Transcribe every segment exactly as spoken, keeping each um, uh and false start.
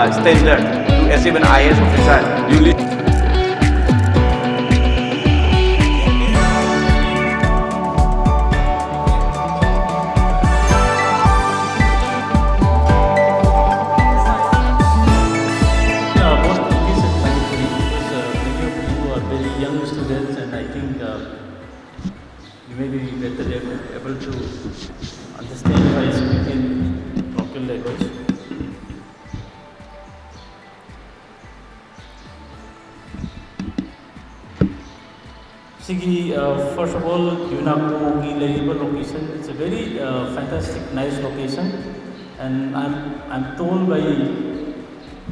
Standard to achieve an I A S officer. You lead. Yeah, both English and Manipuri, because uh, many of you are very young students, and I think uh, you may be better able, able to understand if I speak in local language. ꯁꯤꯒꯤ, uh, first of all, UNACOꯒꯤ ꯂꯩꯔꯤꯕ location, it's a very uh, fantastic, nice location, and I'm, I'm told by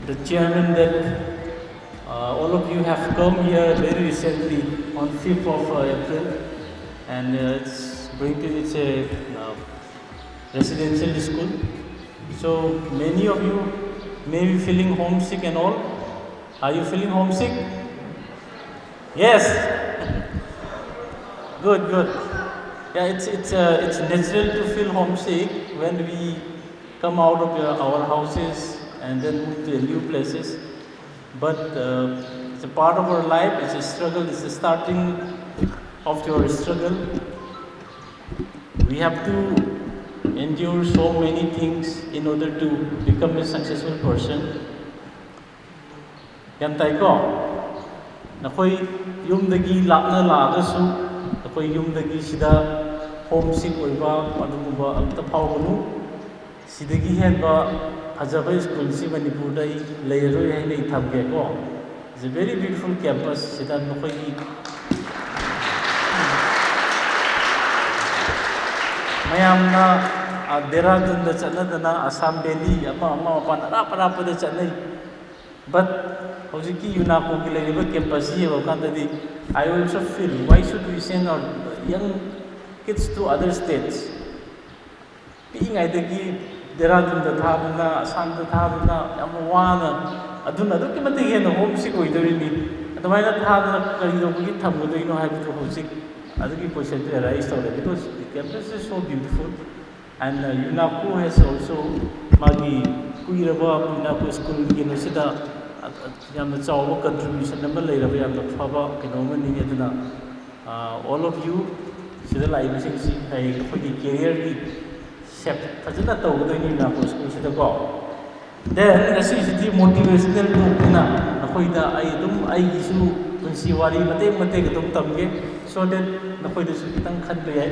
the chairman that uh, all of you have come here very recently on fifth of uh, April, and uh, it's going to, it's a uh, residential school. So many of you may be feeling homesick and all. Are you feeling homesick? Yes. Good, good. Yeah, it's it's uh, it's natural to feel homesick when we come out of uh, our houses and then move to new places. But uh, it's a part of our life. It's a struggle. It's the starting of your struggle. We have to endure so many things in order to become a successful person. ꯒ꯭ꯌꯥꯟ ꯇꯥꯏꯀꯣ? ꯅꯈꯣꯏ ꯌꯨꯝꯗꯒꯤ ꯂꯥꯞꯅ ꯂꯥꯛꯑꯒꯁꯨ, ꯅꯈꯣꯏ ꯌꯨꯝꯗꯒꯤ ꯁꯤꯗ home ꯁꯤꯛ ꯑꯣꯏꯕ ꯑꯗꯨꯒꯨꯝꯕ ꯑꯝꯇ ꯐꯥꯎꯒꯅꯨ꯫ ꯁꯤꯗꯒꯤ ꯍꯦꯟꯕ ꯐꯖꯕ ꯁ꯭ꯀꯨꯜꯁꯤ ꯃꯅꯤꯄꯨꯔꯗ ꯑꯩ ꯂꯩꯔꯔꯣꯏ ꯍꯥꯏꯅ ꯑꯩ ꯊꯝꯒꯦꯀꯣ꯫ It's a very beautiful campus. ꯁꯤꯗ ꯅꯈꯣꯏꯒꯤ ꯃꯌꯥꯝꯅ, ꯑ, ꯗꯦꯔꯥꯗꯨꯟꯗ ꯆꯠꯅꯗꯅ ꯑꯁꯥꯝ ꯚꯦꯂꯤ ꯑꯃ ꯑꯃ ꯃꯄꯥꯟ ꯑꯔꯥꯞ ꯑꯔꯥꯞꯄꯗ ꯆꯠꯅꯩ꯫ But ꯍꯧꯖꯤꯛꯀꯤ UNACOꯒꯤ ꯂꯩꯔꯤꯕ campusꯁꯤ ꯌꯦꯡꯉꯀꯥꯟꯗꯗꯤ, I also feel, why should we send our young kids to other states? ꯄꯤꯛꯏꯉꯩꯗꯒꯤ ꯗꯦꯔꯥꯗꯨꯟꯗ ꯊꯥꯗꯨꯅ, ꯑꯁꯥꯝꯗ ꯊꯥꯗꯨꯅ, ꯌꯥꯝꯅ ꯋꯥꯅ, ꯑꯗꯨꯅ ꯑꯗꯨꯛꯀꯤ ꯃꯇꯤꯛ ꯍꯦꯟꯅ ꯍꯣꯝ ꯁꯤꯛ ꯑꯣꯏꯗꯣꯔꯤꯅꯤ꯫ ꯑꯗꯨꯃꯥꯏꯅ ꯊꯥꯗꯅ ꯀꯔꯤꯗꯧꯕꯒꯤ ꯊꯝꯒꯗꯣꯏꯅꯣ ꯍꯥꯏꯕꯗꯨ ꯍꯧꯖꯤꯛ ꯑꯗꯨꯒꯤ questionꯗꯨ arise ꯇꯧꯔꯦ, because the campus is so beautiful and uh, UNACO has also ꯃꯥꯒꯤ ꯀꯨꯏꯔꯕ ꯄꯤꯅꯥꯀꯣ ꯁ꯭ꯀꯨꯜꯒꯤ ꯀꯩꯅꯣꯁꯤꯗ ꯌꯥꯝꯅ ꯆꯥꯎꯕ contribution ꯑꯃ ꯂꯩꯔꯕ ꯌꯥꯝꯅ ꯐꯕ ꯀꯩꯅꯣ ꯑꯃꯅꯤ꯫ ꯑꯗꯨꯅ, ꯑ, all of you, ꯁꯤꯗ ꯂꯥꯛꯏꯕꯁꯤꯡꯁꯤ ꯍꯌꯦꯡ ꯑꯩꯈꯣꯏꯒꯤ careerꯒꯤ shape ꯐꯖꯅ ꯇꯧꯒꯗꯣꯏꯅꯤ ꯄꯤꯅꯥꯀꯣ ꯁ꯭ꯀꯨꯜꯁꯤꯗꯀꯣ꯫ Then ꯉꯁꯤꯁꯤꯗꯤ motivational talkꯅꯤꯅ ꯅꯈꯣꯏꯗ ꯑꯩ ꯑꯗꯨꯝ ꯑꯩꯒꯤꯁꯨ ꯄꯨꯟꯁꯤ ꯋꯥꯔꯤ ꯃꯇꯦꯛ ꯃꯇꯦꯛ ꯑꯗꯨꯝ ꯇꯝꯒꯦ, so that ꯅꯈꯣꯏꯗꯁꯨ ꯈꯤꯇꯪ ꯈꯟꯕ ꯌꯥꯏ,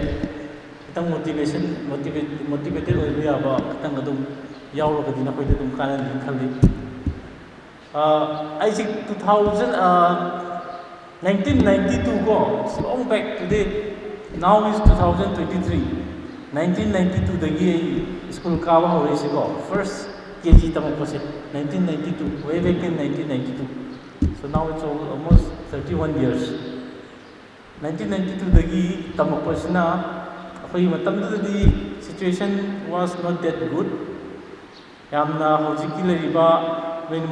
ꯈꯤꯇꯪ motivation, motivate, motivated ꯑꯣꯏꯕ ꯌꯥꯕ ꯈꯤꯇꯪ ꯑꯗꯨꯝ ꯌꯥꯎꯔꯒꯗꯤ ꯅꯈꯣꯏꯗ ꯑꯗꯨꯝ ꯀꯥꯟꯅꯅꯤ ꯈꯜꯂꯤ꯫ ꯑ, ꯑꯩꯁꯦ two thousand, ꯑ, nineteen ninety two ꯀꯣ, it's long back today, now is two thousand twenty three꯫ Nineteen ninety twoꯗꯒꯤ ꯑꯩ ꯁ꯭ꯀꯨꯜ ꯀꯥꯕ ꯍꯧꯔꯛꯏꯁꯦꯀꯣ, first K G ꯇꯝꯃꯛꯄꯁꯦ nineteen ninety two, way back in nineteen ninety two, so now it's al-, almost thirty one years꯫ Nineteen ninety twoꯗꯒꯤ ꯇꯝꯃꯛꯄꯁꯤꯅ ꯑꯩꯈꯣꯏꯒꯤ ꯃꯇꯝꯗꯨꯗꯗꯤ situation was not that good꯫ ꯌꯥꯝꯅ ꯍꯧꯖꯤꯛꯀꯤ ꯂꯩꯔꯤꯕ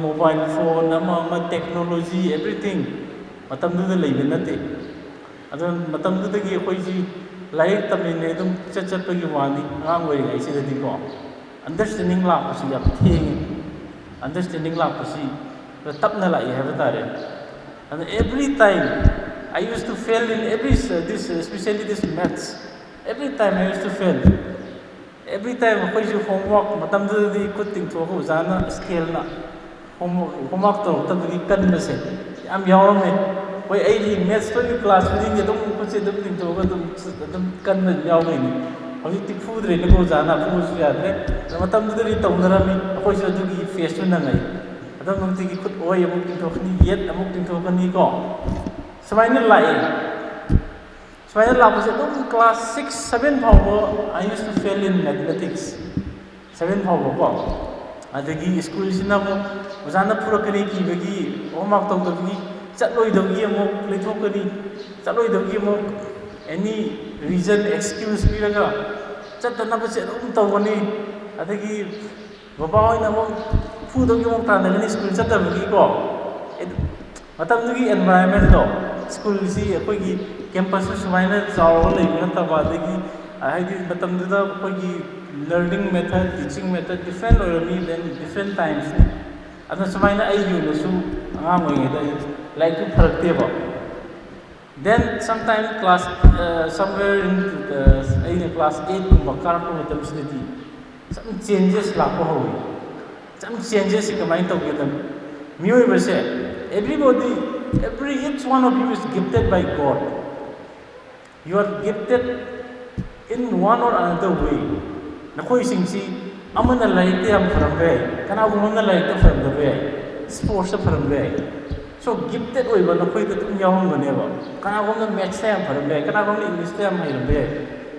mobile phone ꯑꯃ ꯑꯃ, technology, everything ꯃꯇꯝꯗꯨꯗ ꯂꯩꯕ ꯅꯠꯇꯦ꯫ ꯑꯗꯨꯅ ꯃꯇꯝꯗꯨꯗꯒꯤ ꯑꯩꯈꯣꯏꯁꯤ ꯂꯥꯏꯔꯤꯛ ꯇꯝꯃꯤꯟꯅꯩ ꯑꯗꯨꯝ ꯆꯠ ꯆꯠꯄꯒꯤ ꯋꯥꯅꯤ꯫ ꯑꯉꯥꯡ ꯑꯣꯏꯔꯤꯉꯩꯁꯤꯗꯗꯤꯀꯣ, understanding ꯂꯥꯛꯄꯁꯤ ꯌꯥꯝ ꯊꯦꯡꯉꯤ꯫ Understanding ꯂꯥꯛꯄꯁꯤ ꯈꯔ ꯇꯞꯅ ꯂꯥꯛꯏ ꯍꯥꯏꯕ ꯇꯥꯔꯦ꯫ ꯑꯗꯨꯅ every time I used to fail in every, this, especially this maths, every time I used to fail꯫ Every time ꯑꯩꯈꯣꯏꯁꯨ homework ꯃꯇꯝꯗꯨꯗꯗꯤ ꯈꯨꯠ ꯇꯤꯡꯊꯣꯛꯑꯒ ꯑꯣꯖꯥꯅ ꯁ꯭ꯀꯦꯜꯅ homework, homework ꯇꯧꯔꯛꯇꯕꯒꯤ ꯀꯟꯕꯁꯦ ꯌꯥꯝ ꯌꯥꯎꯔꯝꯃꯦ꯫ ꯍꯣꯏ, ꯑꯩꯗꯤ maths ꯇꯣꯏꯅ class ꯈꯨꯗꯤꯡꯒꯤ ꯑꯗꯨꯝ ꯈꯨꯠꯁꯦ ꯑꯗꯨꯝ ꯇꯤꯡꯊꯣꯛꯑꯒ ꯑꯗꯨꯝ, ꯑꯗꯨꯝ ꯀꯟꯕ ꯑꯗꯨꯝ ꯌꯥꯎꯗꯣꯏꯅꯤ꯫ ꯍꯧꯖꯤꯛꯇꯤ ꯐꯨꯗ꯭ꯔꯦꯅꯀꯣ ꯑꯣꯖꯥꯅ, ꯐꯨꯕꯁꯨ ꯌꯥꯗ꯭ꯔꯦ꯫ ꯑꯗꯣ ꯃꯇꯝꯗꯨꯗꯗꯤ ꯇꯧꯅꯔꯝꯃꯤ, ꯑꯩꯈꯣꯏꯁꯨ ꯑꯗꯨꯒꯤ phaseꯇꯨ ꯅꯪꯉꯛꯏ꯫ ꯑꯗꯨꯝ ꯅꯨꯡꯇꯤꯒꯤ ꯈꯨꯠ ꯑꯣꯏ ꯑꯃꯨꯛ ꯇꯤꯡꯊꯣꯛꯀꯅꯤ, ꯌꯦꯠ ꯑꯃꯨꯛ ꯇꯤꯡꯊꯣꯛꯀꯅꯤꯀꯣ, ꯁꯨꯃꯥꯏꯅ ꯂꯥꯛꯑꯦ꯫ ꯁꯨꯃꯥꯏꯅ ꯂꯥꯛꯄꯁꯦ ꯑꯗꯨꯝ class six, seven ꯐꯥꯎꯕ I used to fail in mathematics, seven ꯐꯥꯎꯕꯀꯣ꯫ ꯑꯗꯒꯤ ꯁ꯭ꯀꯨꯜꯁꯤꯅ ꯑꯃꯨꯛ ꯑꯣꯖꯥꯅ ꯐꯨꯔꯛꯀꯅꯤ ꯀꯤꯕꯒꯤ, homework ꯇꯧꯗꯕꯒꯤ, ꯆꯠꯂꯣꯏꯗꯕꯒꯤ ꯑꯃꯨꯛ ꯂꯩꯊꯣꯛꯀꯅꯤ, ꯆꯠꯂꯣꯏꯗꯕꯒꯤ ꯑꯃꯨꯛ any reason, excuse ꯄꯤꯔꯒ ꯆꯠꯇꯅꯕꯁꯦ ꯑꯗꯨꯝ ꯇꯧꯒꯅꯤ꯫ ꯑꯗꯒꯤ ꯕꯕꯥ ꯍꯣꯏꯅ ꯑꯃꯨꯛ ꯐꯨꯗꯧꯒꯤ ꯑꯃꯨꯛ ꯇꯥꯟꯅꯒꯅꯤ ꯁ꯭ꯀꯨꯜ ꯆꯠꯇꯕꯒꯤꯀꯣ꯫ ꯑꯦ, ꯃꯇꯝꯗꯨꯒꯤ environmentꯗꯣ, ꯁ꯭ꯀꯨꯜꯁꯤ ꯑꯩꯈꯣꯏꯒꯤ campusꯁꯨ ꯁꯨꯃꯥꯏꯅ ꯆꯥꯎꯔꯒ ꯂꯩꯕ ꯅꯠꯇꯕ, ꯑꯗꯒꯤ, ꯑ, ꯍꯥꯏꯗꯤ ꯃꯇꯝꯗꯨꯗ ꯑꯩꯈꯣꯏꯒꯤ Learning method, teaching method different ꯑꯣꯏꯔꯝꯃꯤ, then different timesꯅꯤ. ꯑꯗꯨꯅ ꯁꯨꯃꯥꯏꯅ ꯑꯩꯒꯤ ꯑꯣꯏꯅꯁꯨ ꯑꯉꯥꯡ ꯑꯣꯏꯔꯤꯉꯩꯗ ꯑꯩ ꯂꯥꯏꯔꯤꯛꯇꯨ ꯐꯔꯛꯇꯦꯕ. Then sometime class, uh, somewhere in, uh, ꯑꯩꯅ class eightꯀꯨꯝꯕ ꯀꯥꯔꯛꯄ ꯃꯇꯝꯁꯤꯗꯗꯤ some changes ꯂꯥꯛꯄ ꯍꯧꯏ. Some changesꯁꯤ ꯀꯃꯥꯏꯅ ꯇꯧꯒꯦꯗ? ꯃꯤꯑꯣꯏꯕꯁꯦ, everybody, every each one of you is gifted by God. You are gifted in one or another way. ꯅꯈꯣꯏꯁꯤꯡꯁꯤ ꯑꯃꯅ ꯂꯥꯏꯔꯤꯛꯇ ꯌꯥꯝ ꯐꯔꯝꯕ ꯌꯥꯏ, ꯀꯅꯥꯒꯨꯝꯕ ꯑꯃꯅ ꯂꯥꯏꯔꯤꯛꯇ ꯐꯔꯝꯗꯕ ꯌꯥꯏ, sportsꯇ ꯐꯔꯝꯕ ꯌꯥꯏ. So gifted ꯑꯣꯏꯕ ꯅꯈꯣꯏꯗ ꯑꯗꯨꯝ ꯌꯥꯎꯔꯝꯒꯅꯦꯕ. ꯀꯅꯥꯒꯨꯝꯕꯅ mathsꯇ ꯌꯥꯝ ꯐꯔꯝꯕ ꯌꯥꯏ, ꯀꯅꯥꯒꯨꯝꯕꯅ Englishꯇ ꯌꯥꯝ ꯍꯩꯔꯝꯕ ꯌꯥꯏ,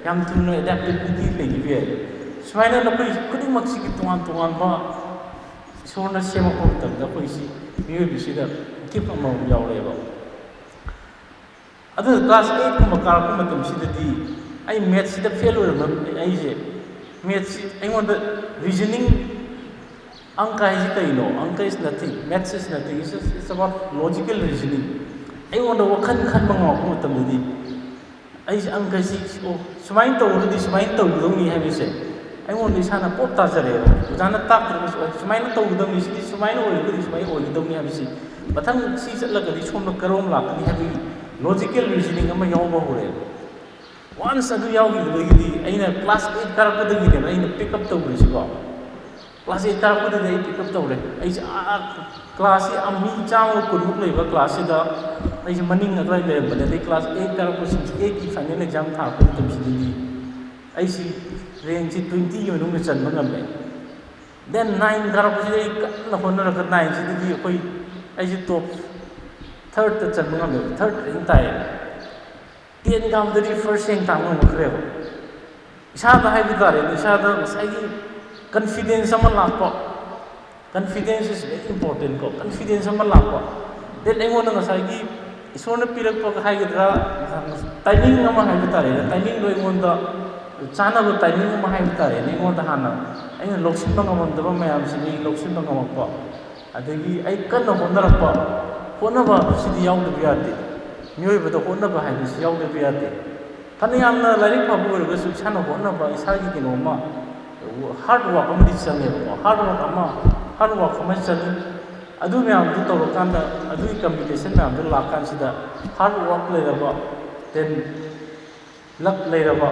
ꯌꯥꯝ ꯊꯨꯅ adaptability ꯂꯩꯈꯤꯕ ꯌꯥꯏ. ꯁꯨꯃꯥꯏꯅ ꯅꯈꯣꯏ ꯈꯨꯗꯤꯡꯃꯛꯁꯤꯒꯤ ꯇꯣꯉꯥꯟ ꯇꯣꯉꯥꯟꯕ ꯏꯁꯣꯔꯅ ꯁꯦꯝꯃꯛꯄ ꯃꯇꯝꯗ ꯑꯩꯈꯣꯏꯁꯤ ꯃꯤꯑꯣꯏꯕꯁꯤꯗ gift ꯑꯃꯃꯝ ꯌꯥꯎꯔꯛꯑꯦꯕ. ꯑꯗꯨꯅ class eightꯀꯨꯝꯕ ꯀꯥꯔꯛꯄ ꯃꯇꯝꯁꯤꯗꯗꯤ ꯑꯩ mathsꯁꯤꯗ fail ꯑꯣꯏꯔꯝꯃꯕꯅꯤ꯫ ꯑꯩꯁꯦ mathsꯁꯤ ꯑꯩꯉꯣꯟꯗ reasoning, ꯑꯪꯀ ꯍꯥꯏꯁꯤ ꯀꯩꯅꯣ? Anka is nothing, maths is nothing, it's, just, it's about logical reasoning. ꯑꯩꯉꯣꯟꯗ ꯋꯥꯈꯜ ꯈꯟꯕ ꯉꯝꯃꯛꯄ ꯃꯇꯝꯗꯗꯤ ꯑꯩꯁꯦ ꯑꯪꯀꯁꯤ, ꯑꯣ, ꯁꯨꯃꯥꯏꯅ ꯇꯧꯔꯒꯗꯤ ꯁꯨꯃꯥꯏꯅ ꯇꯧꯒꯗꯧꯅꯤ ꯍꯥꯏꯕꯁꯦ ꯑꯩꯉꯣꯟꯗ ꯏꯁꯥꯅ ꯄꯣꯞ ꯇꯥꯖꯔꯛꯑꯦꯕ꯫ ꯑꯣꯖꯥꯅ ꯇꯥꯛꯇ꯭ꯔꯒꯁꯨ, ꯑꯦ, ꯁꯨꯃꯥꯏꯅ ꯇꯧꯒꯗꯕꯅꯤ, ꯁꯤꯗꯤ ꯁꯨꯃꯥꯏꯅ ꯑꯣꯏꯔꯒꯗꯤ ꯁꯨꯃꯥꯏꯅ ꯑꯣꯏꯒꯗꯕꯅꯤ ꯍꯥꯏꯕꯁꯤ, ꯃꯊꯪ ꯁꯤ ꯆꯠꯂꯒꯗꯤ ꯁꯣꯝꯗ ꯀꯔꯣꯝ ꯂꯥꯛꯀꯅꯤ ꯍꯥꯏꯕꯒꯤ logical reasoning ꯑꯃ ꯌꯥꯎꯕ ꯍꯧꯔꯛꯑꯦꯕ꯫ Once ꯑꯗꯨ ꯌꯥꯎꯈꯤꯕꯗꯒꯤꯗꯤ ꯑꯩꯅ class eight ꯀꯥꯔꯛꯄꯗꯒꯤꯅꯦꯕ ꯑꯩꯅ pick up ꯇꯧꯈ꯭ꯔꯤꯁꯤꯀꯣ꯫ Class eight ꯀꯥꯔꯛꯄꯗꯒꯤ ꯑꯩ pick up ꯇꯧꯔꯦ꯫ ꯑꯩꯁꯦ ꯑꯥ classꯁꯤ ꯃꯤ ꯆꯥꯝꯃꯒ ꯀꯨꯟꯃꯨꯛ ꯂꯩꯕ classꯁꯤꯗ ꯑꯩꯁꯦ ꯃꯅꯤꯡ ꯑꯗꯨꯋꯥꯏ ꯂꯩꯔꯝꯕꯅꯦ꯫ ꯑꯗꯩ class eight ꯀꯥꯔꯛꯄꯁꯤꯡꯁꯤ eightꯀꯤ final exam ꯊꯥꯔꯛꯄ ꯃꯇꯝꯁꯤꯗꯗꯤ ꯑꯩꯁꯤ rankꯁꯤ twentyꯒꯤ ꯃꯅꯨꯡꯗ ꯆꯟꯕ ꯉꯝꯃꯦ꯫ Then nine ꯀꯥꯔꯛꯄꯁꯤꯗ ꯑꯩ ꯀꯟꯅ ꯍꯣꯠꯅꯔꯒ nineꯁꯤꯗꯒꯤ ꯑꯩꯈꯣꯏ, ꯑꯩꯁꯦ top thirdꯇ ꯆꯟꯕ ꯉꯝꯃꯦꯕ, third rank ꯇꯥꯏꯌꯦꯕ꯫ Ten ꯀꯥꯕꯗꯗꯤ first rank ꯇꯥꯕ ꯉꯝꯃꯛꯈ꯭ꯔꯦꯕ꯫ ꯏꯁꯥꯗ ꯍꯥꯏꯕ ꯇꯥꯔꯦꯅꯦ, ꯏꯁꯥꯗ ꯉꯁꯥꯏꯒꯤ confidence ꯑꯃ ꯂꯥꯛꯄ, confidence is very important ꯀꯣ, confidence ꯑꯃ ꯂꯥꯛꯄ꯫ Then ꯑꯩꯉꯣꯟꯗ ꯉꯁꯥꯏꯒꯤ ꯏꯁꯣꯔꯅ ꯄꯤꯔꯛꯄ ꯍꯥꯏꯒꯗ꯭ꯔꯥ, timing ꯑꯃ ꯍꯥꯏꯕ ꯇꯥꯔꯦꯅꯦ, timingꯗꯣ ꯑꯩꯉꯣꯟꯗ ꯆꯥꯅꯕ timing ꯑꯃ ꯍꯥꯏꯕ ꯇꯥꯔꯦꯅꯦ, ꯑꯩꯉꯣꯟꯗ ꯍꯥꯟꯅ ꯑꯩꯅ ꯂꯧꯁꯤꯟꯕ ꯉꯝꯃꯝꯗꯕ ꯃꯌꯥꯝꯁꯤꯡꯗꯣ ꯑꯩ ꯂꯧꯁꯤꯟꯕ ꯉꯝꯃꯛꯄ, ꯑꯗꯒꯤ ꯑꯩ ꯀꯟꯅ ꯍꯣꯠꯅꯔꯛꯄ꯫ ꯍꯣꯠꯅꯕ ꯍꯥꯏꯕꯁꯤꯗꯤ ꯌꯥꯎꯗꯕ ꯌꯥꯗꯦ꯫ ꯃꯤꯑꯣꯏꯕꯗ ꯍꯣꯠꯅꯕ ꯍꯥꯏꯕꯁꯤ ꯌꯥꯎꯗꯕ ꯌꯥꯗꯦ꯫ ꯐꯅ ꯌꯥꯝꯅ ꯂꯥꯏꯔꯤꯛ ꯐꯕ ꯑꯣꯏꯔꯒꯁꯨ ꯏꯁꯥꯅ ꯍꯣꯠꯅꯕ, ꯏꯁꯥꯒꯤ ꯀꯩꯅꯣꯝꯃ ꯍꯥꯔꯗ ꯋꯥꯔꯛ ꯑꯃꯗꯤ ꯆꯪꯉꯦꯕꯀꯣ꯫ ꯍꯥꯔꯗ ꯋꯥꯔꯛ ꯑꯃ, ꯍꯥꯔꯗ ꯋꯥꯔꯛ ꯑꯃ ꯆꯪꯉꯤ꯫ ꯑꯗꯨ ꯃꯌꯥꯝꯗꯨ ꯇꯧꯔꯀꯥꯟꯗ, ꯑꯗꯨꯒꯤ ꯀꯝꯄꯤꯇꯤꯁꯟ ꯃꯌꯥꯝꯗꯨ ꯂꯥꯛꯀꯥꯟꯁꯤꯗ, ꯍꯥꯔꯗ ꯋꯥꯔꯛ ꯂꯩꯔꯕ, ꯗꯦꯟ ꯂꯛ ꯂꯩꯔꯕ,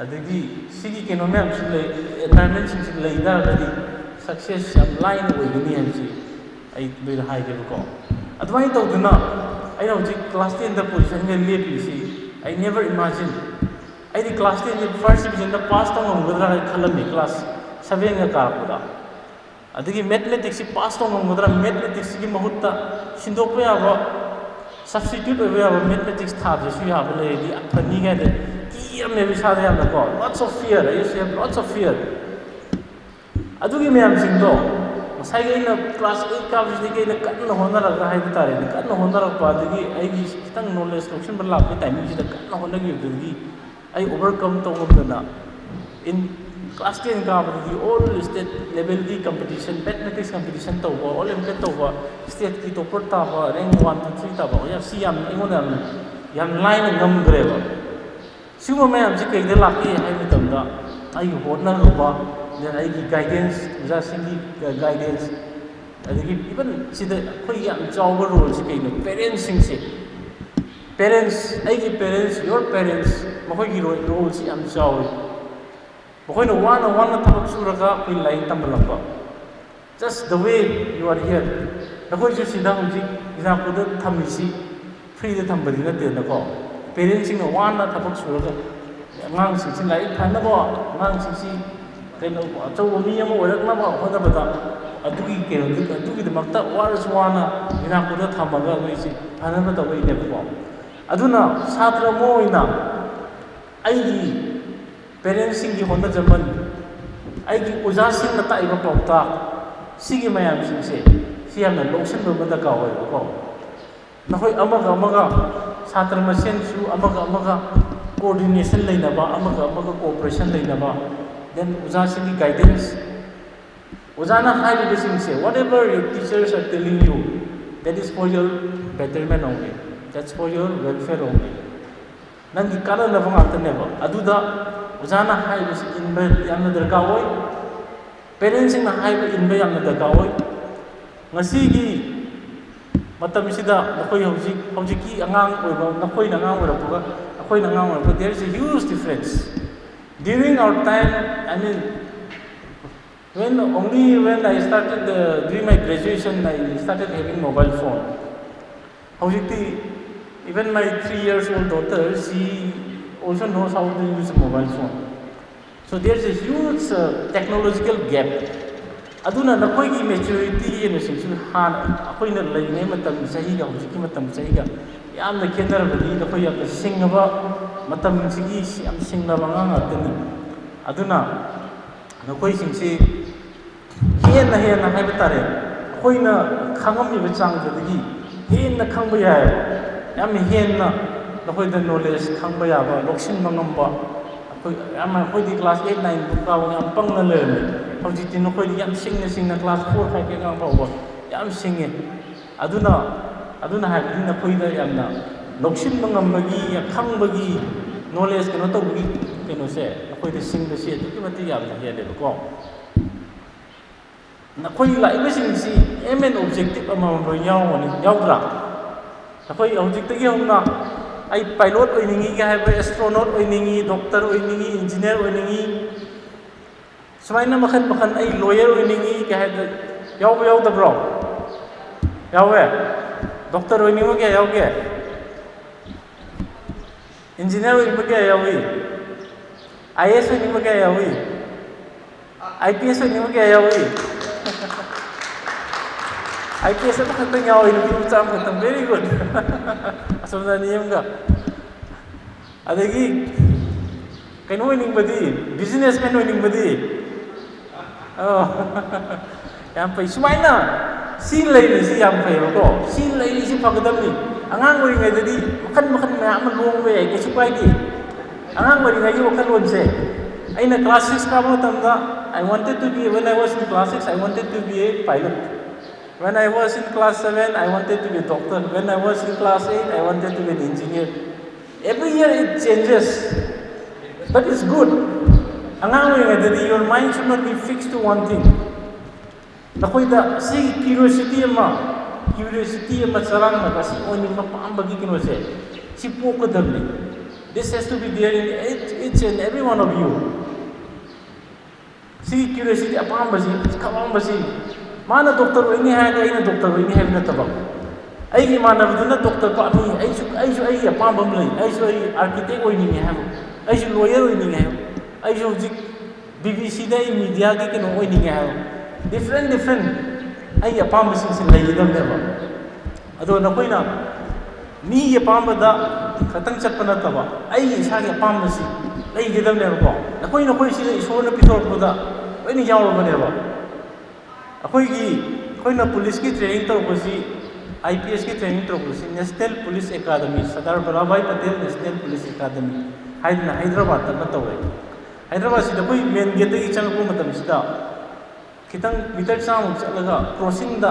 ꯑꯗꯒꯤ ꯁꯤꯒꯤ ꯀꯩꯅꯣ ꯃꯌꯥꯝꯁꯤ ꯂꯩ, ꯑꯦꯟꯚꯥꯏꯔꯟꯃꯦꯟꯁꯤꯡꯁꯤ ꯂꯩ ꯇꯥꯔꯒꯗꯤ ꯁꯛꯁꯦꯁ ꯌꯥꯝ ꯂꯥꯏꯅ ꯑꯣꯏꯒꯅꯤ ꯍꯥꯏꯕꯁꯤ ꯑꯩ ꯅꯣꯏꯗ ꯍꯥꯏꯒꯦꯕꯀꯣ꯫ ꯑꯗꯨꯃꯥꯏꯅ ꯇꯧꯗꯅ ꯑꯩꯅ ꯍꯧꯖꯤꯛ ꯀ꯭ꯂꯥꯁ ꯇꯦꯟꯗ ꯄꯣꯖꯤꯁꯟꯒ ꯂꯦꯞꯄꯤꯁꯤ, I never imagine꯫ ꯑꯩꯗꯤ ꯀ꯭ꯂꯥꯁ ꯇꯦꯟꯁꯦ ꯐꯥꯔꯁ ꯗꯤꯕꯤꯖꯟꯗ ꯄꯥꯁ ꯇꯧ ꯉꯝꯒꯗ꯭ꯔꯥ ꯍꯥꯏꯅ ꯈꯜꯂꯝꯃꯤ ꯀ꯭ꯂꯥꯁ ꯁꯚꯦꯟꯒ ꯀꯥꯔꯛꯄꯗ꯫ ꯑꯗꯒꯤ ꯃꯦꯊꯃꯦꯇꯤꯛꯁꯁꯤ ꯄꯥꯁ ꯇꯧ ꯉꯝꯒꯗ꯭ꯔꯥ, ꯃꯦꯊꯃꯦꯇꯤꯛꯁꯁꯤꯒꯤ ꯃꯍꯨꯠꯇ ꯁꯤꯟꯗꯣꯛꯄ ꯌꯥꯕ, ꯁꯕꯁꯇꯤꯇ꯭ꯌꯨꯠ ꯑꯣꯏꯕ ꯌꯥꯕ ꯃꯦꯊꯃꯦꯇꯤꯛꯁ ꯊꯥꯗ꯭ꯔꯁꯨ ꯌꯥꯕ ꯂꯩꯔꯗꯤ ꯌꯥꯝ ꯐꯅꯤ ꯀꯥꯏꯅ ꯀꯤꯔꯝꯃꯦꯕ ꯏꯁꯥꯗ ꯌꯥꯝꯅꯀꯣ꯫ Lots of fear, I used to have lots of fear꯫ ꯑꯗꯨꯒꯤ ꯃꯌꯥꯝꯁꯤꯡꯗꯣ ꯉꯁꯥꯏꯒꯤ ꯑꯩꯅ ꯀ꯭ꯂꯥꯁ ꯑꯩꯠ ꯀꯥꯕꯁꯤꯗꯒꯤ ꯑꯩꯅ ꯀꯟꯅ ꯍꯣꯠꯅꯔꯒ ꯍꯥꯏꯕ ꯇꯥꯔꯦꯅꯦ, ꯀꯟꯅ ꯍꯣꯠꯅꯔꯛꯄ, ꯑꯗꯒꯤ ꯑꯩꯒꯤ ꯈꯤꯇꯪ ꯅꯣꯂꯦꯖ ꯂꯧꯁꯤꯟꯕ ꯂꯥꯛꯄꯒꯤ ꯇꯥꯏꯃꯤꯡꯁꯤꯗ ꯀꯟꯅ ꯍꯣꯠꯅꯈꯤꯕꯗꯒꯤ ꯑꯩ ꯑꯣꯚꯔꯀꯝ ꯇꯧ ꯉꯝꯗꯅ, in class ten ꯀꯥꯕꯗꯗꯤ all state levelꯒꯤ competition, mathematics competition ꯇꯧꯕ, Olympiad ꯇꯧꯕ, stateꯀꯤ topper ꯇꯥꯕ, rank one, two, three ꯇꯥꯕ, ꯌꯥꯝ, ꯁꯤ ꯌꯥꯝ ꯑꯩꯉꯣꯟꯗ ꯌꯥꯝ, ꯌꯥꯝ ꯂꯥꯏꯅ ꯉꯝꯈ꯭ꯔꯦꯕ꯫ ꯁꯤꯒꯨꯝꯕ ꯃꯌꯥꯝꯁꯤ ꯀꯩꯗ ꯂꯥꯛꯀꯦ ꯍꯥꯏꯕ ꯃꯇꯝꯗ, ꯑꯩꯒꯤ ꯍꯣꯠꯅꯔꯨꯕ, then ꯑꯩꯒꯤ guidance, ꯑꯣꯖꯥꯁꯤꯡꯒꯤ guidance, ꯑꯗꯒꯤ even ꯁꯤꯗ ꯑꯩꯈꯣꯏꯒꯤ ꯌꯥꯝ ꯆꯥꯎꯕ ꯔꯣꯜꯁꯤ ꯀꯩꯅꯣ? ꯄꯦꯔꯦꯟꯁꯁꯤꯡꯁꯦ, ꯄꯦꯔꯦꯟꯁ, ꯑꯩꯒꯤ ꯄꯦꯔꯦꯟꯁ, your parents, ꯃꯈꯣꯏꯒꯤ ꯔꯣꯜꯁꯤ ꯌꯥꯝ ꯆꯥꯎꯋꯤ꯫ ꯃꯈꯣꯏꯅ ꯋꯥꯅ ꯋꯥꯅ ꯊꯕꯛ ꯁꯨꯔꯒ ꯑꯩꯈꯣꯏ ꯂꯥꯏꯔꯤꯛ ꯇꯝꯍꯜꯂꯛꯄ꯫ Just the way you are here, ꯅꯈꯣꯏꯁꯨ ꯁꯤꯗ ꯍꯧꯖꯤꯛ ꯕꯤꯖꯥꯄꯨꯔꯗ ꯊꯝꯃꯤꯁꯤ ꯐ꯭ꯔꯤꯗ ꯊꯝꯕꯗꯤ ꯅꯠꯇꯦꯗꯅꯀꯣ꯫ ꯄꯦꯔꯦꯟꯁꯁꯤꯡꯅ ꯋꯥꯅ ꯊꯕꯛ ꯁꯨꯔꯒ ꯑꯉꯥꯡꯁꯤꯡꯁꯤ ꯂꯥꯏꯔꯤꯛ ꯐꯅꯕ, ꯑꯉꯥꯡꯁꯤꯡꯁꯤ ꯀꯩꯅꯣ, ꯑꯆꯧꯕ ꯃꯤ ꯑꯃ ꯑꯣꯏꯔꯛꯅꯕ ꯍꯣꯠꯅꯕꯗ, ꯑꯗꯨꯒꯤ ꯀꯩꯅꯣꯗꯨ, ꯑꯗꯨꯒꯤꯗꯃꯛꯇ ꯋꯥꯔꯁꯨ ꯋꯥꯅ ꯕꯤꯖꯥꯄꯨꯔꯗ ꯊꯝꯃꯒ ꯑꯩꯈꯣꯏꯁꯤ ꯐꯅꯕ ꯇꯧꯔꯛꯏꯅꯦꯕꯀꯣ꯫ ꯑꯗꯨꯅ ꯁꯥꯇ꯭ꯔ ꯑꯃ ꯑꯣꯏꯅ ꯑꯩꯒꯤ ꯄꯦꯔꯦꯟꯁꯁꯤꯡꯒꯤ ꯍꯣꯠꯅꯖꯃꯟ, ꯑꯩꯒꯤ ꯑꯣꯖꯥꯁꯤꯡꯅ ꯇꯥꯛꯏꯕ ꯄꯥꯎꯇꯥꯛ, ꯁꯤꯒꯤ ꯃꯌꯥꯝꯁꯤꯡꯁꯦ, ꯁꯤ ꯌꯥꯝꯅ ꯂꯧꯁꯤꯟꯕ ꯑꯃ ꯗꯔꯀꯥꯔ ꯑꯣꯏꯌꯦꯕꯀꯣ꯫ ꯅꯈꯣꯏ ꯑꯃꯒ ꯑꯃꯒ, ꯁꯥꯇ꯭ꯔ ꯃꯁꯦꯟꯁꯨ ꯑꯃꯒ ꯑꯃꯒ coordination ꯂꯩꯅꯕ, ꯑꯃꯒ ꯑꯃꯒ cooperation ꯂꯩꯅꯕ, then ꯑꯣꯖꯥꯁꯤꯡꯒꯤ guidance, ꯑꯣꯖꯥꯅ ꯍꯥꯏꯔꯤꯕꯁꯤꯡꯁꯦ, whatever your teachers are telling you, that is for your betterment only, that's for your welfare only꯫ ꯅꯪꯒꯤ ꯀꯥꯟꯅꯅꯕ ꯉꯥꯛꯇꯅꯦꯕ꯫ ꯑꯗꯨꯗ ꯑꯣꯖꯥꯅ ꯍꯥꯏꯕꯁꯤ ꯏꯟꯕ ꯌꯥꯝꯅ ꯗꯔꯀꯥꯔ ꯑꯣꯏ꯫ ꯄꯦꯔꯦꯟꯁꯁꯤꯡꯅ ꯍꯥꯏꯕ ꯏꯟꯕ ꯌꯥꯝꯅ ꯗꯔꯀꯥꯔ ꯑꯣꯏ꯫ ꯉꯁꯤꯒꯤ ꯃꯇꯝꯁꯤꯗ ꯅꯈꯣꯏ ꯍꯧꯖꯤꯛ, ꯍꯧꯖꯤꯛꯀꯤ ꯑꯉꯥꯡ ꯑꯣꯏꯕ, ꯅꯈꯣꯏꯅ ꯑꯉꯥꯡ ꯑꯣꯏꯔꯛꯄꯒ ꯑꯩꯈꯣꯏꯅ ꯑꯉꯥꯡ ꯑꯣꯏꯔꯛꯄ, there is a huge difference. During our time, I mean, when, only when I started, uh, during my graduation, I started having mobile phone. ꯍꯧꯖꯤꯛꯇꯤ, even my three years old daughter, she also knows how to use a mobile phone. So there is a huge, uh, technological gap. ꯑꯗꯨꯅ ꯅꯈꯣꯏꯒꯤ maturity ꯍꯦꯟꯕꯁꯤꯡꯁꯨ ꯍꯥꯟꯅ ꯑꯩꯈꯣꯏꯅ ꯂꯩꯔꯤꯉꯩ ꯃꯇꯝꯒꯤ ꯆꯍꯤꯒ ꯍꯧꯖꯤꯛꯀꯤ ꯃꯇꯝꯒꯤ ꯆꯍꯤꯒ ꯌꯥꯝꯅ ꯈꯦꯠꯅꯔꯕꯗꯤ, ꯅꯈꯣꯏ ꯌꯥꯝꯅ ꯁꯤꯡꯉꯕ, ꯃꯇꯝꯁꯤꯒꯤ ꯌꯥꯝ ꯁꯤꯡꯂꯕ ꯑꯉꯥꯡ ꯉꯥꯛꯇꯅꯤ꯫ ꯑꯗꯨꯅ ꯅꯈꯣꯏꯁꯤꯡꯁꯤ ꯍꯦꯟꯅ ꯍꯦꯟꯅ ꯍꯥꯏꯕ ꯇꯥꯔꯦ, ꯑꯩꯈꯣꯏꯅ ꯈꯪꯉꯝꯃꯤꯕ ꯆꯥꯡꯗꯨꯗꯒꯤ ꯍꯦꯟꯅ ꯈꯪꯕ ꯌꯥꯏꯑꯕ꯫ ꯌꯥꯝ ꯍꯦꯟꯅ ꯅꯈꯣꯏꯗ knowledge ꯈꯪꯕ ꯌꯥꯕ, ꯂꯧꯁꯤꯟꯕ ꯉꯝꯕ, ꯑꯩꯈꯣꯏ ꯌꯥꯝ, ꯑꯩꯈꯣꯏꯗꯤ class eight, nine ꯐꯥꯎ ꯀꯥꯕ ꯌꯥꯝ ꯄꯪꯅ ꯂꯩꯔꯝꯃꯤ꯫ ꯍꯧꯖꯤꯛꯇꯤ ꯅꯈꯣꯏꯗꯤ ꯌꯥꯝ ꯁꯤꯡꯅ ꯁꯤꯡꯅ class four, five ꯑꯉꯥꯡ ꯐꯥꯎꯕ ꯌꯥꯝ ꯁꯤꯡꯉꯤ꯫ ꯑꯗꯨꯅ, ꯑꯗꯨꯅ ꯍꯥꯏꯕꯗꯤ ꯅꯈꯣꯏꯗ ꯌꯥꯝꯅ ꯂꯧꯁꯤꯟꯕ ꯉꯝꯕꯒꯤ, ꯈꯪꯕꯒꯤ, knowledge ꯀꯩꯅꯣ ꯇꯧꯕꯒꯤ ꯀꯩꯅꯣꯁꯦ, ꯅꯈꯣꯏꯗ ꯁꯤꯡꯕꯁꯤ ꯑꯗꯨꯛꯀꯤ ꯃꯇꯤꯛ ꯌꯥꯝꯅ ꯍꯦꯜꯂꯦꯕꯀꯣ꯫ ꯅꯈꯣꯏ ꯂꯥꯛꯏꯕꯁꯤꯡꯁꯤ aim and objective ꯑꯃꯃꯝ ꯂꯣꯏ ꯌꯥꯎꯔꯝꯒꯅꯤ, ꯌꯥꯎꯗ꯭ꯔꯥ? ꯅꯈꯣꯏ ꯍꯧꯖꯤꯛꯇꯒꯤ ꯍꯧꯅ ꯑꯩ pilot ꯑꯣꯏꯅꯤꯡꯉꯤꯒ ꯍꯥꯏꯕ, astronaut ꯑꯣꯏꯅꯤꯡꯉꯤ, doctor ꯑꯣꯏꯅꯤꯡꯉꯤ, engineer ꯑꯣꯏꯅꯤꯡꯉꯤ, ꯁꯨꯃꯥꯏꯅ ꯃꯈꯜ ꯃꯈꯜ, ꯑꯩ lawyer ꯑꯣꯏꯅꯤꯡꯉꯤꯒ ꯍꯥꯏꯕ ꯌꯥꯎꯕ ꯌꯥꯎꯗꯕ꯭ꯔꯣ? ꯌꯥꯎꯋꯦ꯫ Doctor ꯑꯣꯏꯅꯤꯡꯕ ꯀꯌꯥ ꯌꯥꯎꯒꯦ? Engineer ꯑꯣꯏꯅꯤꯡꯕ ꯀꯌꯥ ꯌꯥꯎꯏ? I A S ꯑꯣꯏꯅꯤꯡꯕ ꯀꯌꯥ ꯌꯥꯎꯏ? I P S ꯑꯣꯏꯅꯤꯡꯕ ꯀꯌꯥ ꯌꯥꯎꯏ? I P S ꯑꯃꯈꯛꯇꯪ ꯌꯥꯎꯏ, ꯅꯨꯄꯤ ꯃꯆꯥ ꯑꯃꯈꯛꯇꯪ꯫ Very good. ꯑꯁꯣꯝꯗ ꯑꯅꯤ ꯑꯃꯒ꯫ ꯑꯗꯒꯤ ꯀꯩꯅꯣ ꯑꯣꯏꯅꯤꯡꯕꯗꯤ, businessman ꯑꯣꯏꯅꯤꯡꯕꯗꯤ? ꯑꯣ꯫ ꯌꯥꯝ ꯐꯩ꯫ ꯁꯨꯃꯥꯏꯅ ꯁꯤ ꯂꯩꯔꯤꯁꯤ ꯌꯥꯝ ꯐꯩꯌꯦꯕꯀꯣ꯫ ꯁꯤ ꯂꯩꯔꯤꯁꯤ ꯐꯒꯗꯕꯅꯤ꯫ ꯑꯉꯥꯡ ꯑꯣꯏꯔꯤꯉꯩꯗꯗꯤ ꯃꯈꯜ ꯃꯈꯜ ꯃꯌꯥꯝ ꯑꯃ ꯂꯣꯡꯕ ꯌꯥꯏ, ꯀꯩꯁꯨ ꯀꯥꯏꯗꯦ꯫ ꯑꯉꯥꯡ ꯑꯣꯏꯔꯤꯉꯩꯒꯤ ꯋꯥꯈꯜꯂꯣꯟꯁꯦ, ꯑꯩꯅ class six ꯀꯥꯕ ꯃꯇꯝꯗ, I wanted to be, when I was in class six, I wanted to be a pilot. When I was in class seven, I wanted to be a doctor. When I was in class eight, I wanted to be an engineer. Every year it changes. But it's good. ꯑꯉꯥꯡ ꯑꯣꯏꯔꯤꯉꯩꯗꯗꯤ your mind should not be fixed to one thing. ꯅꯈꯣꯏꯗ ꯁꯤꯒꯤ curiosity ꯑꯃ, curiosity ꯑꯃ ꯆꯔꯥꯡꯅꯕ, ꯁꯤ ꯑꯣꯏꯅꯤꯡꯕ ꯄꯥꯝꯕꯒꯤ ꯀꯩꯅꯣꯁꯦ, ꯁꯤ ꯄꯣꯛꯀꯗꯕꯅꯤ. This has to be there in each, each and every one of you. ꯁꯤꯒꯤ curiosity, ꯑꯄꯥꯝꯕꯁꯤ, ꯑꯄꯥꯝꯕꯁꯤ, ꯃꯥꯅ ꯗꯣꯛꯇꯔ ꯑꯣꯏꯅꯤ ꯍꯥꯏꯔꯒ ꯑꯩꯅ ꯗꯣꯛꯇꯔ ꯑꯣꯏꯅꯤ ꯍꯥꯏꯕ ꯅꯠꯇꯕ, ꯑꯩꯒꯤ ꯏꯃꯥꯟꯅꯕꯗꯨꯅ ꯗꯣꯛꯇꯔ ꯄꯥꯝꯃꯤ, ꯑꯩꯁꯨ, ꯑꯩꯁꯨ ꯑꯩꯒꯤ ꯑꯄꯥꯝꯕ ꯑꯃ ꯂꯩ, ꯑꯩꯁꯨ ꯑꯩ ꯑꯥꯔꯀꯤꯇꯦꯛ ꯑꯣꯏꯅꯤꯡꯉꯤ ꯍꯥꯏꯕ, ꯑꯩꯁꯨ ꯂꯣꯌꯔ ꯑꯣꯏꯅꯤꯡꯉꯤ ꯍꯥꯏꯕ, ꯑꯩꯁꯨ ꯍꯧꯖꯤꯛ ꯕꯤ ꯕꯤ ꯁꯤꯗ ꯑꯩ ꯃꯤꯗꯤꯌꯥꯒꯤ ꯀꯩꯅꯣ ꯑꯣꯏꯅꯤꯡꯉꯦ ꯍꯥꯏꯕ, ꯗꯤꯐ꯭ꯔꯦꯟ ꯗꯤꯐ꯭ꯔꯦꯟ ꯑꯩꯒꯤ ꯑꯄꯥꯝꯕꯁꯤꯡꯁꯤ ꯂꯩꯒꯗꯕꯅꯦꯕ꯫ ꯑꯗꯣ ꯅꯈꯣꯏꯅ ꯃꯤꯒꯤ ꯑꯄꯥꯝꯕꯗ ꯈꯛꯇꯪ ꯆꯠꯄ ꯅꯠꯇꯕ, ꯑꯩꯒꯤ ꯏꯁꯥꯒꯤ ꯑꯄꯥꯝꯕꯁꯤ ꯂꯩꯒꯗꯕꯅꯦꯕꯀꯣ꯫ ꯅꯈꯣꯏ ꯅꯈꯣꯏ ꯁꯤꯗ ꯏꯁꯣꯔꯅ ꯄꯤꯊꯣꯔꯛꯄꯗ ꯂꯣꯏꯅ ꯌꯥꯎꯔꯕꯅꯦꯕ꯫ ꯑꯩꯈꯣꯏꯒꯤ, ꯑꯩꯈꯣꯏꯅ ꯄꯨꯂꯤꯁꯀꯤ ꯇ꯭ꯔꯦꯅꯤꯡ ꯇꯧꯔꯛꯄꯁꯤ, ꯑꯥꯏ ꯄꯤ ꯑꯦꯁꯀꯤ ꯇ꯭ꯔꯦꯅꯤꯡ ꯇꯧꯔꯛꯄꯁꯤ National Police Academy, Sardar Vallabh Bhai Patel National Police Academy ꯍꯥꯏꯗꯅ ꯍꯥꯏꯗ꯭ꯔꯕꯥꯗꯇ ꯑꯃ ꯇꯧꯔꯦ꯫ ꯍꯥꯏꯗ꯭ꯔꯕꯥꯗꯁꯤꯗ ꯑꯩꯈꯣꯏ ꯃꯦꯟ ꯒꯦꯠꯇꯒꯤ ꯆꯪꯉꯛꯄ ꯃꯇꯝꯁꯤꯗ ꯈꯤꯇꯪ ꯃꯤꯇꯔ ꯆꯥꯝꯃꯨꯛ ꯆꯠꯂꯒ ꯀ꯭ꯔꯣꯁꯤꯡꯗ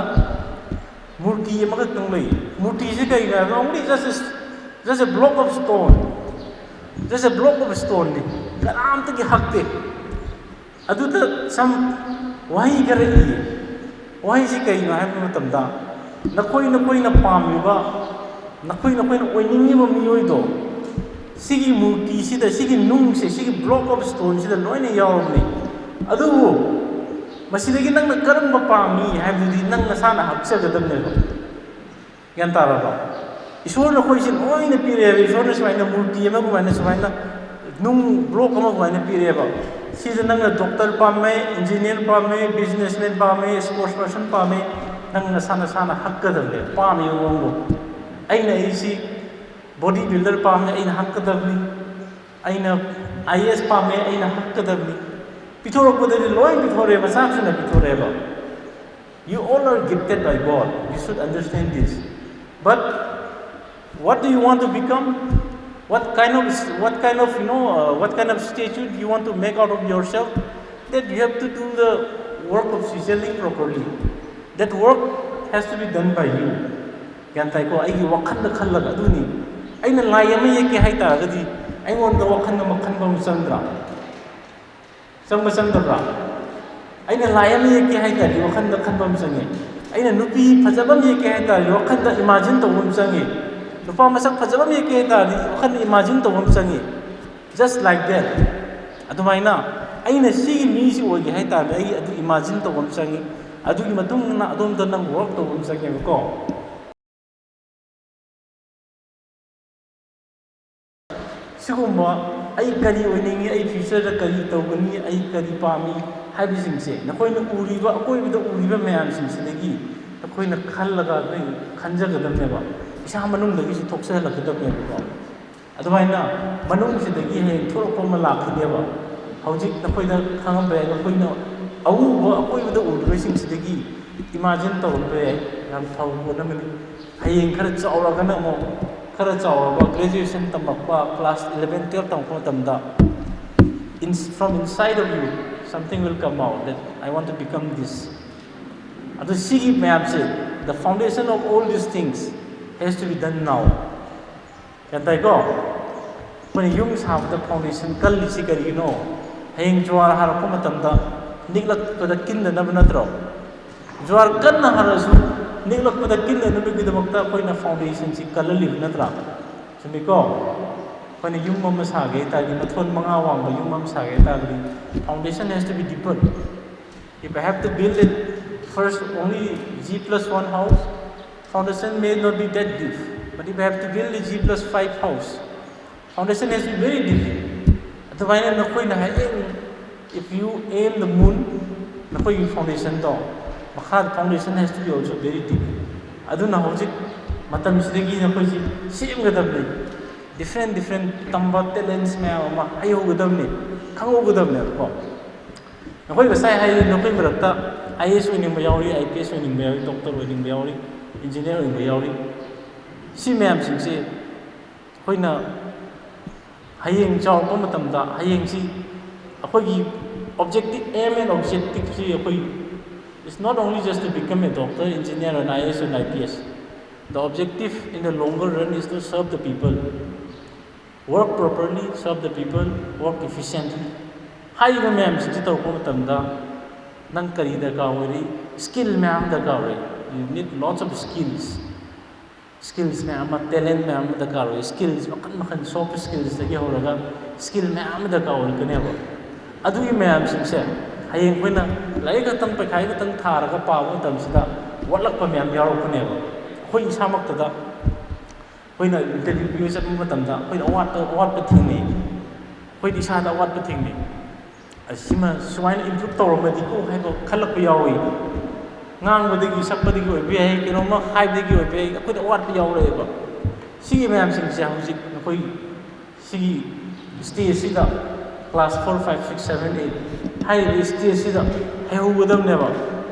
ꯃꯨꯔꯇꯤ ꯑꯃꯈꯛꯇꯪ ꯂꯩ꯫ ꯃꯨꯔꯇꯤꯁꯤ ꯀꯩꯅꯣ ꯍꯥꯏꯕꯗ, only just a, just a block of stone, just a block of stoneꯅꯤ, ꯀꯅꯥꯝꯇꯒꯤ ꯍꯛꯇꯦ꯫ ꯑꯗꯨꯗ ꯁꯝ ꯋꯥꯍꯩ ꯈꯔ ꯏꯌꯦ꯫ ꯋꯥꯍꯩꯁꯤ ꯀꯩꯅꯣ ꯍꯥꯏꯕ ꯃꯇꯝꯗ, ꯅꯈꯣꯏ ꯅꯈꯣꯏꯅ ꯄꯥꯝꯃꯤꯕ, ꯅꯈꯣꯏ ꯅꯈꯣꯏꯅ ꯑꯣꯏꯅꯤꯡꯉꯤꯕ ꯃꯤꯑꯣꯏꯗꯣ, ꯁꯤꯒꯤ ꯃꯨꯔꯇꯤꯁꯤꯗ, ꯁꯤꯒꯤ ꯅꯨꯡꯁꯦ, ꯁꯤꯒꯤ block of stoneꯁꯤꯗ ꯂꯣꯏꯅ ꯌꯥꯎꯔꯕꯅꯤ꯫ ꯑꯗꯨꯕꯨ ꯃꯁꯤꯗꯒꯤ ꯅꯪꯅ ꯀꯔꯝꯕ ꯄꯥꯝꯃꯤ ꯍꯥꯏꯕꯗꯨꯗꯤ ꯅꯪ ꯅꯁꯥꯅ ꯍꯛꯆꯒꯗꯕꯅꯦꯕ꯫ ꯒ꯭ꯌꯥꯟ ꯇꯥꯔꯕ? ꯏꯁꯣꯔꯅ ꯑꯩꯈꯣꯏꯁꯦ ꯂꯣꯏꯅ ꯄꯤꯔꯛꯑꯦꯕ꯫ ꯏꯁꯣꯔꯅ ꯁꯨꯃꯥꯏꯅ ꯃꯨꯔꯇꯤ ꯑꯃ ꯀꯃꯥꯏꯅ, ꯁꯨꯃꯥꯏꯅ ꯅꯨꯡ block ꯑꯃ ꯀꯃꯥꯏꯅ ꯄꯤꯔꯛꯑꯦꯕ꯫ ꯁꯤꯗ ꯅꯪꯅ ꯗꯣꯛꯇꯔ ꯄꯥꯝꯃꯦ, ꯏꯟꯖꯤꯅꯤꯌꯥꯔ ꯄꯥꯝꯃꯦ, ꯕꯤꯖꯤꯅꯦꯁꯃꯦꯟ ꯄꯥꯝꯃꯦ, ꯁ꯭ꯄꯣꯔꯠꯁ ꯄꯔꯁꯟ ꯄꯥꯝꯃꯦ, ꯅꯪ ꯅꯁꯥ ꯅꯁꯥꯅ ꯍꯛꯀꯗꯕꯅꯦ ꯄꯥꯝꯃꯤꯕ ꯃꯑꯣꯡꯗꯣ꯫ ꯑꯩꯅ ꯑꯩꯁꯤ ꯕꯣꯗꯤ ꯕꯤꯜꯗꯔ ꯄꯥꯝꯃꯦ, ꯑꯩꯅ ꯍꯛꯀꯗꯕꯅꯤ꯫ ꯑꯩꯅ ꯑꯥꯏ ꯑꯦ ꯑꯦꯁ ꯄꯥꯝꯃꯦ, ꯑꯩꯅ ꯍꯛꯀꯗꯕꯅꯤ꯫ ꯄꯤꯊꯣꯔꯛꯄꯗꯗꯤ ꯂꯣꯏ ꯄꯤꯊꯣꯔꯛꯑꯦ, ꯃꯆꯥ ꯃꯁꯨꯅ ꯄꯤꯊꯣꯔꯛꯑꯦꯕ꯫ You all are gifted by God. You should understand this. But what do you want to become? What kind of, what kind of, you know, uh, what kind of statue do you want to make out of yourself? That you have to do the work of chiseling properly. That work has to be done by you. ꯒ꯭ꯌꯥꯟ ꯇꯥꯏꯀꯣ? ꯑꯩꯒꯤ ꯋꯥꯈꯜꯗ ꯈꯜꯂꯒ ꯑꯗꯨꯅꯤ꯫ ꯑꯩꯅ ꯂꯥꯏ ꯑꯃ ꯌꯦꯛꯀꯦ ꯍꯥꯏ ꯇꯥꯔꯒꯗꯤ, ꯑꯩꯉꯣꯟꯗ ꯋꯥꯈꯜ ꯑꯃ ꯈꯟꯕ ꯑꯃ ꯆꯪꯗ꯭ꯔꯥ? ꯆꯪꯕ ꯆꯪꯗꯕ꯭ꯔꯥ? ꯑꯩꯅ ꯂꯥꯏ ꯑꯃ ꯌꯦꯛꯀꯦ ꯍꯥꯏ ꯇꯥꯔꯗꯤ ꯋꯥꯈꯜꯗ ꯈꯟꯕ ꯑꯃ ꯆꯪꯉꯤ꯫ ꯑꯩꯅ ꯅꯨꯄꯤ ꯐꯖꯕ ꯑꯃ ꯌꯦꯛꯀꯦ ꯍꯥꯏ ꯇꯥꯔꯗꯤ ꯋꯥꯈꯜꯗ ꯏꯃꯥꯖꯤꯟ ꯇꯧꯕ ꯑꯃ ꯆꯪꯉꯤ꯫ ꯅꯨꯄꯥ ꯃꯁꯛ ꯐꯖꯕ ꯑꯃ ꯌꯦꯛꯀꯦ ꯍꯥꯏ ꯇꯥꯔꯗꯤ ꯋꯥꯈꯜꯗ ꯏꯃꯥꯖꯤꯟ ꯇꯧꯕ ꯑꯃ ꯆꯪꯉꯤ꯫ Just like that. ꯑꯗꯨꯃꯥꯏꯅ ꯑꯩꯅ ꯁꯤꯒꯤ ꯃꯤꯁꯤ ꯑꯣꯏꯒꯦ ꯍꯥꯏ ꯇꯥꯔꯗꯤ ꯑꯩ ꯑꯗꯨ ꯏꯃꯥꯖꯤꯟ ꯇꯧꯕ ꯑꯃ ꯆꯪꯉꯤ꯫ ꯑꯗꯨꯒꯤ ꯃꯇꯨꯡ ꯏꯟꯅ ꯑꯗꯣꯝꯗ ꯅꯪ ꯋꯥꯔꯛ ꯇꯧꯕ ꯑꯃ ꯆꯪꯉꯦꯕꯀꯣ꯫ ꯁꯤꯒꯨꯝꯕ ꯑꯩ ꯀꯔꯤ ꯑꯣꯏꯅꯤꯡꯉꯤ, ꯑꯩ ꯐ꯭ꯌꯨꯆꯔꯗ ꯀꯔꯤ ꯇꯧꯒꯅꯤ, ꯑꯩ ꯀꯔꯤ ꯄꯥꯝꯃꯤ ꯍꯥꯏꯕꯁꯤꯡꯁꯦ ꯅꯈꯣꯏꯅ ꯎꯔꯤꯕ, ꯑꯀꯣꯏꯕꯗ ꯎꯔꯤꯕ ꯃꯌꯥꯝꯁꯤꯡꯁꯤꯗꯒꯤ ꯅꯈꯣꯏꯅ ꯈꯜꯂꯒ ꯅꯣꯏ ꯈꯟꯖꯒꯗꯕꯅꯦꯕ꯫ ꯏꯁꯥ ꯃꯅꯨꯡꯗꯒꯤꯁꯨ ꯊꯣꯛꯆꯍꯜꯂꯛꯀꯗꯕꯅꯦꯕꯀꯣ꯫ ꯑꯗꯨꯃꯥꯏꯅ ꯃꯅꯨꯡꯁꯤꯗꯒꯤ ꯍꯌꯦꯡ ꯊꯣꯛꯂꯛꯄ ꯑꯃ ꯂꯥꯛꯈꯤꯅꯦꯕ꯫ ꯍꯧꯖꯤꯛ ꯅꯈꯣꯏꯅ ꯈꯪꯉꯝꯕ ꯌꯥꯏ, ꯅꯈꯣꯏꯅ ꯑꯎꯕ ꯑꯀꯣꯏꯕꯗ ꯎꯔꯤꯕꯁꯤꯡꯁꯤꯗꯒꯤ ꯏꯃꯥꯖꯤꯟ ꯇꯧꯔꯝꯕ ꯌꯥꯏ, ꯌꯥꯝ ꯐꯕ ꯄꯣꯠ ꯑꯃꯅꯤ꯫ ꯍꯌꯦꯡ ꯈꯔ ꯆꯥꯎꯔꯒꯅ ꯑꯃꯨꯛ, ꯈꯔ ꯆꯥꯎꯔꯕ, ꯒ꯭ꯔꯦꯖꯨꯑꯦꯁꯟ ꯇꯝꯃꯛꯄ, ꯀ꯭ꯂꯥꯁ ꯏꯂꯚꯦꯟ ꯇꯨꯌꯦꯜꯞ ꯇꯝꯃꯛꯄ ꯃꯇꯝꯗ, in, from inside of you, something will come out that I want to become this. ꯑꯗꯨ ꯁꯤꯒꯤ ꯃꯌꯥꯝꯁꯦ, the foundation of all these things has to be done now. ꯒ꯭ꯌꯥꯟ ꯇꯥꯏꯀꯣ? ꯑꯩꯈꯣꯏꯅ ꯌꯨꯝ ꯁꯥꯕꯗ ꯐꯥꯎꯟꯗꯦꯁꯟ ꯀꯜꯂꯤꯁꯤ ꯀꯔꯤꯒꯤꯅꯣ? ꯍꯌꯦꯡ ꯖꯨꯋꯥꯔ ꯍꯥꯔꯛꯄ ꯃꯇꯝꯗ ꯅꯤꯛꯂꯛꯄꯗ ꯀꯤꯟꯗꯅꯕ ꯅꯠꯇ꯭ꯔꯣ? ꯖꯨꯋꯥꯔ ꯀꯟꯅ ꯍꯥꯔꯛꯑꯁꯨ ꯅꯤꯛꯂꯛꯄꯗ ꯀꯤꯟꯗꯅꯕꯒꯤꯗꯃꯛꯇ ꯑꯩꯈꯣꯏꯅ ꯐꯥꯎꯟꯗꯦꯁꯟꯁꯤ ꯀꯜꯍꯜꯂꯤꯕ ꯅꯠꯇ꯭ꯔꯥ? ꯆꯨꯝꯃꯤꯀꯣ? ꯑꯩꯈꯣꯏꯅ ꯌꯨꯝ ꯑꯃ ꯁꯥꯒꯦ ꯍꯥꯏ ꯇꯥꯔꯗꯤ, ꯃꯊꯣꯟ ꯃꯉꯥ ꯋꯥꯡꯕ ꯌꯨꯝ ꯑꯃ ꯁꯥꯒꯦ ꯍꯥꯏ ꯇꯥꯔꯒꯗꯤ, foundation has to be deeper. If I have to build it first only G plus one house, foundation may not be that deep. But if I have to build a G plus five house, foundation has to be very deep. ꯑꯗꯨꯃꯥꯏꯅ ꯅꯈꯣꯏꯅ ꯍꯌꯦꯡ, if you aim the moon, ꯅꯈꯣꯏꯒꯤ ꯐꯥꯎꯟꯗꯦꯁꯟꯗꯣ, ꯃꯈꯥꯗ foundation has to be also very deep. ꯑꯗꯨꯅ ꯍꯧꯖꯤꯛ ꯃꯇꯝꯁꯤꯗꯒꯤ ꯅꯈꯣꯏꯁꯤ ꯁꯦꯝꯒꯗꯕꯅꯤ꯫ Different different ꯇꯝꯕ talents ꯃꯌꯥꯝ ꯑꯃ ꯍꯩꯍꯧꯒꯗꯕꯅꯤ, ꯈꯪꯍꯧꯒꯗꯕꯅꯦꯕꯀꯣ꯫ ꯅꯈꯣꯏ ꯉꯁꯥꯏ ꯍꯥꯏꯔꯤ, ꯅꯈꯣꯏ ꯃꯔꯛꯇ I A S ꯑꯣꯏꯅꯤꯡꯕ ꯌꯥꯎꯔꯤ, I P S ꯑꯣꯏꯅꯤꯡꯕ ꯌꯥꯎꯔꯤ, ꯗꯣꯛꯇꯔ ꯑꯣꯏꯅꯤꯡꯕ ꯌꯥꯎꯔꯤ, ꯏꯟꯖꯤꯅꯤꯌꯥꯔ ꯑꯣꯏꯅꯤꯡꯕ ꯌꯥꯎꯔꯤ꯫ ꯁꯤ ꯃꯌꯥꯝꯁꯤꯡꯁꯦ ꯑꯩꯈꯣꯏꯅ ꯍꯌꯦꯡ ꯆꯥꯎꯔꯛꯄ ꯃꯇꯝꯗ, ꯍꯌꯦꯡꯁꯤ ꯑꯩꯈꯣꯏꯒꯤ objective, aim and objectiveꯁꯤ ꯑꯩꯈꯣꯏ, it's not only just to become a doctor, engineer and I A S and I P S. The objective in the longer run is to serve the people. Work properly, serve the people, work efficiently. ꯍꯥꯏꯔꯤꯕ ꯃꯌꯥꯝꯁꯤꯡꯁꯤ ꯇꯧꯔꯛꯄ ꯃꯇꯝꯗ ꯅꯪ ꯀꯔꯤ ꯗꯔꯀꯥꯔ ꯑꯣꯏꯔꯤ? Skill ꯃꯌꯥꯝ ꯗꯔꯀꯥꯔ ꯑꯣꯏꯔꯤ. You need lots of skills. Skills ꯃꯌꯥꯝ ꯑꯃ, talent ꯃꯌꯥꯝ ꯑꯃ ꯗꯔꯀꯥꯔ ꯑꯣꯏ. Skills ꯃꯈꯜ ꯃꯈꯜ, soft skillsꯇꯒꯤ ꯍꯧꯔꯒ skill ꯃꯌꯥꯝ ꯑꯃ ꯗꯔꯀꯥꯔ ꯑꯣꯏꯔꯛꯀꯅꯦꯕ. ꯑꯗꯨꯒꯤ ꯃꯌꯥꯝꯁꯤꯡꯁꯦ ꯍꯌꯦꯡ ꯑꯩꯈꯣꯏꯅ ꯂꯥꯏꯔꯤꯛ ꯈꯛꯇꯪ, ꯄꯩꯈꯥ ꯈꯛꯇꯪ ꯊꯥꯔꯒ ꯄꯥꯕ ꯃꯇꯝꯁꯤꯗ ꯋꯥꯠꯂꯛꯄ ꯃꯌꯥꯝ ꯌꯥꯎꯔꯛꯄꯅꯦꯕ. ꯑꯩꯈꯣꯏ ꯏꯁꯥꯃꯛꯇꯗ ꯑꯩꯈꯣꯏꯅ interview ꯄꯤꯕ ꯆꯠꯄ ꯃꯇꯝꯗ ꯑꯩꯈꯣꯏꯗ ꯑꯋꯥꯠꯄ, ꯑꯋꯥꯠꯄ ꯊꯦꯡꯅꯩ. ꯑꯩꯈꯣꯏꯗ ꯏꯁꯥꯗ ꯑꯋꯥꯠꯄ ꯊꯦꯡꯅꯩ. ꯑꯁꯤꯃ ꯁꯨꯃꯥꯏꯅ improve ꯇꯧꯔꯝꯃꯗꯤꯀꯣ ꯍꯥꯏꯕ ꯈꯜꯂꯛꯄ ꯌꯥꯎꯏ꯫ ꯉꯥꯡꯕꯗꯒꯤ, ꯁꯛꯄꯗꯒꯤ ꯑꯣꯏꯕ ꯌꯥꯏ, ꯀꯩꯅꯣꯝꯃ ꯍꯥꯏꯕꯗꯒꯤ ꯑꯣꯏꯕ ꯌꯥꯏ, ꯑꯩꯈꯣꯏꯗ ꯑꯋꯥꯠꯄ ꯌꯥꯎꯔꯛꯑꯦꯕ꯫ ꯁꯤꯒꯤ ꯃꯌꯥꯝꯁꯤꯡꯁꯦ ꯍꯧꯖꯤꯛ ꯅꯈꯣꯏ ꯁꯤꯒꯤ stageꯁꯤꯗ, class four, five, six, seven, eight ꯍꯥꯏꯔꯤꯕ stageꯁꯤꯗ ꯍꯩꯍꯧꯒꯗꯕꯅꯦꯕ꯫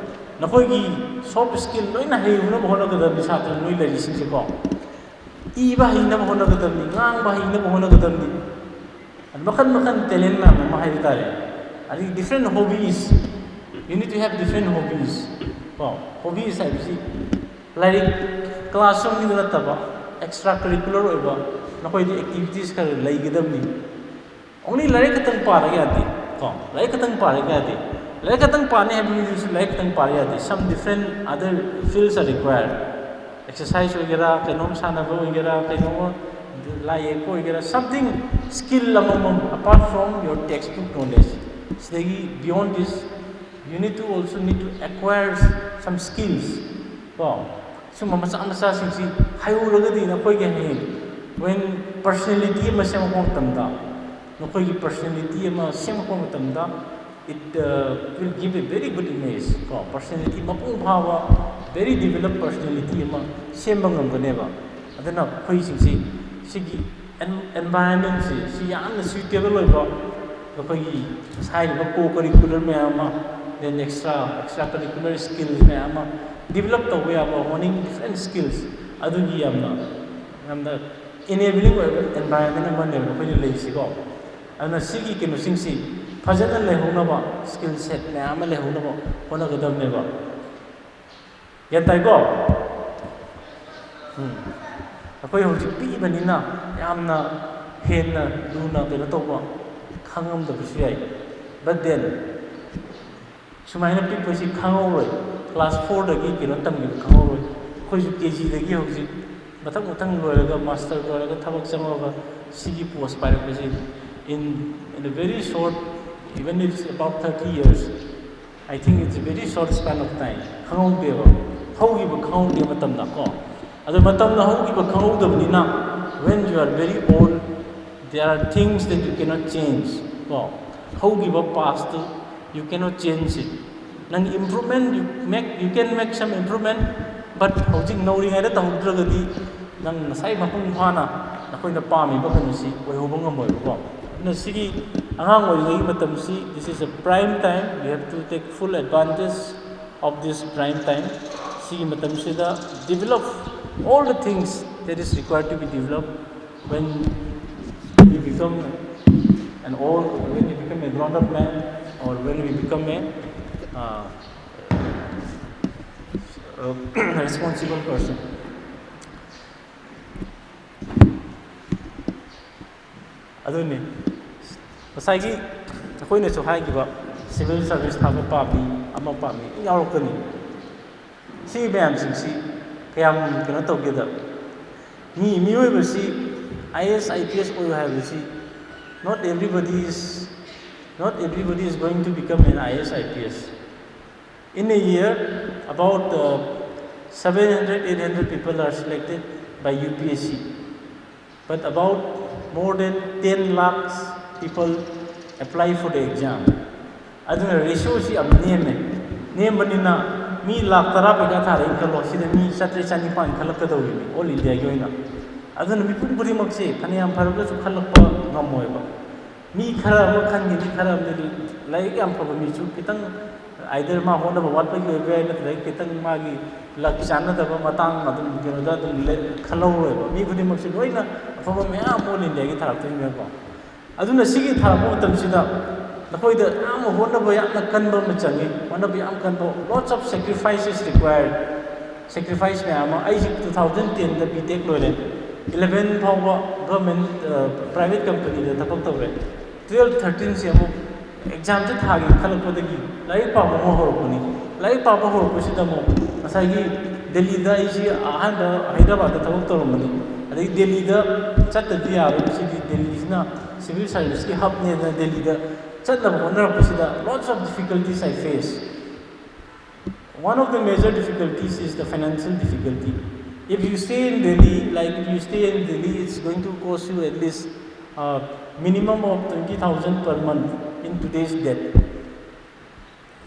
ꯅꯈꯣꯏꯒꯤ soft skill ꯂꯣꯏꯅ ꯍꯩꯍꯧꯅꯕ ꯍꯣꯠꯅꯒꯗꯕꯅꯤ ꯁꯥꯇ꯭ꯔ ꯅꯣꯏ ꯂꯩꯔꯤꯁꯤꯡꯁꯦꯀꯣ꯫ ꯏꯕ ꯍꯩꯅꯕ ꯍꯣꯠꯅꯒꯗꯕꯅꯤ, ꯉꯥꯡꯕ ꯍꯩꯅꯕ ꯍꯣꯠꯅꯒꯗꯕꯅꯤ꯫ ꯑꯗꯨ ꯃꯈꯜ ꯃꯈꯜ talent ꯃꯌꯥꯝ ꯑꯃ ꯍꯥꯏꯕ ꯇꯥꯔꯦ꯫ ꯑꯗꯒꯤ different hobbies, you need to have different hobbies ꯀꯣ꯫ Hobbies ꯍꯥꯏꯕꯁꯤ ꯂꯥꯏꯔꯤꯛ classroomꯒꯤꯗ ꯅꯠꯇꯕ extra curricular ꯑꯣꯏꯕ ꯅꯈꯣꯏꯗꯤ activities ꯈꯔ ꯂꯩꯒꯗꯕꯅꯤ꯫ Only ꯂꯥꯏꯔꯤꯛ ꯈꯛꯇꯪ ꯄꯥꯔꯒ ꯌꯥꯗꯦ ꯀꯣ, ꯂꯥꯏꯔꯤꯛ ꯈꯛꯇꯪ ꯄꯥꯔꯒ ꯌꯥꯗꯦ꯫ ꯂꯥꯏꯔꯤꯛ ꯈꯛꯇꯪ ꯄꯥꯅꯤ ꯍꯥꯏꯕ ꯃꯤꯗꯨꯁꯨ ꯂꯥꯏꯔꯤꯛ ꯈꯛꯇꯪ ꯄꯥꯔꯒ ꯌꯥꯗꯦ꯫ Some different other fields are required. Exercise ꯑꯣꯏꯒꯦꯔꯥ, ꯀꯩꯅꯣꯝ ꯁꯥꯟꯅꯕ ꯑꯣꯏꯒꯦꯔꯥ, ꯀꯩꯅꯣꯝꯃ ꯂꯥꯏ ꯌꯦꯛꯄ ꯑꯣꯏꯒꯦꯔꯥ, something, skill ꯑꯃꯃꯝ, apart from your textbook knowledge. ꯁꯤꯗꯒꯤ beyond this, you need to also need to acquire some skills ꯀꯣ꯫ ꯁꯨꯝꯕ ꯃꯆꯥ ꯃꯆꯥꯁꯤꯡꯁꯤ ꯍꯩꯍꯧꯔꯒꯗꯤ ꯅꯈꯣꯏꯒꯤ ꯍꯌꯦꯡ when personality ꯑꯃ ꯁꯦꯝꯃꯛꯄ ꯃꯇꯝꯗ, ꯅꯈꯣꯏꯒꯤ personality ꯑꯃ ꯁꯦꯝꯃꯛꯄ ꯃꯇꯝꯗ, it, uh, will give a very good image ꯀꯣ꯫ Personality ꯃꯄꯨꯡ ꯐꯥꯕ, very developed personality ꯑꯃ ꯁꯦꯝꯕ ꯉꯝꯒꯅꯦꯕ꯫ ꯑꯗꯨꯅ ꯑꯩꯈꯣꯏꯁꯤꯡꯁꯤ ꯁꯤꯒꯤ en-, environmentꯁꯤ ꯁꯤ ꯌꯥꯝꯅ suitable ꯑꯣꯏꯕ, ꯑꯩꯈꯣꯏꯒꯤ ꯍꯥꯏꯔꯤꯕ co-curricular ꯃꯌꯥꯝ ꯑꯃ, then extra, extra curricular skills ꯃꯌꯥꯝ ꯑꯃ develop ꯇꯧꯕ ꯌꯥꯕ, honing different skills, ꯑꯗꯨꯒꯤ ꯌꯥꯝꯅ, ꯌꯥꯝꯅ enabling ꯑꯣꯏꯕ environment ꯑꯃꯅꯦꯕ ꯑꯩꯈꯣꯏꯅ ꯂꯩꯔꯤꯁꯤꯀꯣ꯫ ꯑꯗꯨꯅ ꯁꯤꯒꯤ ꯀꯩꯅꯣꯁꯤꯡꯁꯤ ꯐꯖꯅ ꯂꯩꯍꯧꯅꯕ, skill set ꯃꯌꯥꯝ ꯑꯃ ꯂꯩꯍꯧꯅꯕ ꯍꯣꯠꯅꯒꯗꯕꯅꯦꯕ꯫ ꯒ꯭ꯌꯥꯟ ꯇꯥꯏꯀꯣ? ꯎꯝ꯫ ꯑꯩꯈꯣꯏ ꯍꯧꯖꯤꯛ ꯄꯤꯛꯏꯕꯅꯤꯅ ꯌꯥꯝꯅ ꯍꯦꯟꯅ ꯂꯨꯅ ꯀꯩꯅꯣ ꯇꯧꯕ ꯈꯪꯉꯝꯗꯕꯁꯨ ꯌꯥꯏ꯫ But then ꯁꯨꯃꯥꯏꯅ ꯄꯤꯛꯄꯁꯤ ꯈꯪꯍꯧꯔꯣꯏ꯫ ꯀ꯭ꯂꯥꯁ ꯐꯣꯔꯗꯒꯤ ꯀꯩꯅꯣ ꯇꯝꯈꯤꯕ ꯈꯪꯍꯧꯔꯣꯏ꯫ ꯑꯩꯈꯣꯏꯁꯨ ꯀꯦ ꯖꯤꯗꯒꯤ ꯍꯧꯖꯤꯛ ꯃꯊꯪ ꯃꯊꯪ ꯂꯣꯏꯔꯒ, ꯃꯥꯁꯇꯔ ꯂꯣꯏꯔꯒ ꯊꯕꯛ ꯆꯪꯉꯒ ꯁꯤꯒꯤ ꯄꯣꯁ ꯄꯥꯏꯔꯛꯄꯁꯤ, in in a very short, even if it's about thirty years, I think it's a very short span of time. ꯈꯪꯍꯧꯗꯦꯕ, ꯍꯧꯈꯤꯕ ꯈꯪꯍꯧꯗꯦ ꯃꯇꯝꯗ ꯀꯣ꯫ ꯑꯗꯣ ꯃꯇꯝꯅ ꯍꯧꯈꯤꯕ ꯈꯪꯍꯧꯗꯕꯅꯤꯅ, when you are very old, there are things that you cannot change ꯀꯣ꯫ ꯍꯧꯈꯤꯕ past two you cannot change it. ꯅꯪ improvement, you make, you can make some improvement, but ꯍꯧꯖꯤꯛ ꯅꯧꯔꯤꯉꯩꯗ ꯇꯧꯍꯧꯗ꯭ꯔꯒꯗꯤ ꯅꯪ ꯉꯁꯥꯏ ꯃꯄꯨꯡ ꯐꯥꯅ ꯅꯈꯣꯏꯅ ꯄꯥꯝꯃꯤꯕ ꯀꯩꯅꯣꯁꯤ ꯑꯣꯏꯍꯧꯕ ꯉꯝꯃꯣꯏꯕꯀꯣ꯫ ꯑꯗꯨꯅ ꯁꯤꯒꯤ ꯑꯉꯥꯡ ꯑꯣꯏꯔꯤꯉꯩꯒꯤ ꯃꯇꯝꯁꯤ, this is a prime time, we have to take full advantage of this prime time. ꯁꯤꯒꯤ ꯃꯇꯝꯁꯤꯗ develop all the things that is required to be developed when we become an old, when we become a grown-up man, or when we become a uh, uh, responsible person. ꯑꯗꯨꯅꯤ ꯉꯁꯥꯏꯒꯤ ꯑꯩꯈꯣꯏꯅꯁꯨ ꯍꯥꯏꯈꯤꯕ, civil service ꯊꯥꯕ ꯄꯥꯝꯃꯤ, ꯑꯃ ꯄꯥꯝꯃꯤ ꯌꯥꯎꯔꯛꯀꯅꯤ꯫ ꯁꯤ ꯃꯌꯥꯝꯁꯤꯡꯁꯤ ꯀꯌꯥꯝ ꯀꯩꯅꯣ ꯇꯧꯒꯦꯗ, ꯃꯤ ꯃꯤꯑꯣꯏꯕꯁꯤ I A S, I P S ꯑꯣꯏꯌꯨ ꯍꯥꯏꯕꯁꯤ, not everybody is, not everybody is going to become an I A S, I P S. In a year, about uh, seven hundred, eight hundred people are selected by U P S C. But about more than ten lakhs people apply for the exam. ꯑꯗꯨꯅ ratio ꯁꯤ ꯌꯥꯝ ꯅꯦꯝꯃꯦ꯫ ꯅꯦꯝꯕꯅꯤꯅ ꯃꯤ ꯂꯥꯛ ꯇꯔꯥ ꯄꯩꯈꯥ ꯊꯥꯔꯦꯅ ꯈꯜꯂꯣ, ꯁꯤꯗ ꯃꯤ ꯆꯥꯇ꯭ꯔꯦꯠ ꯆꯅꯤꯄꯥꯟ ꯈꯜꯂꯛꯀꯗꯧꯔꯤꯅꯤ all India ꯒꯤ ꯑꯣꯏꯅ꯫ ꯑꯗꯨꯅ ꯃꯤꯄꯨꯝ ꯈꯨꯗꯤꯡꯃꯛꯁꯦ ꯐꯅꯌꯥꯝ ꯐꯔꯒꯁꯨ ꯈꯜꯂꯛꯄ ꯉꯝꯃꯣꯏꯕ꯫ ꯃꯤ ꯈꯔ ꯑꯃ ꯈꯟꯈꯤꯅꯤ, ꯈꯔ ꯑꯃꯗꯤ ꯂꯥꯏꯔꯤꯛ ꯌꯥꯝ ꯐꯕ ꯃꯤꯁꯨ ꯈꯤꯇꯪ, either ꯃꯥ ꯍꯣꯠꯅꯕ ꯋꯥꯠꯄꯒꯤ ꯑꯣꯏꯕ ꯌꯥꯏ, ꯅꯠꯇ꯭ꯔꯒ ꯈꯤꯇꯪ ꯃꯥꯒꯤ luck ꯆꯥꯟꯅꯗꯕ ꯃꯇꯥꯡ ꯑꯗꯨꯝ ꯀꯩꯅꯣꯗ ꯑꯗꯨꯝ ꯂꯩ-, ꯈꯜꯍꯧꯔꯣꯏꯕ꯫ ꯃꯤ ꯈꯨꯗꯤꯡꯃꯛꯁꯦ ꯂꯣꯏꯅ ꯑꯐꯕ ꯃꯌꯥꯝ ꯑꯃ all India ꯒꯤ ꯊꯥꯔꯛꯇꯣꯏꯅꯤꯅꯀꯣ꯫ ꯑꯗꯨꯅ ꯁꯤꯒꯤ ꯊꯥꯔꯛꯄ ꯃꯇꯝꯁꯤꯗ ꯅꯈꯣꯏꯗ ꯌꯥꯝꯅ ꯍꯣꯠꯅꯕ ꯌꯥꯝꯅ ꯀꯟꯕ ꯑꯃ ꯆꯪꯉꯤ꯫ ꯍꯣꯠꯅꯕ ꯌꯥꯝ ꯀꯟꯕ, lots of sacrifices required. Sacrifice ꯃꯌꯥꯝ ꯑꯃ꯫ ꯑꯩꯁꯤ two thousand ten ꯗ B Tech ꯂꯣꯏꯔꯦ꯫ ꯏꯂꯚꯦꯟ ꯐꯥꯎꯕ ꯒꯚꯔꯟꯃꯦꯟ ꯄ꯭ꯔꯥꯏꯚꯦꯠ ꯀꯝꯄꯅꯤꯗ ꯊꯕꯛ ꯇꯧꯔꯦ꯫ ꯇꯨꯌꯦꯜꯞ ꯊꯥꯔꯇꯤꯟꯁꯦ ꯑꯃꯨꯛ ꯑꯦꯛꯖꯥꯝꯁꯦ ꯊꯥꯒꯦ ꯈꯜꯂꯛꯄꯗꯒꯤ ꯂꯥꯏꯔꯤꯛ ꯄꯥꯕ ꯑꯃ ꯍꯧꯔꯛꯄꯅꯤ꯫ ꯂꯥꯏꯔꯤꯛ ꯄꯥꯕ ꯍꯧꯔꯛꯄꯁꯤꯗ ꯑꯃꯨꯛ ꯉꯁꯥꯏꯒꯤ ꯗꯦꯜꯂꯤꯗ ꯑꯩꯁꯤ ꯑꯍꯥꯟꯕ ꯍꯥꯏꯗ꯭ꯔꯕꯥꯗ ꯊꯕꯛ ꯇꯧꯔꯝꯕꯅꯤ꯫ ꯑꯗꯒꯤ ꯗꯦꯜꯂꯤꯗ ꯆꯠꯇꯗꯤ ꯌꯥꯔꯣꯏ, ꯁꯤꯗꯤ ꯗꯦꯜꯂꯤꯁꯤꯅ ꯁꯤꯚꯤꯜ ꯁꯥꯔꯚꯤꯁꯀꯤ ꯍꯕꯅꯦꯅ ꯗꯦꯜꯂꯤꯗ ꯆꯠꯅꯕ ꯍꯣꯠꯅꯔꯛꯄꯁꯤꯗ lots of difficulties I face. One of the major difficulties is the financial difficulty. If you stay in Delhi, like if you stay in Delhi, it's going to cost you at least uh, minimum of twenty thousand per month in today's debt.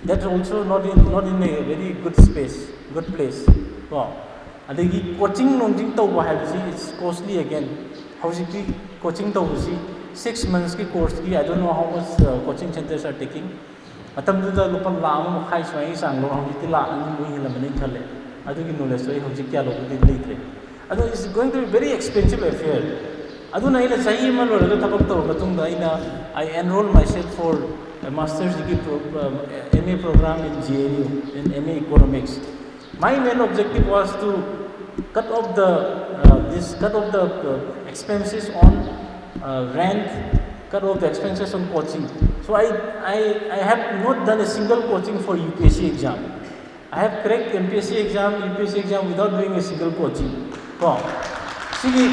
That's also not in, not in a very good space, good place. ꯀꯣ, ꯑꯗꯒꯤ coaching ꯅꯣꯡꯆꯤꯡ ꯇꯧꯕ ꯍꯥꯏꯕꯁꯤ it's costly again. ꯍꯧꯖꯤꯛꯇꯤ coaching ꯇꯧꯕꯁꯤ six months ꯀꯤ course ꯀꯤ, I don't know how much uh, coaching centers are taking. ꯃꯇꯝꯗꯨꯗ ꯂꯨꯄꯥ ꯂꯥꯈ ꯑꯃ ꯃꯈꯥꯏ ꯁꯨꯃꯥꯏꯅ ꯆꯥꯡ ꯂꯧꯔ, ꯍꯧꯖꯤꯛꯇꯤ ꯂꯥꯈ ꯑꯅꯤ ꯂꯣꯏ ꯍꯦꯜꯂꯝꯃꯅꯤ ꯈꯜꯂꯦ꯫ ꯑꯗꯨꯒꯤ knowledge ꯇꯣ ꯑꯩ ꯍꯧꯖꯤꯛ ꯀꯌꯥ ꯂꯧꯕꯗꯤ ꯂꯩꯇ꯭ꯔꯦ꯫ ꯑꯗꯣ it's going to be very expensive affair. ꯑꯗꯨꯅ ꯑꯩꯅ ꯆꯍꯤ ꯑꯃ ꯂꯣꯏꯔꯒ ꯊꯕꯛ ꯇꯧꯔ ꯃꯇꯨꯡꯗ ꯑꯩꯅ I enroll myself for a master's degree pro- uh, M A program in J N U in M A Economics. My main objective was to cut off the uh, this cut off the uh, expenses on uh, rent, cut off the expenses on coaching. So I, I, I have not done a single coaching for U P S C exam. I have cracked M P S C exam, U P S C exam without doing a single coaching. ꯀꯣ, ꯁꯤꯒꯤ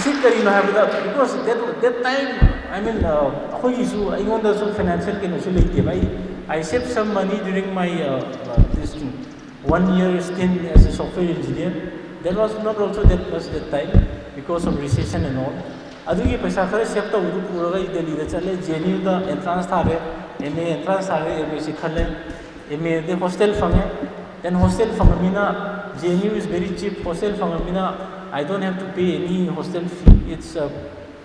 ꯁꯤ ꯀꯔꯤꯅꯣ ꯍꯥꯏꯕꯗ, because that, that time, I mean, ꯑꯩꯈꯣꯏꯒꯤꯁꯨ, ꯑꯩꯉꯣꯟꯗꯁꯨ financial ꯀꯩꯅꯣꯁꯨ ꯂꯩꯇꯦꯕ꯫ ꯑꯩ I saved some money during my uh, uh, this thing, one year stint as a software engineer. That was not also that much that time because of recession and all. ꯑꯗꯨꯒꯤ ꯄꯩꯁꯥ ꯈꯔ ꯁꯦꯞ ꯇꯧꯕꯗꯨ ꯄꯨꯔꯒ ꯑꯩ ꯗꯦꯜꯂꯤꯗ ꯆꯠꯂꯦ, J N U ꯗ entrance ꯊꯥꯔꯦ, M A entrance ꯊꯥꯔꯦ, M A C ꯈꯜꯂꯦ꯫ M A ꯗꯤ hostel ꯐꯪꯉꯦ꯫ Then hostel ꯐꯪꯉꯃꯤꯅ J N U is very cheap, hostel ꯐꯪꯉꯃꯤꯅ I don't have to pay any hostel fee. It's uh,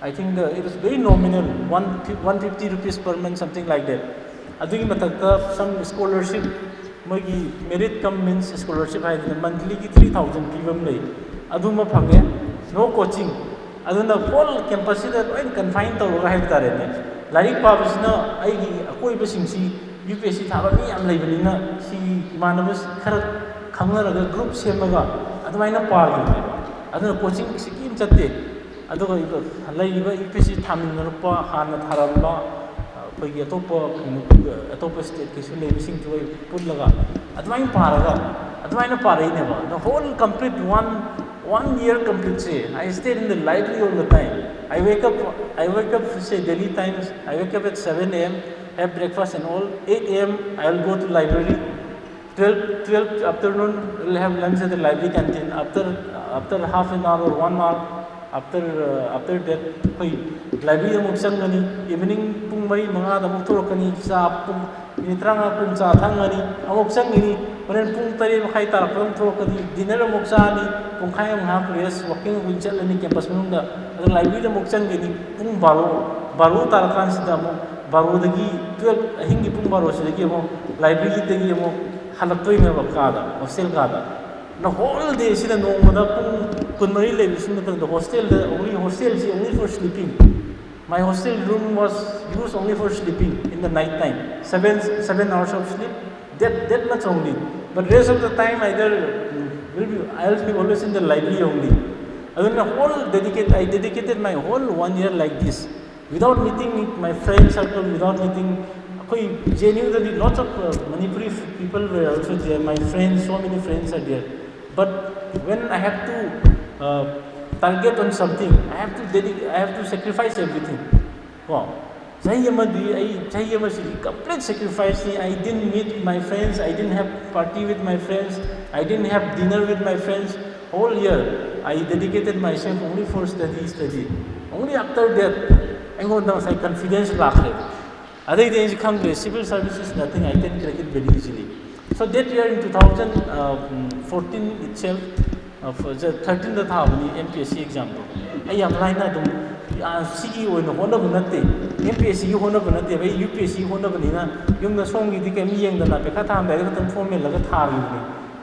I think the, it was very nominal, one, one fifty rupees per month, something like that. ꯑꯗꯨꯒꯤ ꯃꯊꯛꯇ some scholarship, ꯃꯣꯏꯒꯤ merit cum means scholarship ꯍꯥꯏꯗꯅ monthly ꯒꯤ three thousand ꯄꯤꯕ ꯑꯃ ꯂꯩ, ꯑꯗꯨꯃ ꯐꯪꯉꯦ꯫ No coaching, ꯑꯗꯨꯅ whole campus ꯁꯤꯗ ꯂꯣꯏꯅ confine ꯇꯧꯔꯒ ꯍꯥꯏꯕ ꯇꯥꯔꯦꯅꯦ꯫ ꯂꯥꯏꯔꯤꯛ ꯄꯥꯕꯁꯤꯅ ꯑꯩꯒꯤ ꯑꯀꯣꯏꯕꯁꯤꯡꯁꯤ U P S C ꯊꯥꯕ ꯃꯤ ꯌꯥꯝ ꯂꯩꯕꯅꯤꯅ ꯁꯤ ꯏꯃꯥꯟꯅꯕ ꯈꯔ ꯈꯪꯅꯔꯒ group ꯁꯦꯝꯃꯒ ꯑꯗꯨꯃꯥꯏꯅ ꯄꯥꯈꯤꯕꯅꯦꯕ꯫ ꯑꯗꯨꯅ coaching ꯁꯤꯀꯤ ꯑꯃ ꯆꯠꯇꯦ꯫ ꯑꯗꯨꯒ ꯂꯩꯔꯤꯕ ꯌꯨ ꯄꯤ ꯑꯦꯁ ꯁꯤ ꯊꯥꯃꯤꯟꯅꯔꯛꯄ, ꯍꯥꯟꯅ ꯊꯥꯔꯝꯕ ꯑꯩꯈꯣꯏꯒꯤ ꯑꯇꯣꯞꯄ ꯀꯩꯅꯣ, ꯑꯇꯣꯞꯄ stateꯀꯤꯁꯨ ꯂꯩꯕꯁꯤꯡꯗꯨꯒ ꯄꯨꯜꯂꯒ ꯑꯗꯨꯃꯥꯏꯅ ꯄꯥꯔꯒ ꯑꯗꯨꯃꯥꯏꯅ ꯄꯥꯔꯛꯏꯅꯦꯕ꯫ The whole complete one, one year complete say I stayed in the library all the time. I wake up, I wake up, say, daily times, I wake up at seven a m, have breakfast and all. Eight a m, I will go to library. Twelve, twelve afternoon, we'll have lunch at the library canteen. After, after half an hour or one hour, after, uh, after that, ꯑꯩꯈꯣꯏ library ꯑꯃꯨꯛ ꯆꯪꯒꯅꯤ꯫ Evening ꯄꯨꯡ ꯃꯔꯤ ꯃꯉꯥꯗ ꯑꯃꯨꯛ ꯊꯣꯛꯂꯛꯀꯅꯤ꯫ ꯆꯥ ꯄꯨꯡ ꯃꯤꯅꯤꯠ ꯇꯔꯥꯃꯉꯥ ꯄꯨꯡ ꯆꯥ ꯊꯛꯒꯅꯤ, ꯑꯃꯨꯛ ꯆꯪꯒꯅꯤ꯫ ꯍꯣꯔꯦꯟ ꯄꯨꯡ ꯇꯔꯦꯠ ꯃꯈꯥꯏ ꯇꯥꯔꯛꯄꯗ ꯑꯃꯨꯛ ꯊꯣꯛꯂꯛꯀꯅꯤ꯫ Dinner ꯑꯃꯨꯛ ꯆꯥꯅꯤ, ꯄꯨꯡꯈꯥꯏ ꯑꯃ ꯉꯥꯏꯍꯥꯛ rest, walking ꯑꯃꯨꯛ ꯆꯠꯂꯅꯤ campus ꯃꯅꯨꯡꯗ꯫ ꯑꯗꯨ libraryꯗ ꯑꯃꯨꯛ ꯆꯪꯒꯅꯤ꯫ ꯄꯨꯡ ꯕꯥꯔꯣ, ꯕꯥꯔꯣ ꯇꯥꯔꯀꯥꯟꯁꯤꯗ ꯑꯃꯨꯛ, ꯕꯥꯔꯣꯗꯒꯤ twelve, ꯑꯍꯤꯡꯒꯤ ꯄꯨꯡ ꯕꯥꯔꯣꯁꯤꯗꯒꯤ ꯑꯃꯨꯛ libraryꯗꯒꯤ ꯑꯃꯨꯛ ꯍꯜꯂꯛꯇꯣꯏꯅꯦꯕ ꯀꯥꯗ, hostel ꯀꯥꯗ꯫ The whole day ꯁꯤꯗ ꯅꯣꯡꯃꯗ ꯄꯨꯡ ꯀꯨꯟꯃꯔꯤ ꯂꯩꯕꯁꯤ ꯅꯠꯇꯅ, hostelꯗ only, hostelꯁꯤ only for sleeping. My hostel room was used only for sleeping in the night time. Seven, seven hours of sleep, that, that much only. But rest of the time, either, mm, will be, I'll be always in the library only. ꯑꯗꯨꯅ whole dedicate, I dedicated my whole one year like this. Without meeting my friend circle, without meeting, ꯑꯩꯈꯣꯏ J N Uꯗꯗꯤ lots of, uh, Manipuri people were also there, my friends, so many friends are there. But when I have to, uh, target on something, I have to dedic-, I have to sacrifice everything. ꯀꯣ, ꯆꯍꯤ ꯑꯃꯗꯤ ꯑꯩ, ꯆꯍꯤ ꯑꯃꯁꯤꯗꯤ complete sacrificeꯅꯤ꯫ I didn't meet my friends, I didn't have party with my friends, I didn't have dinner with my friends. Whole year, I dedicated myself only for study, study. Only after that, ꯑꯩꯉꯣꯟꯗ ꯉꯁꯥꯏ confidence ꯂꯥꯛꯈ꯭ꯔꯦ꯫ ꯑꯗꯩꯗꯤ ꯑꯩꯁꯦ ꯈꯪꯗ꯭ꯔꯦ, civil service is nothing, I can crack it very easily. So that year in two thousand fourteen itself, uh, for the thirteenꯗ ꯊꯥꯕꯅꯤ M P S C examꯗꯣ꯫ ꯑꯩ ꯌꯥꯝ ꯂꯥꯏꯅ ꯑꯗꯨꯝ, ꯑ, ꯁꯤꯒꯤ ꯑꯣꯏꯅ ꯍꯣꯠꯅꯕ ꯅꯠꯇꯦ, M P S Cꯒꯤ ꯍꯣꯠꯅꯕ ꯅꯠꯇꯦꯕ, ꯑꯩ U P S C ꯍꯣꯠꯅꯕꯅꯤꯅ ꯌꯨꯝꯗ ꯁꯣꯝꯒꯤꯗꯤ ꯀꯩꯝ ꯌꯦꯡꯗꯅ ꯄꯩꯈꯥ ꯊꯥꯔꯝꯗꯥꯏꯗ ꯈꯛꯇꯪ form ꯃꯦꯜꯂꯒ ꯊꯥꯈꯤꯕꯅꯤ꯫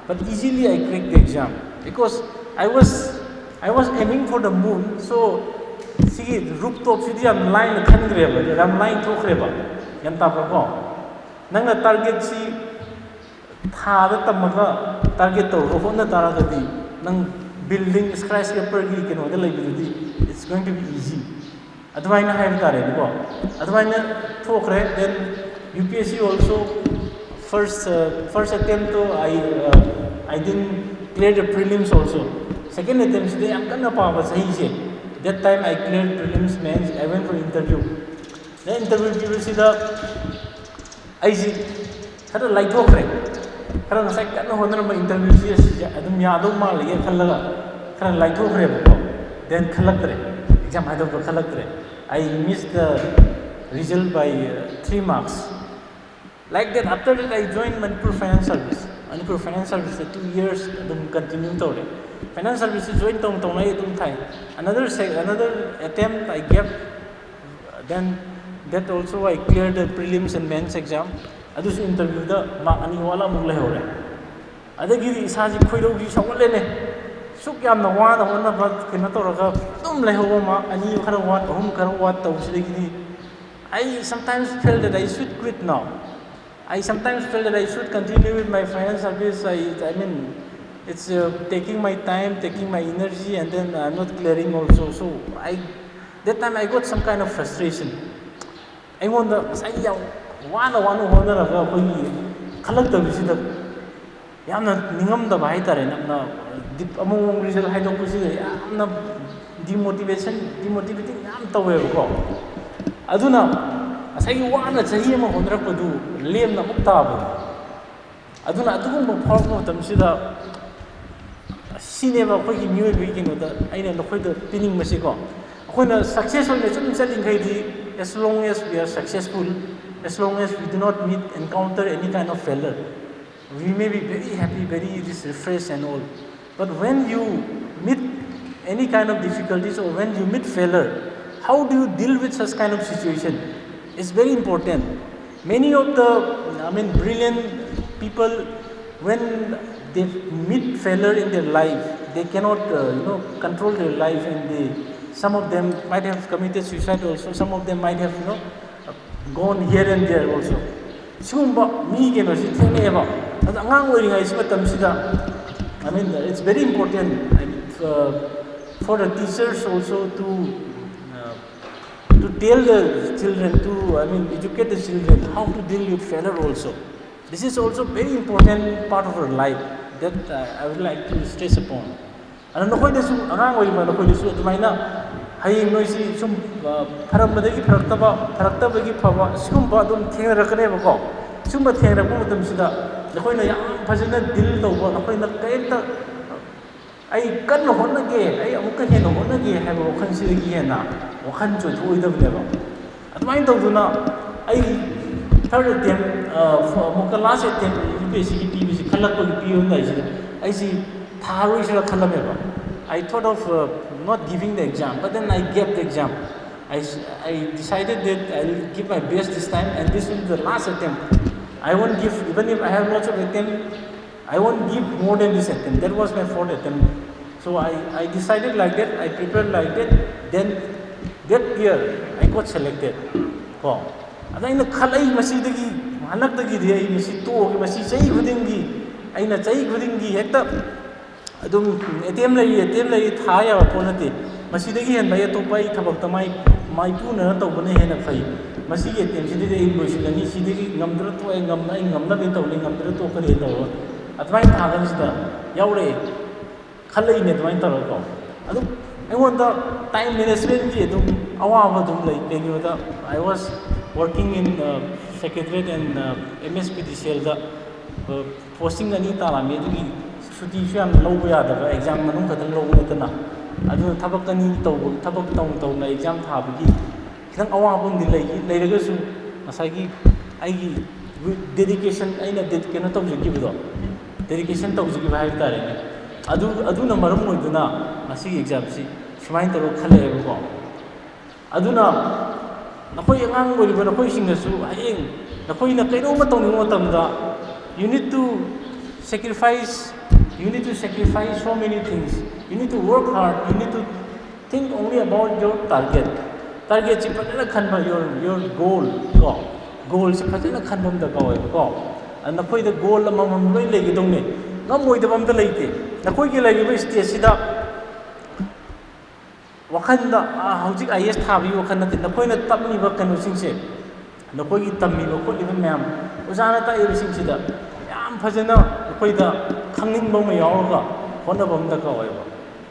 But easily I cracked the exam because I was, I was aiming for the moon. So ꯁꯤꯒꯤ rooftopꯁꯤꯗꯤ ꯌꯥꯝ ꯂꯥꯏꯅ ꯈꯟꯈ꯭ꯔꯦꯕ, ꯌꯥꯝ ꯂꯥꯏꯅ ꯊꯣꯛꯈ꯭ꯔꯦꯕ꯫ ꯒ꯭ꯌꯥꯟ ꯇꯥꯕ꯭ꯔꯥꯀꯣ? ꯅꯪꯅ targetꯁꯤ ꯊꯥꯗ ꯇꯝꯃꯒ target ꯇꯧꯔꯒ ꯍꯣꯠꯅ ꯇꯥꯔꯒꯗꯤ ꯅꯪ building skyscraperꯒꯤ ꯀꯩꯅꯣꯗ ꯂꯩꯕꯗꯨꯗꯤ it's going to be easy. ꯑꯗꯨꯃꯥꯏꯅ ꯍꯥꯏꯕ ꯇꯥꯔꯦꯅꯦꯀꯣ. ꯑꯗꯨꯃꯥꯏꯅ ꯊꯣꯛꯈ꯭ꯔꯦ. Then U P S C also first, uh, first attempt to I, uh, I didn't clear the prelims also. Second attempt ꯁꯤꯗ ꯌꯥꯝ ꯀꯟꯅ ꯄꯥꯕ ꯆꯍꯤꯁꯦ. That time I cleared prelims, mains, I went for interview. Then interview ꯄꯤꯕꯁꯤꯗ ꯑꯩꯁꯤ ꯈꯔ ꯂꯥꯏꯊꯣꯛꯈ꯭ꯔꯦ. ꯈꯔ ꯉꯁꯥꯏ ꯀꯟꯅ ꯍꯣꯠꯅꯔꯝꯕ interview ꯁꯤ ꯑꯗꯨꯝ ꯌꯥꯗꯧ ꯃꯥꯜꯂꯤꯌꯦ ꯈꯜꯂꯒ ꯈꯔ ꯂꯥꯏꯊꯣꯛꯈ꯭ꯔꯦꯕꯀꯣ. Then ꯈꯜꯂꯛꯇ꯭ꯔꯦ, exam ꯍꯥꯏꯗꯣꯛꯄ ꯈꯜꯂꯛꯇ꯭ꯔꯦ. I missed the result by, uh, three marks. Like that, after that I joined Manipur Finance Service. Manipur Finance Service two years ꯑꯗꯨꯝ continue ꯇꯧꯔꯦ. Finance Service join ꯇꯧꯅ ꯇꯧꯅ ꯑꯩ ꯑꯗꯨꯝ ꯊꯥꯏ. Another se- another attempt I gave. Then that also I cleared the prelims and mains exam. ꯑꯗꯨꯁꯨ interview ꯗ mark ꯑꯅꯤ ꯋꯥꯠꯂ ꯑꯃꯨꯛ ꯂꯩꯍꯧꯔꯦ. ꯑꯗꯒꯤꯗꯤ ꯏꯁꯥꯁꯤ ꯈꯣꯏꯗꯧꯁꯤ ꯁꯧꯒꯠꯂꯦꯅꯦ. ꯁꯨꯛ ꯌꯥꯝꯅ ꯋꯥꯅ ꯍꯣꯠꯅꯕ ꯀꯩꯅꯣ ꯇꯧꯔꯒ ꯑꯗꯨꯝ ꯂꯩꯍꯧꯕ mark ꯑꯅꯤ ꯈꯔ ꯋꯥꯠ, ꯑꯍꯨꯝ ꯈꯔ ꯋꯥꯠ ꯇꯧꯕꯁꯤꯗꯒꯤꯗꯤ I sometimes feel that I should quit now. I sometimes feel that I should continue with my finance service. I, I mean, it's, uh, taking my time, taking my energy, and then I'm not clearing also. So I, that time I got some kind of frustration. ꯑꯩꯉꯣꯟꯗ ꯉꯁꯥꯏꯒꯤ ꯌꯥꯝ ꯋꯥꯅ ꯋꯥꯅ ꯍꯣꯠꯅꯔꯒ ꯑꯩꯈꯣꯏꯒꯤ ꯈꯜꯂꯛꯇꯕꯁꯤꯗ ꯌꯥꯝꯅ ꯅꯤꯡꯉꯝꯗꯕ ꯍꯥꯏꯇꯥꯔꯦ. ꯌꯥꯝꯅ ꯗꯤꯞ ꯑꯃꯨꯛ ꯑꯃꯨꯛ result ꯍꯥꯏꯗꯣꯛꯄꯁꯤꯗ ꯌꯥꯝꯅ demotivation, demotivating ꯌꯥꯝ ꯇꯧꯋꯦꯕꯀꯣ. ꯑꯗꯨꯅ ꯉꯁꯥꯏꯒꯤ ꯋꯥꯅ ꯆꯍꯤ ꯑꯃ ꯍꯣꯠꯅꯔꯛꯄꯗꯨ ꯂꯦꯝꯅ ꯑꯃꯨꯛ ꯇꯥꯕꯗꯣ꯫ ꯑꯗꯨꯅ ꯑꯗꯨꯒꯨꯝꯕ ꯐꯥꯎꯔꯛꯄ ꯃꯇꯝꯁꯤꯗ ꯁꯤꯅꯦꯕ ꯑꯩꯈꯣꯏꯒꯤ ꯃꯤꯑꯣꯏꯕꯒꯤ ꯀꯩꯅꯣꯗ ꯑꯩꯅ ꯅꯈꯣꯏꯗ ꯄꯤꯅꯤꯡꯕꯁꯤꯀꯣ, ꯑꯩꯈꯣꯏꯅ success ꯑꯣꯏꯅ ꯁꯨꯝ ꯆꯠꯂꯤꯈꯩꯗꯤ, as long as we are successful, as long as we do not meet, encounter any kind of failure, we may be very happy, very this refreshed and all. But when you meet any kind of difficulties or when you meet failure, how do you deal with such kind of situation? It's very important. Many of the, I mean, brilliant people, when they meet failure in their life, they cannot, uh, you know, control their life, and they, some of them might have committed suicide also. Some of them might have, you know, gone here and there also. ꯁꯤꯒꯨꯝꯕ ꯃꯤ ꯀꯩꯅꯣꯁꯤ ꯊꯦꯡꯅꯩꯑꯕ꯫ ꯑꯗꯣ ꯑꯉꯥꯡ ꯑꯣꯏꯔꯤꯉꯩꯁꯤ ꯃꯇꯝꯁꯤꯗ, I mean, it's very important, I mean, uh, for the teachers also to, uh, to tell the children, to, I mean, educate the children how to deal with failure also. This is also very important part of our life that, uh, I would like to stress upon. ꯑꯗꯣ ꯅꯈꯣꯏꯗꯁꯨ, ꯑꯉꯥꯡ ꯑꯣꯏꯔꯤꯕ ꯅꯈꯣꯏꯗꯁꯨ ꯑꯗꯨꯃꯥꯏꯅ ꯍꯌꯦꯡ ꯅꯣꯏꯁꯤ ꯁꯨꯝ, ꯑ, ꯐꯔꯝꯕꯗꯒꯤ ꯐꯔꯛꯇꯕ, ꯐꯔꯛꯇꯕꯒꯤ ꯐꯕ, ꯁꯤꯒꯨꯝꯕ ꯑꯗꯨꯝ ꯊꯦꯡꯅꯔꯛꯀꯅꯦꯕꯀꯣ꯫ ꯁꯤꯒꯨꯝꯕ ꯊꯦꯡꯅꯔꯛꯄ ꯃꯇꯝꯁꯤꯗ ꯅꯈꯣꯏꯅ ꯌꯥꯝ ꯐꯖꯅ ꯗꯤꯜ ꯇꯧꯕ, ꯅꯈꯣꯏꯅ ꯀꯔꯤꯝꯇ "ꯑꯩ ꯀꯟꯅ ꯍꯣꯠꯅꯒꯦ, ꯑꯩ ꯑꯃꯨꯛꯀ ꯍꯦꯟꯅ ꯍꯣꯠꯅꯒꯦ" ꯍꯥꯏꯕ ꯋꯥꯈꯜꯁꯤꯗꯒꯤ ꯍꯦꯟꯅ ꯋꯥꯈꯜ ꯆꯣꯏꯊꯣꯛꯑꯣꯏꯗꯕꯅꯦꯕ꯫ ꯑꯗꯨꯃꯥꯏꯅ ꯇꯧꯗꯨꯅ ꯑꯩ third attempt, ꯑ, ꯑꯃꯨꯛꯀ last attempt UPSCꯒꯤ ꯄꯤꯕꯁꯤ ꯈꯜꯂꯛꯄꯒꯤ ꯄꯤꯔꯝꯗꯥꯏꯁꯤꯗ ꯑꯩꯁꯤ ꯊꯥꯔꯣꯏꯁꯤꯔ ꯈꯜꯂꯝꯃꯦꯕ꯫ I thought of, uh, not giving the exam, but then I gave the exam. I, s- I decided that I'll give my best this time, and this will be the last attempt. I won't give, even if I have lots of attempt, I won't give more than this attempt. That was my fourth attempt. So I, I decided like that, I prepared like that, then that year I got selected. ꯀꯣ, ꯑꯗ ꯑꯩꯅ ꯈꯜꯂꯛꯏ, ꯃꯁꯤꯗꯒꯤ, ꯍꯟꯗꯛꯇꯒꯤꯗꯤ ꯑꯩ ꯃꯁꯤ ꯇꯣꯛꯑꯒꯦ, ꯃꯁꯤ ꯆꯍꯤ ꯈꯨꯗꯤꯡꯒꯤ, ꯑꯩꯅ ꯆꯍꯤ ꯈꯨꯗꯤꯡꯒꯤ ꯍꯦꯛꯇ ꯑꯗꯨꯝ attempt ꯂꯩꯔꯤ, attempt ꯂꯩꯔꯤ, ꯊꯥ ꯌꯥꯕ ꯄꯣꯠ ꯅꯠꯇꯦ꯫ ꯃꯁꯤꯗꯒꯤ ꯍꯦꯟꯕ ꯑꯩ ꯑꯇꯣꯞꯄ ꯑꯩ ꯊꯕꯛꯇ ꯃꯥꯏ, ꯃꯥꯏꯄꯨꯅꯅ ꯇꯧꯕꯅ ꯍꯦꯟꯅ ꯐꯩ꯫ ꯃꯁꯤꯒꯤ attempt ꯁꯤꯗꯒꯤ ꯑꯩ ꯂꯣꯏꯁꯤꯜꯂꯅꯤ, ꯁꯤꯗꯒꯤ ꯉꯝꯗ꯭ꯔ ꯇꯣꯛꯑꯦ, ꯉꯝ-, ꯑꯩ ꯉꯝꯅꯕꯗꯤ ꯇꯧꯅꯤ, ꯉꯝꯗ꯭ꯔ ꯇꯣꯛꯀꯅꯤ ꯇꯧꯔꯣ꯫ ꯑꯗꯨꯃꯥꯏꯅ ꯊꯥ ꯈꯔꯁꯤꯗ ꯌꯥꯎꯔꯛꯑꯦ, ꯈꯜꯂꯛꯏꯅꯦ ꯑꯗꯨꯃꯥꯏꯅ ꯇꯧꯔꯒꯀꯣ꯫ ꯑꯗꯨ ꯑꯩꯉꯣꯟꯗ time managementꯀꯤ ꯑꯗꯨꯝ ꯑꯋꯥꯕ ꯑꯗꯨꯝ ꯂꯩ꯫ ꯀꯩꯒꯤꯅꯣꯗ, I was working in, uh, Secretariat and, uh, MSPDCLꯗ, uh, posting ꯑꯅꯤ ꯇꯥꯔꯝꯃꯤ꯫ ꯑꯗꯨꯒꯤ ꯁꯨꯇꯤꯁꯨ ꯌꯥꯝ ꯂꯧꯕ ꯌꯥꯗꯕ, exam ꯃꯅꯨꯡ ꯈꯛꯇꯪ ꯂꯧꯕ ꯅꯠꯇꯅ꯫ ꯑꯗꯨꯅ ꯊꯕꯛ ꯑꯅꯤ ꯇꯧꯕ, ꯊꯕꯛ ꯇꯧꯅ ꯇꯧꯅ exam ꯊꯥꯕꯒꯤ ꯈꯤꯇꯪ ꯑꯋꯥꯕ ꯑꯃꯗꯤ ꯂꯩ꯫ ꯂꯩꯔꯒꯁꯨ ꯉꯁꯥꯏꯒꯤ ꯑꯩꯒꯤ dedication, ꯑꯩꯅ ꯗꯦꯗꯤ-, ꯀꯩꯅꯣ ꯇꯧꯖꯈꯤꯕꯗꯣ, dedication ꯇꯧꯖꯈꯤꯕ ꯍꯥꯏꯕ ꯇꯥꯔꯦꯅꯦ, ꯑꯗꯨ, ꯑꯗꯨꯅ ꯃꯔꯝ ꯑꯣꯏꯗꯨꯅ ꯉꯁꯤꯒꯤ examꯁꯤ ꯁꯨꯃꯥꯏꯅ ꯇꯧꯔꯒ ꯈꯜꯂꯛꯑꯦꯕꯀꯣ꯫ ꯑꯗꯨꯅ ꯅꯈꯣꯏ ꯑꯉꯥꯡ ꯑꯣꯏꯔꯤꯕ ꯅꯈꯣꯏꯁꯤꯡꯅꯁꯨ ꯍꯌꯦꯡ ꯅꯈꯣꯏꯅ ꯀꯩꯅꯣꯝꯃ ꯇꯧꯅꯤꯡꯕ ꯃꯇꯝꯗ, you need to sacrifice, you need to sacrifice so many things, you need to work hard, you need to think only about your target. Targetꯁꯤ ꯐꯖꯅ ꯈꯟꯕ, your, your goal ꯀꯣ, goalꯁꯤ ꯐꯖꯅ ꯈꯟꯕ ꯑꯃ ꯗꯔꯀꯥꯔ ꯑꯣꯏꯕꯀꯣ꯫ ꯅꯈꯣꯏꯗ ꯒꯣꯜ ꯑꯃꯃꯝ ꯂꯣꯏ ꯂꯩꯒꯗꯧꯅꯦ꯫ ꯉꯝꯃꯣꯏꯗꯕ ꯑꯝꯇ ꯂꯩꯇꯦ꯫ ꯅꯈꯣꯏꯒꯤ ꯂꯩꯔꯤꯕ ꯁ꯭ꯇꯦꯖꯁꯤꯗ ꯋꯥꯈꯜꯗ, "ꯑꯥ, ꯍꯧꯖꯤꯛ ꯑꯥꯏ ꯑꯦꯁ ꯊꯥꯕꯒꯤ ꯋꯥꯈꯜ ꯅꯠꯇꯦ", ꯅꯈꯣꯏꯅ ꯇꯝꯃꯤꯕ ꯀꯩꯅꯣꯁꯤꯡꯁꯦ, ꯅꯈꯣꯏꯒꯤ ꯇꯝꯃꯤꯕ ꯈꯣꯠꯂꯤꯕ ꯃꯌꯥꯝ, ꯑꯣꯖꯥꯅ ꯇꯥꯛꯏꯕꯁꯤꯡꯁꯤꯗ ꯌꯥꯝ ꯐꯖꯅ ꯑꯩꯈꯣꯏꯗ ꯈꯪꯅꯤꯡꯕ ꯑꯃ ꯌꯥꯎꯔꯒ ꯍꯣꯠꯅꯕ ꯑꯃ ꯗꯔꯀꯥꯔ ꯑꯣꯏꯌꯦꯕ꯫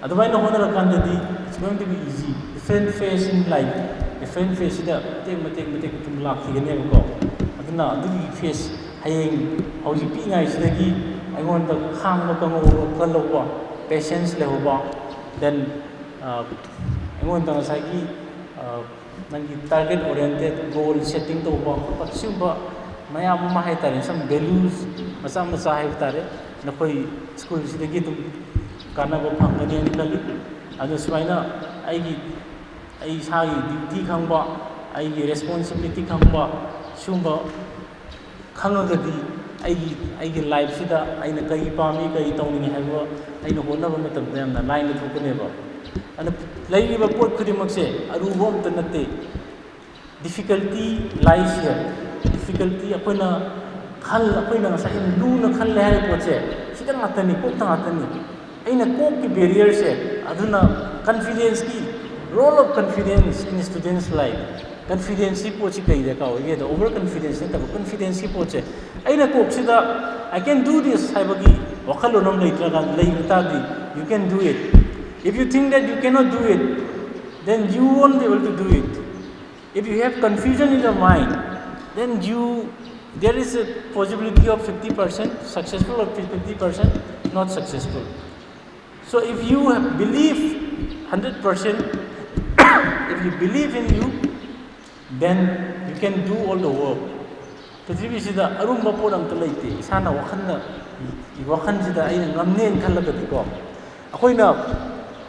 ꯑꯗꯨꯃꯥꯏꯅ ꯍꯣꯠꯅꯔꯀꯥꯟꯗꯗꯤ it's going to be easy. Different phase in life, different phaseꯁꯤꯗ ꯃꯇꯦꯛ ꯃꯇꯦꯛ ꯃꯇꯦꯛ ꯑꯗꯨꯝ ꯂꯥꯛꯈꯤꯒꯅꯦꯕꯀꯣ꯫ ꯑꯗꯨꯅ ꯑꯗꯨꯒꯤ phase, ꯍꯌꯦꯡ ꯍꯧꯖꯤꯛ ꯄꯤꯛꯏꯉꯩꯁꯤꯗꯒꯤ ꯑꯩꯉꯣꯟꯗ ꯈꯥꯡꯕ ꯀꯪꯍꯧꯕ, ꯀꯜꯍꯧꯕ, patience ꯂꯩꯍꯧꯕ, then ꯑꯩꯉꯣꯟꯗ ꯉꯁꯥꯏꯒꯤ ꯅꯪꯒꯤ target oriented goal setting ꯇꯧꯕ ꯈꯣꯠꯄ, ꯁꯤꯒꯨꯝꯕ ꯃꯌꯥꯝ ꯑꯃ ꯍꯥꯏ ꯇꯥꯔꯦ, some values ꯃꯆꯥ ꯃꯆꯥ ꯍꯥꯏꯕ ꯇꯥꯔꯦ, ꯅꯈꯣꯏ ꯁ꯭ꯀꯨꯜꯁꯤꯗꯒꯤ ꯑꯗꯨꯝ ꯀꯥꯟꯅꯕ ꯐꯪꯒꯅꯤ ꯍꯥꯏꯅ ꯈꯜꯂꯤ꯫ ꯑꯗꯣ ꯁꯨꯃꯥꯏꯅ ꯑꯩꯒꯤ, ꯑꯩ ꯏꯁꯥꯒꯤ duty ꯈꯪꯕ, ꯑꯩꯒꯤ responsibility ꯈꯪꯕ, ꯁꯤꯒꯨꯝꯕ ꯈꯪꯉꯒꯗꯤ ꯑꯩꯒꯤ, ꯑꯩꯒꯤ lifeꯁꯤꯗ ꯑꯩꯅ ꯀꯔꯤ ꯄꯥꯝꯃꯤ, ꯀꯔꯤ ꯇꯧꯅꯤꯡꯉꯤ ꯍꯥꯏꯕ ꯑꯩꯅ ꯍꯣꯠꯅꯕ ꯃꯇꯝꯗ ꯌꯥꯝꯅ ꯂꯥꯏꯅ ꯊꯣꯛꯀꯅꯦꯕ꯫ ꯑꯗꯨꯅ ꯂꯩꯔꯤꯕ ꯄꯣꯠ ꯈꯨꯗꯤꯡꯃꯛꯁꯦ ꯑꯔꯨꯕ ꯑꯝꯇ ꯅꯠꯇꯦ꯫ Difficulty lies here. Difficulty ꯑꯩꯈꯣꯏꯅ ꯈꯜ-, ꯑꯩꯈꯣꯏꯅ ꯉꯁꯥꯏꯒꯤ ꯂꯨꯅ ꯈꯜꯂꯦ ꯍꯥꯏꯔꯤꯕ ꯄꯣꯠꯁꯦ ꯁꯤꯗ ꯉꯥꯛꯇꯅꯤ, ꯀꯣꯛꯇ ꯉꯥꯛꯇꯅꯤ꯫ ꯑꯩꯅ ꯀꯣꯛꯀꯤ barrierꯁꯦ, ꯑꯗꯨꯅ confidenceꯀꯤ, role of confidence in students' life, confidenceꯀꯤ ꯄꯣꯠꯁꯤ ꯀꯩꯗ ꯀꯥꯎꯏꯒꯦꯗ, over confidence ꯅꯠꯇꯕ confidenceꯀꯤ ꯄꯣꯠꯁꯦ ꯑꯩꯅ ꯀꯣꯛꯁꯤꯗ "I can do this" ꯍꯥꯏꯕꯒꯤ ꯋꯥꯈꯜꯂꯣꯟ ꯑꯃ ꯂꯩꯇ꯭ꯔꯒ, ꯂꯩꯕ ꯇꯥꯔꯗꯤ, you can do it. If you think that you cannot do it, then you won't be able to do it. If you have confusion in your mind, then you, there is a possibility of fifty percent successful or fifty percent not successful. So if you have belief hundred percent, if you believe in you, then you can do all the work. ꯄ꯭ꯔꯤꯊꯤꯕꯤꯁꯤꯗ ꯑꯔꯨꯝꯕ ꯄꯣꯠ ꯑꯝꯇ ꯂꯩꯇꯦ꯫ ꯏꯁꯥꯅ ꯋꯥꯈꯜꯅ, ꯋꯥꯈꯜꯁꯤꯗ ꯑꯩꯅ ꯉꯝꯅꯦꯅ ꯈꯜꯂꯒꯗꯤꯀꯣ, ꯑꯩꯈꯣꯏꯅ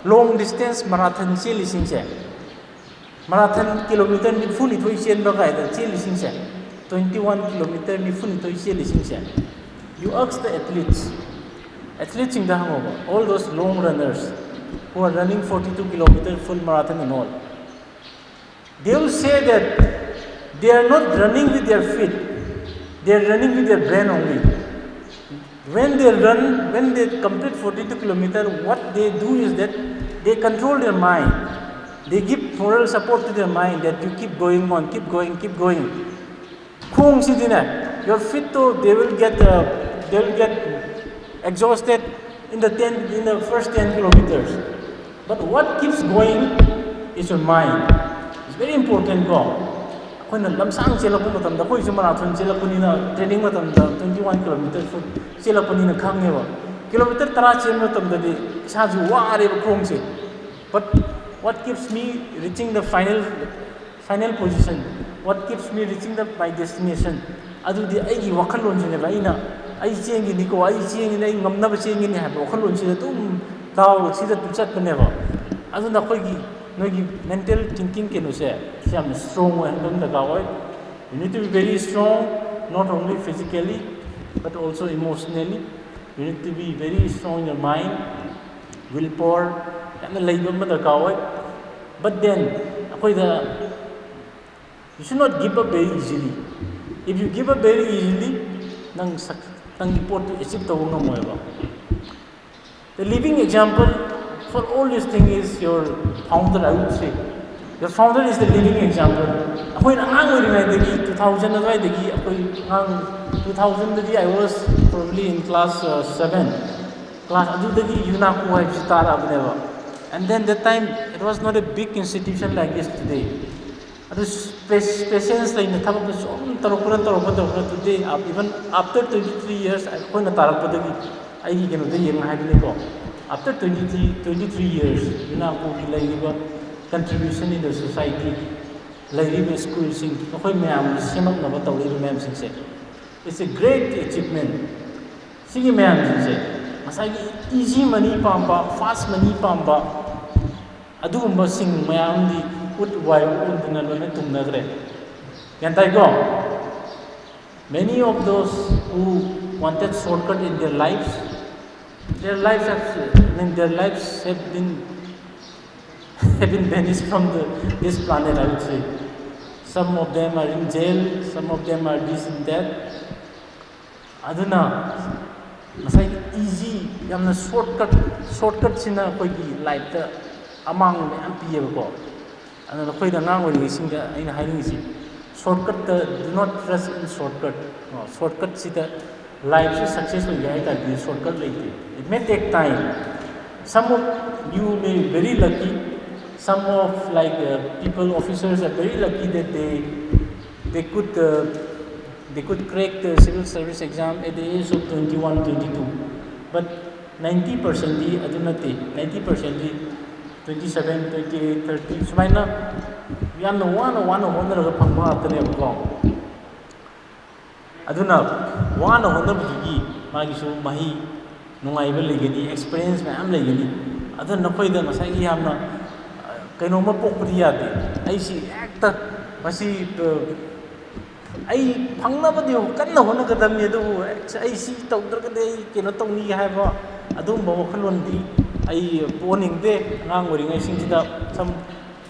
long distance marathon ꯆꯦꯜꯂꯤꯁꯤꯡꯁꯦ, marathon kilometer ꯅꯤꯐꯨꯅꯤꯊꯣꯏ ꯆꯦꯟꯕ ꯀꯥꯏꯗ ꯆꯦꯜꯂꯤꯁꯤꯡꯁꯦ, twenty one kilometer ꯅꯤꯐꯨꯅꯤꯊꯣꯏ ꯆꯦꯜꯂꯤꯁꯤꯡꯁꯦ, you ask the athletes, athleteꯁꯤꯡꯗ ꯍꯪꯉꯣꯕ, all those long runners who are running forty two kilometer full marathon and all, they will say that they are not running with their feet, They are running with their brain only. When they run, when they complete forty-two kilometer, what they do is that they control their mind. They give moral support to their mind that you keep going on, keep going, keep going. ꯈꯣꯡꯁꯤꯗꯤꯅꯦ, your feet to, they will get, uh, they will get exhausted in the ten, in the first ten kilometers. But what keeps going is your mind. It's very important ꯀꯣ. ꯑꯩꯈꯣꯏꯅ ꯂꯝꯁꯥꯡ ꯆꯦꯜꯂꯛꯄ ꯃꯇꯝꯗ, ꯑꯩꯈꯣꯏꯁꯨ marathon ꯆꯦꯜꯂꯛꯄꯅꯤꯅ, training ꯃꯇꯝꯗ twenty one kilometer foot ꯆꯦꯜꯂꯛꯄꯅꯤꯅ ꯈꯪꯉꯦꯕ꯫ Kilometer ꯇꯔꯥ ꯆꯦꯟꯕ ꯃꯇꯝꯗꯗꯤ ꯏꯁꯥꯁꯨ ꯋꯥꯔꯦꯕ ꯈꯣꯡꯁꯦ꯫ But what keeps me reaching the final, final position, what keeps me reaching the, my destination, ꯑꯗꯨꯗꯤ ꯑꯩꯒꯤ ꯋꯥꯈꯜꯂꯣꯟꯁꯤꯅꯦꯕ꯫ ꯑꯩꯅ, "ꯑꯩ ꯆꯦꯟꯒꯅꯤꯀꯣ, ꯑꯩ ꯆꯦꯟꯒꯅꯤ, ꯑꯩ ꯉꯝꯅꯕ ꯆꯦꯟꯒꯅꯤ" ꯍꯥꯏꯕ ꯋꯥꯈꯜꯂꯣꯟꯁꯤꯗ ꯑꯗꯨꯝ ꯗꯥꯎꯁꯤꯗ ꯑꯗꯨꯝ ꯆꯠꯄꯅꯦꯕ꯫ ꯑꯗꯨꯅ ꯑꯩꯈꯣꯏꯒꯤ, ꯅꯣꯏꯒꯤ mental thinking ꯀꯩꯅꯣꯁꯦ, ꯁꯤ ꯌꯥꯝꯅ strong ꯑꯣꯏꯍꯟꯕ ꯑꯃ ꯗꯔꯀꯥꯔ ꯑꯣꯏ꯫ You need to be very strong, not only physically, but also emotionally. You need to be very strong in your mind, will power ꯌꯥꯝꯅ ꯂꯩꯕ ꯑꯃ ꯗꯔꯀꯥꯔ ꯑꯣꯏ꯫ But then, ꯑꯩꯈꯣꯏꯗ, you should not give up very easily. If you give up very easily, ꯅꯪ ꯁꯛ-, ꯅꯪꯒꯤ ꯄꯣꯠꯇꯨ achieve ꯇꯧꯕ ꯉꯝꯃꯣꯏꯕ꯫ The living example for all this thing is your founder, I would say. Your founder is the living example. ꯑꯩꯈꯣꯏꯅ ꯑꯉꯥꯡ ꯑꯣꯏꯔꯤꯉꯩꯗꯒꯤ, two thousand ꯑꯗꯨꯋꯥꯏꯗꯒꯤ, ꯑꯩꯈꯣꯏ ꯑꯉꯥꯡ, two thousand ꯗꯗꯤ I was probably in class, uh, seven. Class ꯑꯗꯨꯗꯒꯤ UNACO ꯍꯥꯏꯕꯁꯤ ꯇꯥꯔꯛꯑꯕꯅꯦꯕ꯫ And then that time it was not a big institution like this today. ꯑꯗꯨ patience ꯂꯩꯅ ꯊꯕꯛꯇꯨ ꯁꯨꯝ ꯇꯧꯔꯛꯄꯅ, ꯇꯧꯔꯛꯄ, ꯇꯧꯔꯛꯄ, today, even after twenty three years, ꯑꯩꯈꯣꯏꯅ ꯇꯥꯔꯛꯄꯗꯒꯤ, ꯑꯩꯒꯤ ꯀꯩꯅꯣꯗ ꯌꯦꯡꯉ ꯍꯥꯏꯕꯅꯤꯀꯣ, after twenty three, twenty three years, UNACOꯒꯤ ꯂꯩꯔꯤꯕ contribution in the society, ꯂꯩꯔꯤꯕ schoolꯁꯤꯡ, ꯃꯈꯣꯏ ꯃꯌꯥꯝꯒꯤ ꯁꯦꯝꯃꯛꯅꯕ ꯇꯧꯔꯤꯕ ꯃꯌꯥꯝꯁꯤꯡꯁꯦ, it's a great achievement. ꯁꯤꯒꯤ ꯃꯌꯥꯝꯁꯤꯡꯁꯦ, ꯉꯁꯥꯏꯒꯤ easy money ꯄꯥꯝꯕ, fast money ꯄꯥꯝꯕ, ꯑꯗꯨꯒꯨꯝꯕꯁꯤꯡ ꯃꯌꯥꯝꯗꯤ ꯎꯠ ꯋꯥꯏ ꯎꯠꯇꯅ ꯂꯣꯏꯅ ꯇꯨꯝꯅꯈ꯭ꯔꯦ꯫ ꯒ꯭ꯌꯥꯟ ꯇꯥꯏꯀꯣ? Many of those who wanted shortcut in their lives, their lives have, I mean, their lives have been, have been vanished from the, this planet, I would say. Some of them are in jail, some of them are this and that. ꯑꯗꯨꯅ ꯉꯁꯥꯏꯒꯤ easy, ꯌꯥꯝꯅ ꯁꯣꯔꯠꯀꯠ, ꯁꯣꯔꯠꯀꯠꯁꯤꯅ ꯑꯩꯈꯣꯏꯒꯤ ꯂꯥꯏꯐꯇ ꯑꯃꯥꯡꯕ ꯃꯌꯥꯝ ꯄꯤꯌꯦꯕꯀꯣ꯫ ꯑꯗꯨꯅ ꯑꯩꯈꯣꯏꯗ ꯑꯉꯥꯡ ꯑꯣꯏꯔꯤꯉꯩꯁꯤꯡꯗ ꯑꯩꯅ ꯍꯥꯏꯅꯤꯡꯉꯤꯁꯤ, ꯁꯣꯔꯠꯀꯠꯇ, do not trust in shortcut. ꯁꯣꯔꯠꯀꯠꯁꯤꯗ ꯂꯥꯏꯐꯁꯤ ꯁꯛꯁꯦꯁ ꯑꯣꯏꯒꯦ ꯍꯥꯏ ꯇꯥꯔꯗꯤ ꯁꯣꯔꯠꯀꯠ ꯂꯩꯇꯦ꯫ It may take time. Some of you may very lucky, some of, like, uh, people, officers are very lucky that they they could uh, they could crack the civil service exam at the age of twenty-one, twenty-two. But ninety percent ꯗꯤ ꯑꯗꯨ ꯅꯠꯇꯦ, ninety percent ꯗꯤ twenty seven, twenty eight, thirty ꯁꯨꯃꯥꯏꯅ ꯌꯥꯝꯅ ꯋꯥꯅ ꯋꯥꯅ ꯍꯣꯠꯅꯔꯒ ꯐꯪꯕ ꯉꯥꯛꯇꯅꯦꯕꯀꯣ꯫ ꯑꯗꯨꯅ ꯋꯥꯅ ꯍꯣꯠꯅꯕꯗꯨꯒꯤ ꯃꯥꯒꯤꯁꯨ ꯃꯍꯩ, ꯅꯨꯡꯉꯥꯏꯕ ꯂꯩꯒꯅꯤ, ꯑꯦꯛꯁꯄꯤꯔꯤꯌꯦꯟꯁ ꯃꯌꯥꯝ ꯂꯩꯒꯅꯤ꯫ ꯑꯗꯨꯅ ꯅꯈꯣꯏꯗ ꯉꯁꯥꯏꯒꯤ ꯌꯥꯝꯅ, ꯑ, ꯀꯩꯅꯣꯝꯃ ꯄꯣꯛꯄꯗꯤ ꯌꯥꯗꯦ꯫ ꯑꯩꯁꯤ ꯍꯦꯛꯇ ꯃꯁꯤ, ꯑ, ꯑꯩ ꯐꯪꯅꯕꯗꯤ ꯀꯟꯅ ꯍꯣꯠꯅꯒꯗꯕꯅꯤ, ꯑꯗꯨꯕꯨ ꯑꯩ ꯁꯤ ꯇꯧꯗ꯭ꯔꯒꯗꯤ ꯑꯩ ꯀꯩꯅꯣ ꯇꯧꯅꯤ ꯍꯥꯏꯕ ꯑꯗꯨꯒꯨꯝꯕ ꯋꯥꯈꯜꯂꯣꯟꯗꯤ ꯑꯩ ꯄꯣꯛꯍꯟꯅꯤꯡꯗꯦ꯫ ꯑꯉꯥꯡ ꯑꯣꯏꯔꯤꯉꯩꯁꯤꯡꯁꯤꯗ ꯁꯨꯝ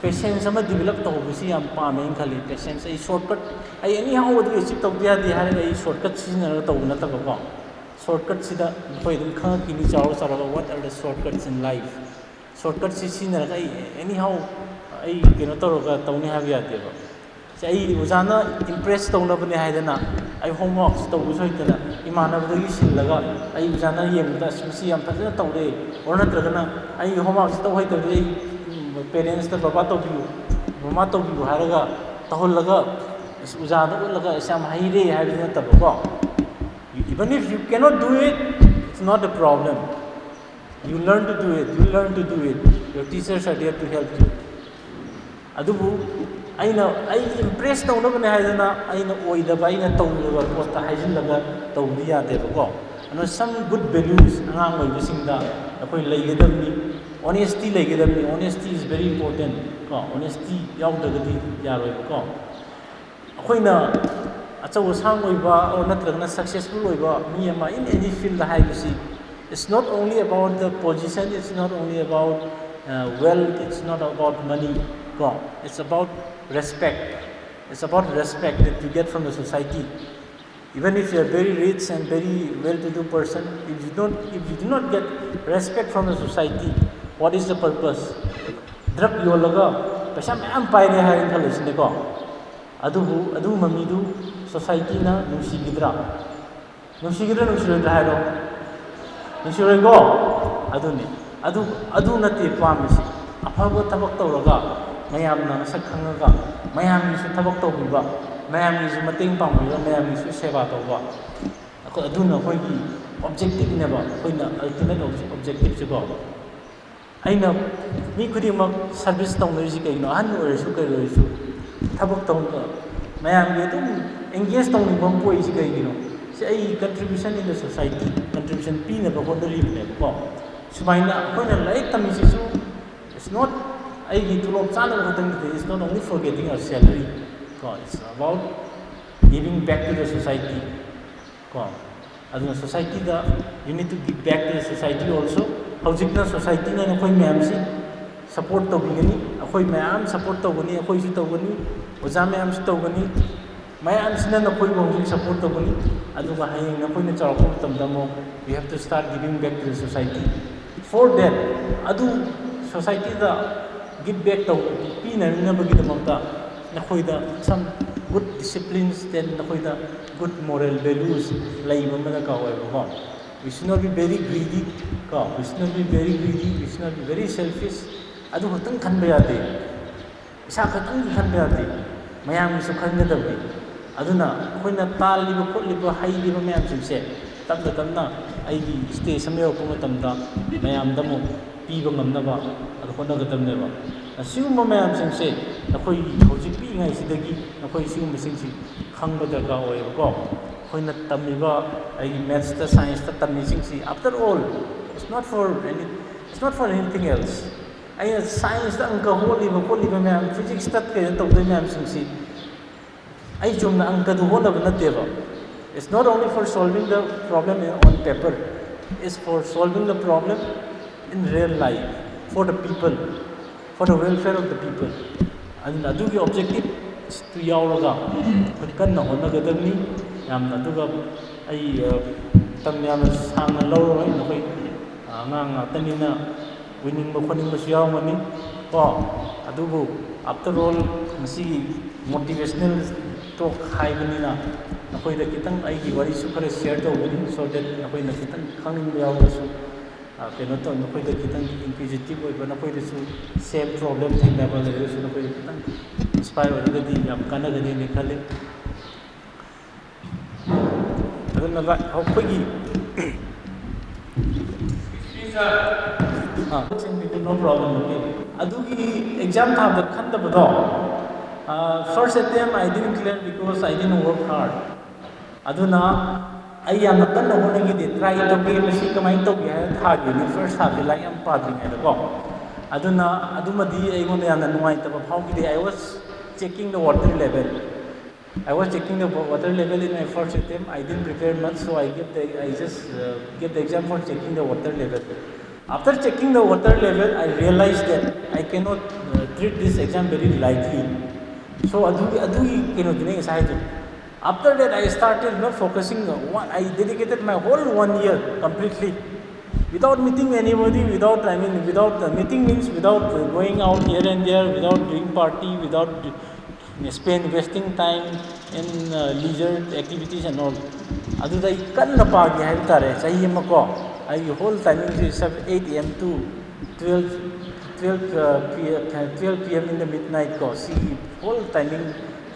ꯄꯦꯁꯦꯟꯁ ꯑꯃ ꯗꯤꯕꯦꯂꯞ ꯇꯧꯍꯧꯕꯁꯤ ꯌꯥꯝ ꯄꯥꯝꯃꯦꯅ ꯈꯜꯂꯤ꯫ ꯄꯦꯁꯦꯟꯁ, ꯑꯩ ꯁꯣꯔꯠꯀꯠ, ꯑꯩ ꯑꯦꯅꯤ ꯍꯥꯎ ꯑꯗꯨ ꯑꯦꯆꯤꯞ ꯇꯧꯗ ꯌꯥꯗꯦ ꯍꯥꯏꯔꯒ ꯑꯩ ꯁꯣꯔꯠꯀꯠ ꯁꯤꯖꯤꯟꯅꯔꯒ ꯇꯧꯕ ꯅꯠꯇꯕꯀꯣ꯫ ꯁꯣꯔꯠꯀꯠꯁꯤꯗ ꯅꯈꯣꯏ ꯑꯗꯨꯝ ꯈꯪꯉꯛꯈꯤꯅꯤ, ꯆꯥꯎꯔ ꯆꯥꯎꯔꯒ, what are the shortcuts in life? ꯁꯣꯔꯠꯀꯠꯁꯤ ꯁꯤꯖꯤꯟꯅꯔꯒ ꯑꯩ ꯑꯦꯅꯤ ꯍꯥꯎ ꯑꯩ ꯀꯩꯅꯣ ꯇꯧꯔꯒ ꯇꯧꯅꯤ ꯍꯥꯏꯕ ꯌꯥꯗꯦꯕ꯫ ꯁꯤ ꯑꯩ ꯑꯣꯖꯥꯅ ꯏꯝꯄ꯭ꯔꯦꯁ ꯇꯧꯅꯕꯅꯦ ꯍꯥꯏꯗꯅ ꯑꯩ ꯍꯣꯝꯋꯥꯔꯛꯁꯤ ꯇꯧꯕꯁꯨ ꯍꯩꯇꯅ ꯏꯃꯥꯟꯅꯕꯗꯒꯤ ꯁꯤꯜꯂꯒ ꯑꯩ ꯑꯣꯖꯥꯅ ꯌꯦꯡꯕꯗ ꯑꯁ ꯃꯁꯤ ꯌꯥꯝ ꯐꯖꯅ ꯇꯧꯔꯦ, ꯑꯣꯔ ꯅꯠꯇ꯭ꯔꯒꯅ ꯑꯩ ꯍꯣꯝꯋꯥꯔꯛꯁꯤ ꯇꯧ ꯍꯩꯇꯕꯗꯤ ꯑꯩ ꯄꯦꯔꯦꯟꯁꯇ ꯕꯕꯥ ꯇꯧꯕꯤꯌꯨ, ꯃꯃꯥ ꯇꯧꯕꯤꯌꯨ ꯍꯥꯏꯔꯒ ꯇꯧꯍꯜꯂꯒ ꯑꯁ ꯑꯣꯖꯥꯗ ꯎꯠꯂꯒ ꯑꯁ ꯌꯥꯝ ꯍꯩꯔꯦ ꯍꯥꯏꯕꯗꯤ ꯅꯠꯇꯕꯀꯣ꯫ Even if you cannot do it, it's not a problem. You learn to do it, you learn to do it. Your teachers are there to help you. ꯑꯗꯨꯕꯨ ꯑꯩꯅ ꯑꯩ ꯏꯝꯄ꯭ꯔꯦꯁ ꯇꯧꯅꯕꯅꯦ ꯍꯥꯏꯗꯅ ꯑꯩꯅ ꯑꯣꯏꯗꯕ, ꯑꯩꯅ ꯇꯧꯗꯕ ꯄꯣꯠꯇ ꯍꯥꯏꯖꯤꯜꯂꯒ ꯇꯧꯕꯗꯤ ꯌꯥꯗꯦꯕꯀꯣ꯫ ꯑꯗꯨꯅ some good values ꯑꯉꯥꯡ ꯑꯣꯏꯕꯁꯤꯡꯗ ꯑꯩꯈꯣꯏ ꯂꯩꯒꯗꯕꯅꯤ꯫ ꯑꯣꯅꯦꯁꯇꯤ ꯂꯩꯒꯗꯕꯅꯤ꯫ Honesty is very important ꯀꯣ꯫ ꯑꯣꯅꯦꯁꯇꯤ ꯌꯥꯎꯗ꯭ꯔꯒꯗꯤ ꯌꯥꯔꯣꯏꯕꯀꯣ꯫ ꯑꯩꯈꯣꯏꯅ ꯑꯆꯧ ꯑꯁꯥꯡ ꯑꯣꯏꯕ ꯑꯣꯔ ꯅꯠꯇ꯭ꯔꯒꯅ ꯁꯛꯁꯦꯁꯐꯨꯜ ꯑꯣꯏꯕ ꯃꯤ ꯑꯃ in any field ꯍꯥꯏꯕꯁꯤ, it's not only about the position, it's not only about, uh, wealth, it's not about money ꯀꯣ, it's about respect. It's about respect that you get from the society. Even if you are very rich and very well-to-do person, if you don't, if you do not get respect from the society, what is the purpose? Drug ꯌꯣꯜꯂꯒ ꯄꯩꯁꯥ ꯃꯌꯥꯝ ꯄꯥꯏꯔꯦ ꯍꯥꯏꯅ ꯈꯜꯂꯁꯤꯅꯦꯀꯣ꯫ ꯑꯗꯨꯕꯨ ꯑꯗꯨꯒꯨꯝꯕ ꯃꯤꯗꯨ societyꯅ ꯅꯨꯡꯁꯤꯈꯤꯗ꯭ꯔꯥ? ꯅꯨꯡꯁꯤꯒꯗ꯭ꯔꯥ ꯅꯨꯡꯁꯤꯔꯣꯏꯗ꯭ꯔꯥ ꯍꯥꯏꯔꯣ? ꯅꯨꯡꯁꯤꯔꯣꯏꯀꯣ? ꯑꯗꯨꯅꯤ꯫ ꯑꯗꯨ, ꯑꯗꯨ ꯅꯠꯇꯦ ꯄꯥꯝꯃꯤꯁꯤ꯫ ꯑꯐꯕ ꯊꯕꯛ ꯇꯧꯔꯒ, ꯃꯌꯥꯝꯅ ꯃꯁꯛ ꯈꯪꯉꯒ, ꯃꯌꯥꯝꯒꯤꯁꯨ ꯊꯕꯛ ꯇꯧꯕꯤꯕ, ꯃꯌꯥꯝꯒꯤꯁꯨ ꯃꯇꯦꯡ ꯄꯥꯡꯕꯤꯕ, ꯃꯌꯥꯝꯒꯤꯁꯨ ꯁꯦꯕꯥ ꯇꯧꯕ꯫ ꯑꯩꯈꯣꯏ, ꯑꯗꯨꯅ ꯑꯩꯈꯣꯏꯒꯤ objectiveꯅꯦꯕ, ꯑꯩꯈꯣꯏꯅ ultimate objectiveꯁꯦꯀꯣ꯫ ꯑꯩꯅ ꯃꯤ ꯈꯨꯗꯤꯡꯃꯛ service ꯇꯧꯅꯔꯤꯁꯤ ꯀꯩꯒꯤꯅꯣ? ꯑꯍꯟ ꯑꯣꯏꯔꯁꯨ ꯀꯩ ꯑꯣꯏꯔꯁꯨ ꯊꯕꯛ ꯇꯧꯅ, ꯃꯌꯥꯝꯒꯤ ꯑꯗꯨꯝ engage ꯇꯧꯅꯤꯡꯕ ꯑꯃ ꯄꯣꯛꯏꯁꯤ ꯀꯩꯒꯤꯅꯣ? ꯁꯤ ꯑꯩꯒꯤ contribution in the society, contribution ꯄꯤꯅꯕ ꯍꯣꯠꯅꯔꯤꯕꯅꯦꯕꯀꯣ꯫ ꯁꯨꯃꯥꯏꯅ ꯑꯩꯈꯣꯏꯅ ꯂꯥꯏꯔꯤꯛ ꯇꯝꯃꯤꯁꯤꯁꯨ, it's not ꯑꯩꯒꯤ ꯇꯣꯂꯣꯞ ꯆꯥꯅꯕ ꯈꯛꯇꯪ ꯅꯠꯇꯦ, it's not only for getting a salary ꯀꯣ, it's about giving back to the society ꯀꯣ꯫ ꯑꯗꯨꯅ societyꯗ you need to give back to the society also. ꯍꯧꯖꯤꯛꯅ societyꯅ ꯅꯈꯣꯏ ꯃꯌꯥꯝꯁꯤ support ꯇꯧꯕꯤꯒꯅꯤ, ꯑꯩꯈꯣꯏ ꯃꯌꯥꯝ support ꯇꯧꯒꯅꯤ, ꯑꯩꯈꯣꯏꯁꯨ ꯇꯧꯒꯅꯤ, ꯑꯣꯖꯥ ꯃꯌꯥꯝꯁꯨ ꯇꯧꯒꯅꯤ, ꯃꯌꯥꯝꯁꯤꯅ ꯅꯈꯣꯏꯕꯨ ꯍꯧꯖꯤꯛ support ꯇꯧꯒꯅꯤ꯫ ꯑꯗꯨꯒ ꯍꯌꯦꯡ ꯅꯈꯣꯏꯅ ꯆꯥꯎꯔꯛꯄ ꯃꯇꯝꯗ ꯑꯃꯨꯛ you have to start giving back to the society. For that, ꯑꯗꯨ societyꯗ give back ꯇꯧ, ꯄꯤꯅꯅꯕꯒꯤꯗꯃꯛꯇ ꯅꯈꯣꯏꯗ some good disciplines, then ꯅꯈꯣꯏꯗ good moral values ꯂꯩꯕ ꯑꯃ ꯗꯔꯀꯥꯔ ꯑꯣꯏꯕꯀꯣ꯫ We should not be very greedy ꯀꯣ, we should not be very greedy, we should not be very selfish. ꯑꯗꯨ ꯈꯛꯇꯪ ꯈꯟꯕ ꯌꯥꯗꯦ, ꯏꯁꯥ ꯈꯛꯇꯪꯒꯤ ꯈꯟꯕ ꯌꯥꯗꯦ, ꯃꯌꯥꯝꯒꯤꯁꯨ ꯈꯟꯒꯗꯕꯅꯤ꯫ ꯑꯗꯨꯅ ꯑꯩꯈꯣꯏꯅ ꯇꯥꯜꯂꯤꯕ ꯈꯣꯠꯂꯤꯕ ꯍꯩꯔꯤꯕ ꯃꯌꯥꯝꯁꯤꯡꯁꯦ ꯇꯞꯅ ꯇꯞꯅ ꯑꯩꯒꯤ stage ꯑꯃ ꯌꯧꯔꯛꯄ ꯃꯇꯝꯗ ꯃꯌꯥꯝꯗ ꯑꯃꯨꯛ ꯄꯤꯕ ꯉꯝꯅꯕ ꯑꯗꯨ ꯍꯣꯠꯅꯒꯗꯕꯅꯦꯕ꯫ ꯑꯁꯤꯒꯨꯝꯕ ꯃꯌꯥꯝꯁꯤꯡꯁꯦ ꯅꯈꯣꯏꯒꯤ ꯍꯧꯖꯤꯛ ꯄꯤꯛꯏꯉꯩꯁꯤꯗꯒꯤ ꯅꯈꯣꯏ ꯁꯤꯒꯨꯝꯕꯁꯤꯡꯁꯤ ꯈꯪꯕ ꯗꯔꯀꯥꯔ ꯑꯣꯏꯌꯦꯕꯀꯣ꯫ ꯑꯩꯈꯣꯏꯅ ꯇꯝꯃꯤꯕ ꯑꯩꯒꯤ mathsꯇ scienceꯇ ꯇꯝꯃꯤꯁꯤꯡꯁꯤ, after all, it's not for any, it's not for anything else. ꯑꯩꯅ scienceꯇ ꯑꯪꯀ ꯍꯣꯠꯂꯤꯕ ꯈꯣꯠꯂꯤꯕ ꯃꯌꯥꯝ, physicsꯇ ꯀꯩꯅꯣ ꯇꯧꯗꯣꯏ ꯃꯌꯥꯝꯁꯤꯡꯁꯤ ꯑꯩ ꯆꯨꯝꯅ ꯑꯪꯀꯗꯨ ꯍꯣꯠꯅꯕ ꯅꯠꯇꯦꯕ꯫ It's not only for solving the problem on paper, it's for solving the problem in real life, for the people, for the welfare of the people. ꯑꯗꯨꯅ ꯑꯗꯨꯒꯤ objective ꯇꯨ ꯌꯥꯎꯔꯒ ꯑꯩꯈꯣꯏ ꯀꯟꯅ ꯍꯣꯠꯅꯒꯗꯕꯅꯤ꯫ ꯌꯥꯝꯅ, ꯑꯗꯨꯒ ꯑꯩ, ꯑ, ꯃꯇꯝ ꯌꯥꯝꯅ ꯁꯥꯡꯅ ꯂꯧꯔꯔꯣꯏ, ꯅꯈꯣꯏ, ꯑ, ꯑꯉꯥꯡ ꯉꯥꯛꯇꯅꯤꯅ ꯑꯣꯏꯅꯤꯡꯕ ꯈꯣꯠꯅꯤꯡꯕꯁꯨ ꯌꯥꯎꯔꯝꯒꯅꯤ ꯀꯣ꯫ ꯑꯗꯨꯕꯨ after all ꯃꯁꯤꯒꯤ motivational talk ꯍꯥꯏꯕꯅꯤꯅ ꯅꯈꯣꯏꯗ ꯈꯤꯇꯪ ꯑꯩꯒꯤ ꯋꯥꯔꯤꯁꯨ ꯈꯔ share ꯇꯧꯕꯅꯤ, so that ꯅꯈꯣꯏꯅ ꯈꯤꯇꯪ ꯈꯪꯅꯤꯡꯕ ꯌꯥꯎꯔꯒꯁꯨ, ꯑ, ꯀꯩꯅꯣ ꯇꯧ, ꯅꯈꯣꯏꯗ ꯈꯤꯇꯪ inquisitive ꯑꯣꯏꯕ, ꯅꯈꯣꯏꯗꯁꯨ same problem ꯊꯦꯡꯅꯕ ꯂꯩꯔꯒꯁꯨ ꯅꯈꯣꯏꯗ ꯈꯤꯇꯪ inspire ꯑꯣꯏꯔꯒꯗꯤ ꯌꯥꯝ ꯀꯥꯟꯅꯒꯅꯤꯅ ꯈꯜꯂꯤ꯫ ꯑꯗꯨꯅ ꯚꯥꯏ, ꯑꯩꯈꯣꯏꯒꯤ, ꯑꯥ, no problem, okay. ꯑꯗꯨꯒꯤ exam ꯊꯥꯕꯗ ꯈꯟꯗꯕꯗꯣ, first attempt I didn't clear because I didn't work hard. ꯑꯗꯨꯅ ꯑꯩ ꯌꯥꯝꯅ ꯀꯟꯅ ꯍꯣꯠꯅꯈꯤꯗꯦ, try ꯇꯧꯒꯦ, ꯃꯁꯤ ꯀꯃꯥꯏꯅ ꯇꯧꯒꯦ ꯍꯥꯏꯅ ꯊꯥꯈꯤꯕꯅꯤ, first ꯊꯥꯕꯗꯤ ꯂꯥꯏꯔꯤꯛ ꯌꯥꯝ ꯄꯥꯗ꯭ꯔꯤꯉꯩꯗꯀꯣ꯫ ꯑꯗꯨꯅ ꯑꯗꯨꯃꯗꯤ ꯑꯩꯉꯣꯟꯗ ꯌꯥꯝꯅ ꯅꯨꯡꯉꯥꯏꯇꯕ ꯐꯥꯎꯈꯤꯗꯦ꯫ I was checking the water level. I was checking the wa-, water level in my first attempt. I didn't prepare much, so I gave the, I just, uh, gave the exam for checking the water level. After checking the water level, I realized that I cannot, uh, treat this exam very lightly. So ꯑꯗꯨꯒꯤ, ꯑꯗꯨꯒꯤ ꯀꯩꯅꯣꯗꯨꯅꯦ ꯉꯁꯥꯏ ꯍꯥꯏꯗꯣ꯫ After that, I started, you know, focusing on what I dedicated my whole one year completely. Without meeting anybody, without, I mean, without, uh, meeting means without, uh, going out here and there, without doing party, without spend wasting time in, uh, leisure activities and all. ꯑꯗꯨꯗ ꯑꯩ ꯀꯟꯅ ꯄꯥꯒꯦ ꯍꯥꯏꯕ ꯇꯥꯔꯦ, ꯆꯍꯤ ꯑꯃ ꯀꯣ꯫ ꯑꯩꯒꯤ whole timing say seven, eight A M to twelve, twelve, uh, P M, twelve P M in the midnight ꯀꯣ, ꯁꯤꯒꯤ whole timing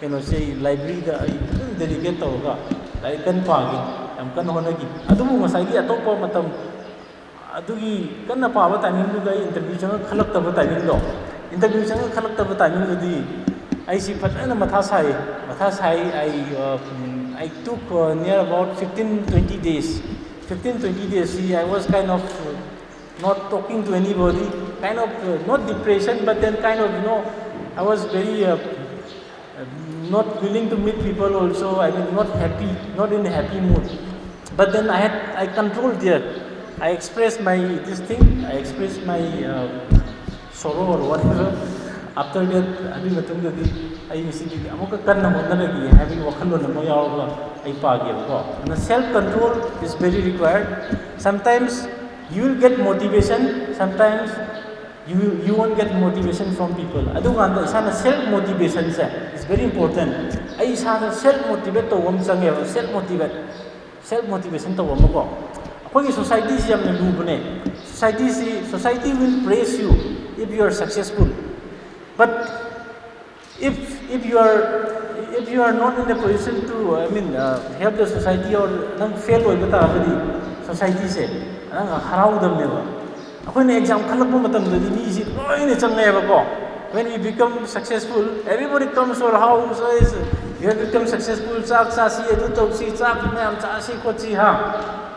ꯀꯩꯅꯣꯁꯦ ꯑꯩ library ꯗ ꯑꯩ ꯐꯖꯅ dedicate ꯇꯧꯔꯒ ꯂꯥꯏꯔꯤꯛ ꯀꯟꯅ ꯄꯥꯒꯦ, ꯌꯥꯝ ꯀꯟꯅ ꯍꯣꯠꯅꯈꯤ꯫ ꯑꯗꯨꯕꯨ ꯉꯁꯥꯏꯒꯤ ꯑꯇꯣꯞꯄ ꯃꯇꯝ, ꯑꯗꯨꯒꯤ ꯀꯟꯅ ꯄꯥꯕ timing ꯗꯨꯗ ꯑꯩ interview ꯆꯪꯉ ꯈꯜꯂꯛꯇꯕ timing ꯗꯣ, interview ꯆꯪꯉ ꯈꯜꯂꯛꯇꯕ timing ꯗꯨꯗꯤ ꯑꯩꯁꯤ ꯐꯖꯅ ꯃꯊꯥ ꯁꯥꯏ, ꯃꯊꯥ ꯁꯥꯏ꯫ I, uh, I took, uh, near about fifteen twenty days. Fifteen twenty days ꯁꯤ I was kind of, uh, not talking to anybody, kind of, uh, not depression, but then kind of, you know, I was very, uh, not willing to meet people also, I mean, not happy, not in a happy mood. But then I had, I controlled there. I expressed my, this thing, I expressed my, uh, sorrow or whatever. After that, ꯑꯗꯨꯒꯤ ꯃꯇꯨꯡꯗꯗꯤ ꯑꯩ ꯉꯁꯤꯗꯤ ꯑꯃꯨꯛꯀ ꯀꯟꯅ ꯍꯣꯠꯅꯔꯒꯦ ꯍꯥꯏꯕꯒꯤ ꯋꯥꯈꯜꯂꯣꯟ ꯑꯃ ꯌꯥꯎꯔꯒ ꯑꯩ ꯄꯥꯒꯦꯕꯀꯣ꯫ ꯑꯗꯨꯅ self control is very required. Sometimes you will get motivation, sometimes you, you won't get motivation from people. ꯑꯗꯨꯀꯥꯟꯗ ꯏꯁꯥꯅ self motivation say is very important. ꯑꯩ ꯏꯁꯥꯗ self motivate ꯇꯧꯕ ꯑꯃ ꯆꯪꯉꯦꯕ꯫ Self motivate, self motivation ꯇꯧꯕ ꯑꯃꯀꯣ꯫ ꯑꯩꯈꯣꯏꯒꯤ society ꯁꯤ ꯌꯥꯝꯅ ꯂꯨꯕꯅꯦ꯫ Society ꯁꯤ, society will praise you if you are successful, but if, if you are, if you are not in a position to, I mean, uh, help the society, or ꯅꯪ fail ꯑꯣꯏꯕ ꯇꯥꯔꯒꯗꯤ society ꯁꯦ ꯅꯪ ꯍꯔꯥꯎꯗꯕꯅꯦꯕ꯫ ꯑꯩꯈꯣꯏꯅ exam ꯈꯜꯂꯛꯄ ꯃꯇꯝꯗꯗꯤ ꯃꯤꯁꯤ ꯂꯣꯏꯅ ꯆꯪꯉꯛꯑꯦꯕꯀꯣ꯫ When we become successful, everybody comes to our house, "Yes, you have become successful, ꯆꯥꯛ ꯆꯥꯁꯤ, ꯑꯗꯨ ꯇꯧꯁꯤ, ꯆꯥꯛ ꯃꯌꯥꯝ ꯆꯥꯁꯤ ꯈꯣꯠꯁꯤ" ꯍꯥ,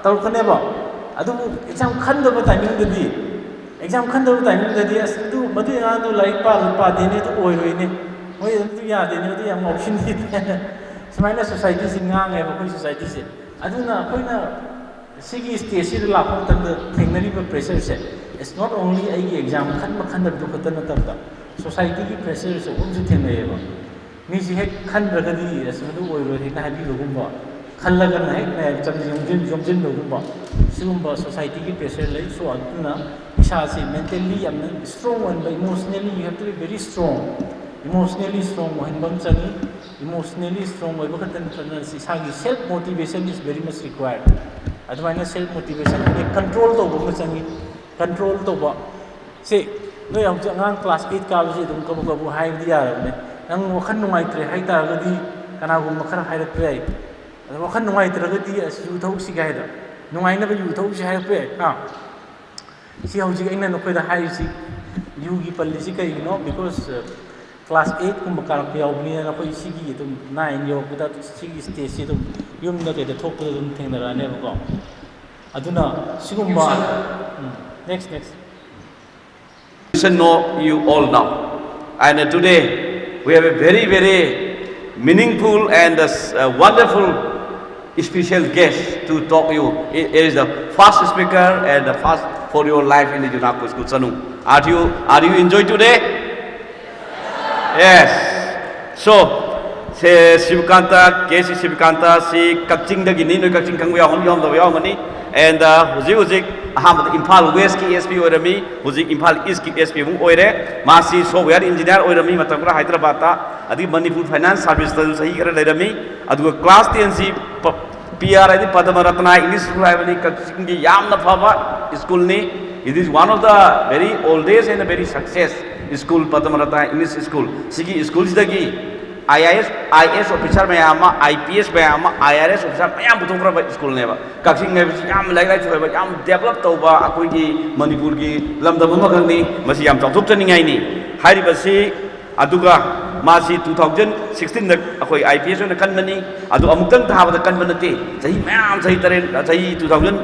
ꯇꯧꯔꯛꯀꯅꯦꯕ꯫ ꯑꯗꯨꯕꯨ exam ꯈꯟꯗꯕ timing ꯗꯗꯤ, exam ꯈꯟꯗꯕ timing ꯗꯗꯤ, "ꯑꯁ, ꯑꯗꯨ, ꯃꯗꯨꯒꯤ ꯑꯉꯥꯡꯗꯨ ꯂꯥꯏꯔꯤꯛ ꯄꯥ-, ꯄꯥꯗꯦꯅꯦ, ꯑꯗꯨ ꯑꯣꯏꯔꯣꯏꯅꯦ, ꯃꯣꯏ ꯑꯗꯨ ꯌꯥꯗꯦꯅꯦ, ꯑꯗꯨ ꯌꯥꯝ ꯉꯥꯎꯁꯤꯟꯅꯩꯅꯦ" ꯁꯨꯃꯥꯏꯅ society ꯁꯤ ꯉꯥꯡꯉꯦꯕ, ꯑꯩꯈꯣꯏ society ꯁꯦ꯫ ꯑꯗꯨꯅ ꯑꯩꯈꯣꯏꯅ ꯁꯤꯒꯤ stage ꯁꯤꯗ ꯂꯥꯛꯄ ꯃꯇꯝꯗ ꯊꯦꯡꯅꯔꯤꯕ pressure say, it's not only ꯑꯩꯒꯤ exam ꯈꯟꯕ ꯈꯟꯗꯕꯗꯨ ꯈꯛꯇ ꯅꯠꯇꯕꯗ, society ꯒꯤ pressure ꯁꯦ ꯑꯃꯁꯨ ꯊꯦꯡꯅꯩꯌꯦꯕ꯫ ꯃꯤꯁꯤ ꯍꯦꯛ ꯈꯟꯗ꯭ꯔꯒꯗꯤ "ꯑꯁ, ꯃꯗꯨ ꯑꯣꯏꯔꯣꯏ" ꯍꯦꯛꯇ ꯍꯥꯏꯕꯤꯕꯒꯨꯝꯕ, ꯈꯜꯂꯒꯅ ꯍꯦꯛ ꯃꯌꯥꯝ ꯆꯪꯁꯤꯟ-, ꯌꯣꯝꯁꯤꯟ-, ꯌꯣꯝꯁꯤꯟꯕꯒꯨꯝꯕ, ꯁꯤꯒꯨꯝꯕ society ꯒꯤ pressure ꯂꯩ꯫ So, ꯑꯗꯨꯅ ꯏꯁꯥꯁꯤ mentally ꯌꯥꯝꯅ strong ꯑꯣꯏꯍꯟꯕ, emotionally you have to be very strong, emotionally strong ꯑꯣꯏꯍꯟꯕ ꯑꯃ ꯆꯪꯉꯤ꯫ Emotionally strong ꯑꯣꯏꯕ ꯈꯛꯇ ꯅꯠꯇꯅ ꯏꯁꯥꯒꯤ self motivation is very much required꯫ ꯑꯗꯨꯃꯥꯏꯅ self motivation ꯑꯩꯈꯣꯏ control ꯇꯧꯕ ꯑꯃ ꯆꯪꯉꯤ꯫ Control ꯇꯧꯕ ꯁꯤ ꯅꯣꯏ ꯍꯧꯖꯤꯛ ꯑꯉꯥꯡ class eight ꯀꯥꯕꯁꯤ ꯑꯗꯨꯝ ꯀꯕꯨ ꯀꯕꯨ ꯍꯥꯏꯕꯗꯤ ꯌꯥꯔꯕꯅꯦ꯫ ꯅꯪ ꯋꯥꯈꯜ ꯅꯨꯡꯉꯥꯏꯇ꯭ꯔꯦ ꯍꯥꯏꯇꯥꯔꯒꯗꯤ ꯀꯅꯥꯒꯨꯝꯕ ꯈꯔ ꯍꯥꯏꯔꯛꯄ ꯌꯥꯏ꯫ ꯑꯗꯣ ꯋꯥꯈꯜ ꯅꯨꯡꯉꯥꯏꯇ꯭ꯔꯒꯗꯤ "ꯑꯁ, ꯌꯨ ꯊꯛꯎꯁꯤ" ꯀꯥꯏꯗ, ꯅꯨꯡꯉꯥꯏꯅꯕ ꯌꯨ ꯊꯛꯎꯁꯤ ꯍꯥꯏꯔꯛꯄ ꯌꯥꯏ꯫ ꯍꯥ? ꯁꯤ ꯍꯧꯖꯤꯛ ꯑꯩꯅ ꯅꯈꯣꯏꯗ ꯍꯥꯏꯔꯤꯁꯤ, ꯌꯨꯒꯤ ꯄꯜꯂꯤꯁꯤ ꯀꯩꯒꯤꯅꯣ? Because, ꯑ, class eight ꯀꯨꯝꯕ ꯀꯥꯔꯛꯄ ꯌꯥꯎꯕꯅꯤꯅ ꯅꯈꯣꯏ ꯁꯤꯒꯤ ꯑꯗꯨꯝ nine ꯌꯧꯔꯛꯄꯗ ꯁꯤꯒꯤ stage ꯁꯤ ꯑꯗꯨꯝ ꯌꯨꯝꯗ ꯀꯩꯗ ꯊꯣꯛꯄꯗ ꯑꯗꯨꯝ ꯊꯦꯡꯅꯔꯛꯑꯅꯦꯕꯀꯣ꯫ ꯑꯗꯨꯅ ꯁꯤꯒꯨꯝꯕ, ꯎꯝ, next, next. Listen, know you all now. And, uh, today, we have a very, very meaningful and, uh, s-, uh, wonderful special guest to talk you. He, he is the first speaker and the first for your life in the UNACO school. Sanu, are you, are you enjoy today? Yes. So, say ꯁꯤꯕꯀꯥꯟꯇ, K C ꯁꯤꯕꯀꯥꯟꯇ ꯁꯤ ꯀꯛꯆꯤꯡꯗꯒꯤꯅꯤ꯫ ꯅꯣꯏ ꯀꯛꯆꯤꯡ ꯈꯪꯕ ꯌꯥꯎꯒꯅꯤ, ꯌꯥꯎꯔꯝꯗꯕ ꯌꯥꯎꯔꯝꯒꯅꯤ꯫ And, uh, ꯍꯧꯖꯤꯛ ꯍꯧꯖꯤꯛ ꯑꯍꯥꯟꯕꯗ ꯏꯝꯐꯥꯜ ꯋꯦꯁꯀꯤ S P ꯑꯣꯏꯔꯝꯃꯤ, ꯍꯧꯖꯤꯛ ꯏꯝꯐꯥꯜ ꯏꯁꯀꯤ ꯑꯦꯁ ꯄꯤ ꯑꯃꯨꯛ ꯑꯣꯏꯔꯦ꯫ ꯃꯥꯁꯤ software engineer ꯑꯣꯏꯔꯝꯃꯤ ꯃꯇꯝ ꯈꯔ ꯍꯥꯏꯗ꯭ꯔꯕꯥꯗꯇ, ꯑꯗꯒꯤ ꯃꯅꯤꯄꯨꯔ ꯐꯥꯏꯅꯥꯟꯁ ꯁꯥꯔꯚꯤꯁꯇꯁꯨ ꯆꯍꯤ ꯈꯔ ꯂꯩꯔꯝꯃꯤ꯫ ꯑꯗꯨꯒ class ten ꯁꯤ ꯄ-, ꯄꯤ ꯑꯥꯔ ꯍꯥꯏꯗꯤ ꯄꯗꯃ ꯔꯠꯅꯥ ꯏꯪꯂꯤꯁ ꯁ꯭ꯀꯨꯜ ꯍꯥꯏꯕꯅꯤ, ꯀꯛꯆꯤꯡꯒꯤ ꯌꯥꯝꯅ ꯐꯕ ꯁ꯭ꯀꯨꯜꯅꯤ꯫ It is one of the very oldest and very success school, Padma Ratna English school. ꯁꯤꯒꯤ ꯁ꯭ꯀꯨꯜꯁꯤꯗꯒꯤ ꯑꯥꯏ ꯑꯥꯏ ꯑꯦꯁ, ꯑꯥꯏ ꯑꯦ ꯑꯦꯁ ꯑꯣꯐꯤꯁꯥꯔ ꯃꯌꯥꯝ ꯑꯃ, ꯑꯥꯏ ꯄꯤ ꯑꯦꯁ ꯃꯌꯥꯝ ꯑꯃ, ꯑꯥꯏ ꯑꯥꯔ ꯑꯦꯁ ꯑꯣꯐꯤꯁꯥꯔ ꯃꯌꯥꯝ ꯄꯨꯊꯣꯛꯈ꯭ꯔꯕ ꯁ꯭ꯀꯨꯜꯅꯦꯕ꯫ ꯀꯛꯆꯤꯡ ꯍꯥꯏꯕꯁꯤ ꯌꯥꯝ ꯂꯥꯏꯔꯤꯛ ꯂꯥꯏꯁꯨ ꯍꯩꯕ, ꯌꯥꯝ develop ꯇꯧꯕ ꯑꯩꯈꯣꯏꯒꯤ ꯃꯅꯤꯄꯨꯔꯒꯤ ꯂꯝꯗꯝ ꯑꯃꯈꯛꯅꯤ꯫ ꯃꯁꯤ ꯌꯥꯝ ꯆꯥꯎꯊꯣꯛꯆꯅꯤꯡꯉꯥꯏꯅꯤ꯫ ꯍꯥꯏꯔꯤꯕꯁꯤ ꯑꯗꯨꯒ ꯃꯥꯁꯤ two thousand sixteen ꯑꯩꯈꯣꯏ ꯑꯥꯏ ꯄꯤ ꯑꯦꯁ ꯑꯣꯏꯅ ꯈꯟꯕꯅꯤ꯫ ꯑꯗꯨ ꯑꯃꯨꯛꯇꯪ ꯊꯥꯕꯗ ꯈꯟꯕ ꯅꯠꯇꯦ, ꯆꯍꯤ ꯃꯌꯥꯝ, ꯆꯍꯤ ꯇꯔꯦꯠ, ꯆꯍꯤ two thousand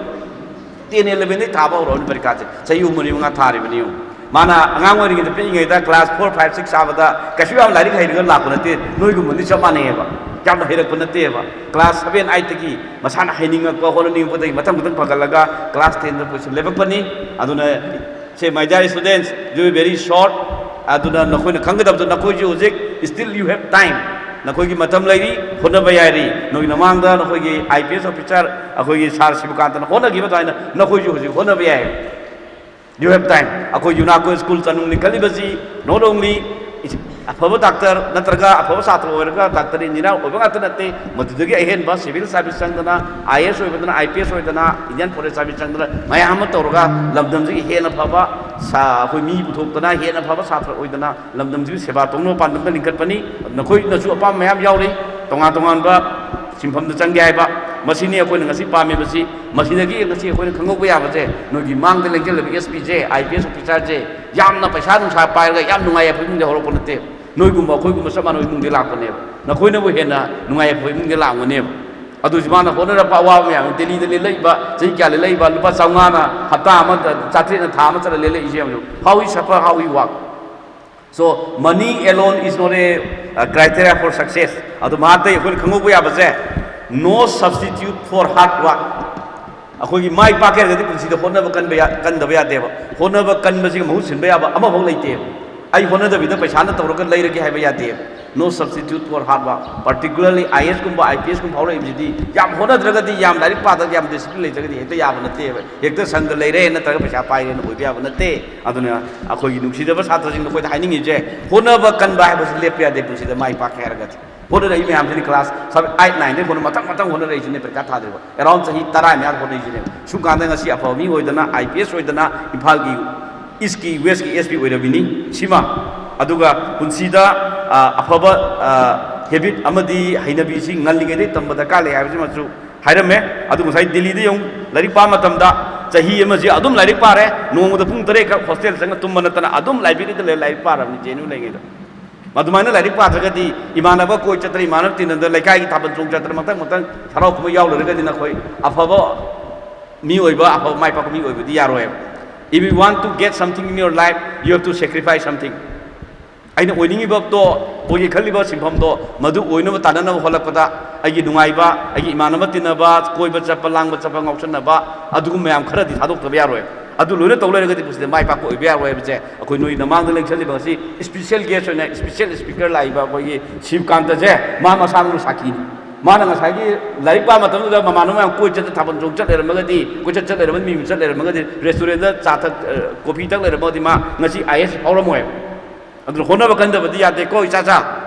ten eleven ꯊꯥꯕ ꯍꯧꯔꯛꯑꯕꯅꯤ ꯄꯔꯤꯈꯥꯁꯦ꯫ ꯆꯍꯤ ꯑꯍꯨꯝ ꯃꯔꯤ ꯃꯉꯥ ꯊꯥꯔꯤꯕꯅꯤ ꯌꯦꯡꯉꯨ꯫ ꯃꯥꯅ ꯑꯉꯥꯡ ꯑꯣꯏꯔꯤꯉꯩꯗ, ꯄꯤꯛꯏꯉꯩꯗ class four five six ꯀꯥꯕꯗ ꯀꯩꯁꯨ ꯌꯥꯝ ꯂꯥꯏꯔꯤꯛ ꯍꯩꯔꯒ ꯂꯥꯛꯄ ꯅꯠꯇꯦ, ꯅꯣꯏꯒꯨꯝꯕꯅꯤ ꯆꯞ ꯃꯥꯟꯅꯩꯑꯕ꯫ ꯌꯥꯝꯅ ꯍꯩꯔꯛꯄ ꯅꯠꯇꯦꯕ꯫ Class seven eightꯇꯒꯤ ꯃꯁꯥꯅ ꯍꯩꯅꯤꯡꯉꯛꯄ, ꯍꯣꯠꯅꯅꯤꯡꯉꯛꯄꯗꯒꯤ ꯃꯊꯪ ꯃꯊꯪ ꯐꯒꯠꯂꯒ class tenꯗ ꯄꯨꯁꯤꯜ ꯂꯦꯞꯄꯛꯄꯅꯤ꯫ ꯑꯗꯨꯅ ꯁꯦ, my dear students, you are very short. ꯑꯗꯨꯅ ꯅꯈꯣꯏꯅ ꯈꯪꯒꯗꯕꯗꯣ, ꯅꯈꯣꯏꯁꯨ ꯍꯧꯖꯤꯛ still you have time, ꯅꯈꯣꯏꯒꯤ ꯃꯇꯝ ꯂꯩꯔꯤ, ꯍꯣꯠꯅꯕ ꯌꯥꯏꯔꯤ꯫ ꯅꯣꯏꯒꯤ ꯃꯃꯥꯡꯗ ꯅꯈꯣꯏꯒꯤ ꯑꯥꯏ ꯄꯤ ꯑꯦꯁ ꯑꯣꯐꯤꯁꯥꯔ ꯑꯩꯈꯣꯏꯒꯤ ꯁꯥꯔ ꯁꯤꯕꯀꯥꯟꯇꯅ ꯍꯣꯠꯅꯈꯤꯕ ꯑꯗꯨꯃꯥꯏꯅ ꯅꯈꯣꯏꯁꯨ ꯍꯧꯖꯤꯛ ꯍꯣꯠꯅꯕ ꯌꯥꯏ꯫ You have time. ꯑꯩꯈꯣꯏ ꯌꯨꯅꯥꯀꯣ ꯁ꯭ꯀꯨꯜ ꯆꯅꯨꯡ ꯂꯤꯡꯈꯠꯂꯤꯕꯁꯤ not only ꯑꯐꯕ ꯗꯥꯛꯇꯔ ꯅꯠꯇ꯭ꯔꯒ ꯑꯐꯕ ꯁꯥꯇ꯭ꯔ ꯑꯣꯏꯔꯒ ꯗꯥꯛꯇꯔ ꯏꯟꯖꯤꯅꯤꯌꯥꯔ ꯑꯣꯏꯕ ꯉꯥꯛꯇ ꯅꯠꯇꯦ, ꯃꯗꯨꯗꯒꯤ ꯑꯍꯦꯟꯕ civil service ꯆꯪꯗꯅ, I A S ꯑꯣꯏꯕꯗꯅ, I P S ꯑꯣꯏꯗꯅ, Indian Forest Service ꯆꯪꯗꯅ ꯃꯌꯥꯝ ꯑꯃ ꯇꯧꯔꯒ ꯂꯝꯗꯝꯁꯤꯒꯤ ꯍꯦꯟꯅ ꯐꯕ ꯁꯥ-, ꯑꯩꯈꯣꯏ ꯃꯤ ꯄꯨꯊꯣꯛꯇꯅ ꯍꯦꯟꯅ ꯐꯕ ꯁꯥꯇ꯭ꯔ ꯑꯣꯏꯗꯅ ꯂꯝꯗꯝꯁꯤꯒꯤ ꯁꯦꯕꯥ ꯇꯧꯅꯕ ꯄꯥꯟꯗꯝꯗ ꯂꯤꯡꯈꯠꯄꯅꯤ꯫ ꯅꯈꯣꯏꯅꯁꯨ ꯑꯄꯥꯝꯕ ꯃꯌꯥꯝ ꯌꯥꯎꯔꯤ, ꯇꯣꯉꯥꯟ ꯇꯣꯉꯥꯟꯕ ꯁꯤꯟꯐꯝꯗ ꯆꯪꯒꯦ ꯍꯥꯏꯕ꯫ ꯃꯁꯤꯅꯤ ꯑꯩꯈꯣꯏꯅ ꯉꯁꯤ ꯄꯥꯝꯃꯤꯕꯁꯤ꯫ ꯃꯁꯤꯗꯒꯤ ꯉꯁꯤ ꯑꯩꯈꯣꯏꯅ ꯈꯪꯍꯧꯕ ꯌꯥꯕꯁꯦ, ꯅꯣꯏꯒꯤ ꯃꯥꯡꯗ ꯂꯦꯡꯁꯤꯜꯂꯤꯕ ꯑꯦꯁ ꯄꯤꯁꯦ, ꯑꯥꯏ ꯄꯤ ꯑꯦꯁ ꯑꯣꯐꯤꯁꯥꯔꯁꯦ ꯌꯥꯝꯅ ꯄꯩꯁꯥ ꯅꯨꯡꯁꯥ ꯄꯥꯏꯔꯒ ꯌꯥꯝ ꯅꯨꯡꯉꯥꯏ ꯌꯥꯏꯐꯕ ꯏꯃꯨꯡꯗ ꯍꯧꯔꯛꯄ ꯅꯠꯇꯦ꯫ ꯅꯣꯏꯒꯨꯝꯕ ꯑꯩꯈꯣꯏꯒꯨꯝꯕ ꯆꯞ ꯃꯥꯟꯅꯕ ꯏꯃꯨꯡꯗꯒꯤ ꯂꯥꯛꯄꯅꯦꯕ꯫ ꯅꯈꯣꯏꯅꯕꯨ ꯍꯦꯟꯅ ꯅꯨꯡꯉꯥꯏ ꯌꯥꯏꯐꯕ ꯏꯃꯨꯡꯗꯒꯤ ꯂꯥꯛꯂꯝꯒꯅꯦꯕ꯫ ꯑꯗꯨꯁꯨ ꯃꯥꯅ ꯍꯣꯠꯅꯔꯛꯄ ꯑꯋꯥꯕ ꯃꯌꯥꯝ, ꯗꯦꯜꯂꯤꯗ ꯂꯦꯜꯂꯛꯏꯕ ꯆꯍꯤ ꯀꯌꯥ ꯂꯦꯜꯂꯛꯏꯕ, ꯂꯨꯄꯥ ꯆꯥꯝꯃꯉꯥꯅ ꯍꯞꯇꯥ ꯑꯃꯗ, ꯆꯥꯇ꯭ꯔꯦꯠꯅ ꯊꯥ ꯑꯃ ꯆꯠꯂ ꯂꯦꯜꯂꯛꯏꯁꯦ ꯌꯦꯡꯉꯨ꯫ How he suffer, how he work. So, money alone is not a, uh, criteria for success. ꯑꯗꯨ ꯃꯍꯥꯛꯇ ꯑꯩꯈꯣꯏꯅ ꯈꯪꯍꯧꯕ ꯌꯥꯕꯁꯦ, no substitute for hard work. ꯑꯩꯈꯣꯏꯒꯤ ꯃꯥꯏ ꯄꯥꯛꯀꯦ ꯍꯥꯏꯔꯒꯗꯤ ꯄꯨꯟꯁꯤꯗ ꯍꯣꯠꯅꯕ ꯀꯟꯕ ꯌꯥ-, ꯀꯟꯗꯕ ꯌꯥꯗꯦꯕ꯫ ꯍꯣꯠꯅꯕ ꯀꯟꯕꯁꯤꯒ ꯃꯍꯨꯠ ꯁꯤꯟꯕ ꯌꯥꯕ ꯑꯃꯐꯥꯎ ꯂꯩꯇꯦꯕ꯫ ꯑꯩ ꯍꯣꯠꯅꯗꯕꯤꯗ ꯄꯩꯁꯥꯅ ꯇꯧꯔꯒ ꯂꯩꯔꯒꯦ ꯍꯥꯏꯕ ꯌꯥꯗꯦꯕ꯫ No substitute for hard work. Particularly I A S ꯀꯨꯝꯕ I P S ꯀꯨꯝꯕ ꯐꯥꯎꯔꯛꯏꯕꯁꯤꯗꯤ ꯌꯥꯝ ꯍꯣꯠꯅꯗ꯭ꯔꯒꯗꯤ, ꯌꯥꯝ ꯂꯥꯏꯔꯤꯛ ꯄꯥꯗ꯭ꯔꯒꯗꯤ, ꯌꯥꯝ discipline ꯂꯩꯇ꯭ꯔꯒꯗꯤ ꯍꯦꯛꯇ ꯌꯥꯕ ꯅꯠꯇꯦꯕ꯫ ꯍꯦꯛꯇ ꯁꯪꯒ ꯂꯩꯔꯦ ꯅꯠꯇ꯭ꯔꯒ ꯄꯩꯁꯥ ꯄꯥꯏꯔꯦꯅ ꯑꯣꯏꯕ ꯌꯥꯕ ꯅꯠꯇꯦ꯫ ꯑꯗꯨꯅ ꯑꯩꯈꯣꯏꯒꯤ ꯅꯨꯡꯁꯤꯖꯕ ꯁꯥꯇ꯭ꯔꯁꯤꯡꯗ ꯑꯩꯈꯣꯏꯗ ꯍꯥꯏꯅꯤꯡꯉꯤꯁꯦ, ꯍꯣꯠꯅꯕ ꯀꯟꯕ ꯍꯥꯏꯕꯁꯤ ꯂꯦꯞꯄ ꯌꯥꯗꯦ ꯄꯨꯟꯁꯤꯗ ꯃꯥꯏ ꯄꯥꯛꯀꯦ ꯍꯥꯏꯔꯒꯗꯤ꯫ ꯍꯣꯠꯅꯔꯛꯏ ꯃꯌꯥꯝꯁꯤꯅꯤ class seven, eight, nine ꯗꯩ ꯍꯣꯠꯅ ꯃꯊꯪ ꯃꯊꯪ ꯍꯣꯠꯅꯔꯛꯏꯁꯤꯅꯦ ꯄꯩꯈꯥ ꯊꯥꯗ꯭ꯔꯤꯕ꯫ Around ꯆꯍꯤ ꯇꯔꯥ ꯃꯌꯥ ꯍꯣꯠꯅꯔꯤꯁꯤꯅꯦ꯫ ꯁꯨꯝ ꯀꯥꯟꯗ ꯉꯁꯤ ꯑꯐꯕ ꯃꯤ ꯑꯣꯏꯗꯅ, I P S ꯑꯣꯏꯗꯅ, ꯏꯝꯐꯥꯜꯒꯤ East ꯀꯤ, West ꯀꯤ S P ꯑꯣꯏꯔꯕꯤꯅꯤ꯫ ꯁꯤꯃ, ꯑꯗꯨꯒ ꯄꯨꯟꯁꯤꯗ, ꯑ, ꯑꯐꯕ, ꯑ, habit ꯑꯃꯗꯤ ꯍꯩꯅꯕꯤꯁꯤ ꯉꯜꯂꯤꯉꯩꯗꯒꯤ ꯇꯝꯕ ꯗꯔꯀꯥꯔ ꯂꯩ ꯍꯥꯏꯕꯁꯤꯃꯁꯨ ꯍꯥꯏꯔꯝꯃꯦ꯫ ꯑꯗꯨ ꯉꯁꯥꯏ ꯗꯤꯜꯂꯤꯗ ꯌꯦꯡꯉꯨ, ꯂꯥꯏꯔꯤꯛ ꯄꯥꯕ ꯃꯇꯝꯗ ꯆꯍꯤ ꯑꯃꯁꯤ ꯑꯗꯨꯝ ꯂꯥꯏꯔꯤꯛ ꯄꯥꯔꯦ, ꯅꯣꯡꯃꯗ ꯄꯨꯡ ꯇꯔꯦꯠ ꯈꯛ hostel ꯆꯪꯉ ꯇꯨꯝꯕ ꯅꯠꯇꯅ ꯑꯗꯨꯝ library ꯗ ꯂꯩ, ꯂꯥꯏꯔꯤꯛ ꯄꯥꯔꯕꯅꯤ ꯖꯦ ꯑꯦꯟ ꯌꯨ ꯂꯩꯉꯩꯗ꯫ ꯑꯗꯨꯃꯥꯏꯅ ꯂꯥꯏꯔꯤꯛ ꯄꯥꯗ꯭ꯔꯒꯗꯤ, ꯏꯃꯥꯟꯅꯕ ꯀꯣꯏ ꯆꯠꯇꯅ, ꯏꯃꯥꯟꯅꯕ ꯇꯤꯟꯅꯗꯅ, ꯂꯩꯀꯥꯏꯒꯤ ꯊꯥꯕꯜ ꯆꯣꯡ ꯆꯠꯇꯅ, ꯃꯊꯪ ꯃꯊꯪ ꯍꯔꯥꯎ ꯀꯨꯝꯍꯩ ꯌꯥꯎ ꯂꯩꯔꯒꯗꯤ ꯅꯈꯣꯏ ꯑꯐꯕ ꯃꯤ ꯑꯣꯏꯕ, ꯑꯐꯕ ꯃꯥꯏ ꯄꯥꯛꯄ ꯃꯤ ꯑꯣꯏꯕꯗꯤ ꯌꯥꯔꯣꯏꯕ꯫ If you want to get something in your life, you have to sacrifice something. ꯑꯩꯅ ꯑꯣꯏꯅꯤꯡꯉꯤꯕꯗꯣ, ꯑꯣꯏꯒꯦ ꯈꯜꯂꯤꯕ ꯁꯤꯟꯐꯝꯗꯣ, ꯃꯗꯨ ꯑꯣꯏꯅꯕ ꯇꯥꯟꯅꯅꯕ ꯍꯣꯠꯂꯛꯄꯗ ꯑꯩꯒꯤ ꯅꯨꯡꯉꯥꯏꯕ, ꯑꯩꯒꯤ ꯏꯃꯥꯟꯅꯕ ꯇꯤꯟꯅꯕ, ꯀꯣꯏꯕ ꯆꯠꯄ, ꯂꯥꯡꯕ ꯆꯠꯄ, ꯉꯥꯎꯁꯟꯅꯕ, ꯑꯗꯨꯒꯨꯝꯕ ꯃꯌꯥꯝ ꯈꯔꯗꯤ ꯊꯥꯗꯣꯛꯇꯕ ꯌꯥꯔꯣꯏ꯫ ꯑꯗꯨ ꯂꯣꯏꯅ ꯇꯧ ꯂꯩꯔꯒꯗꯤ ꯄꯨꯟꯁꯤꯗ ꯃꯥꯏ ꯄꯥꯛꯄ ꯑꯣꯏꯕ ꯌꯥꯔꯣꯏ ꯍꯥꯏꯕꯁꯦ ꯑꯩꯈꯣꯏ ꯅꯣꯏ ꯅꯃꯥꯡꯗ ꯂꯦꯡꯁꯜꯂꯤꯕ ꯉꯁꯤ special guest ꯑꯣꯏꯅ special speaker ꯂꯥꯛꯏꯕ ꯑꯩꯈꯣꯏꯒꯤ ꯁꯤꯕꯀꯥꯟꯇꯁꯦ, ꯃꯥ ꯃꯁꯥꯃꯛꯅ ꯁꯥꯈꯤꯅꯤ꯫ ꯃꯥꯅ ꯉꯁꯥꯏꯒꯤ ꯂꯥꯏꯔꯤꯛ ꯄꯥꯕ ꯃꯇꯝꯗꯨꯗ ꯃꯃꯥꯟꯅꯕ ꯃꯌꯥꯝ ꯀꯣꯏ ꯆꯠꯇ ꯊꯥꯕꯜ ꯆꯣꯡ ꯆꯠ ꯂꯩꯔꯝꯃꯒꯗꯤ, ꯀꯣꯏꯆꯠ ꯆꯠ ꯂꯩꯔꯝꯃꯒꯗꯤ, ꯃꯤ ꯆꯠ ꯂꯩꯔꯝꯃꯒꯗꯤ, restaurant ꯗ ꯆꯥ ꯊꯛ, ꯑ, coffee ꯊꯛ ꯂꯩꯔꯝꯃꯒꯗꯤ ꯃꯥ ꯉꯁꯤ I A S ꯐꯥꯎꯔꯝꯃꯣꯏ꯫ ꯑꯗꯨꯅ ꯍꯣꯠꯅꯕ ꯀꯟꯗꯕꯗꯤ ꯌꯥꯗꯦꯀꯣ ꯏꯆꯥꯆꯥ꯫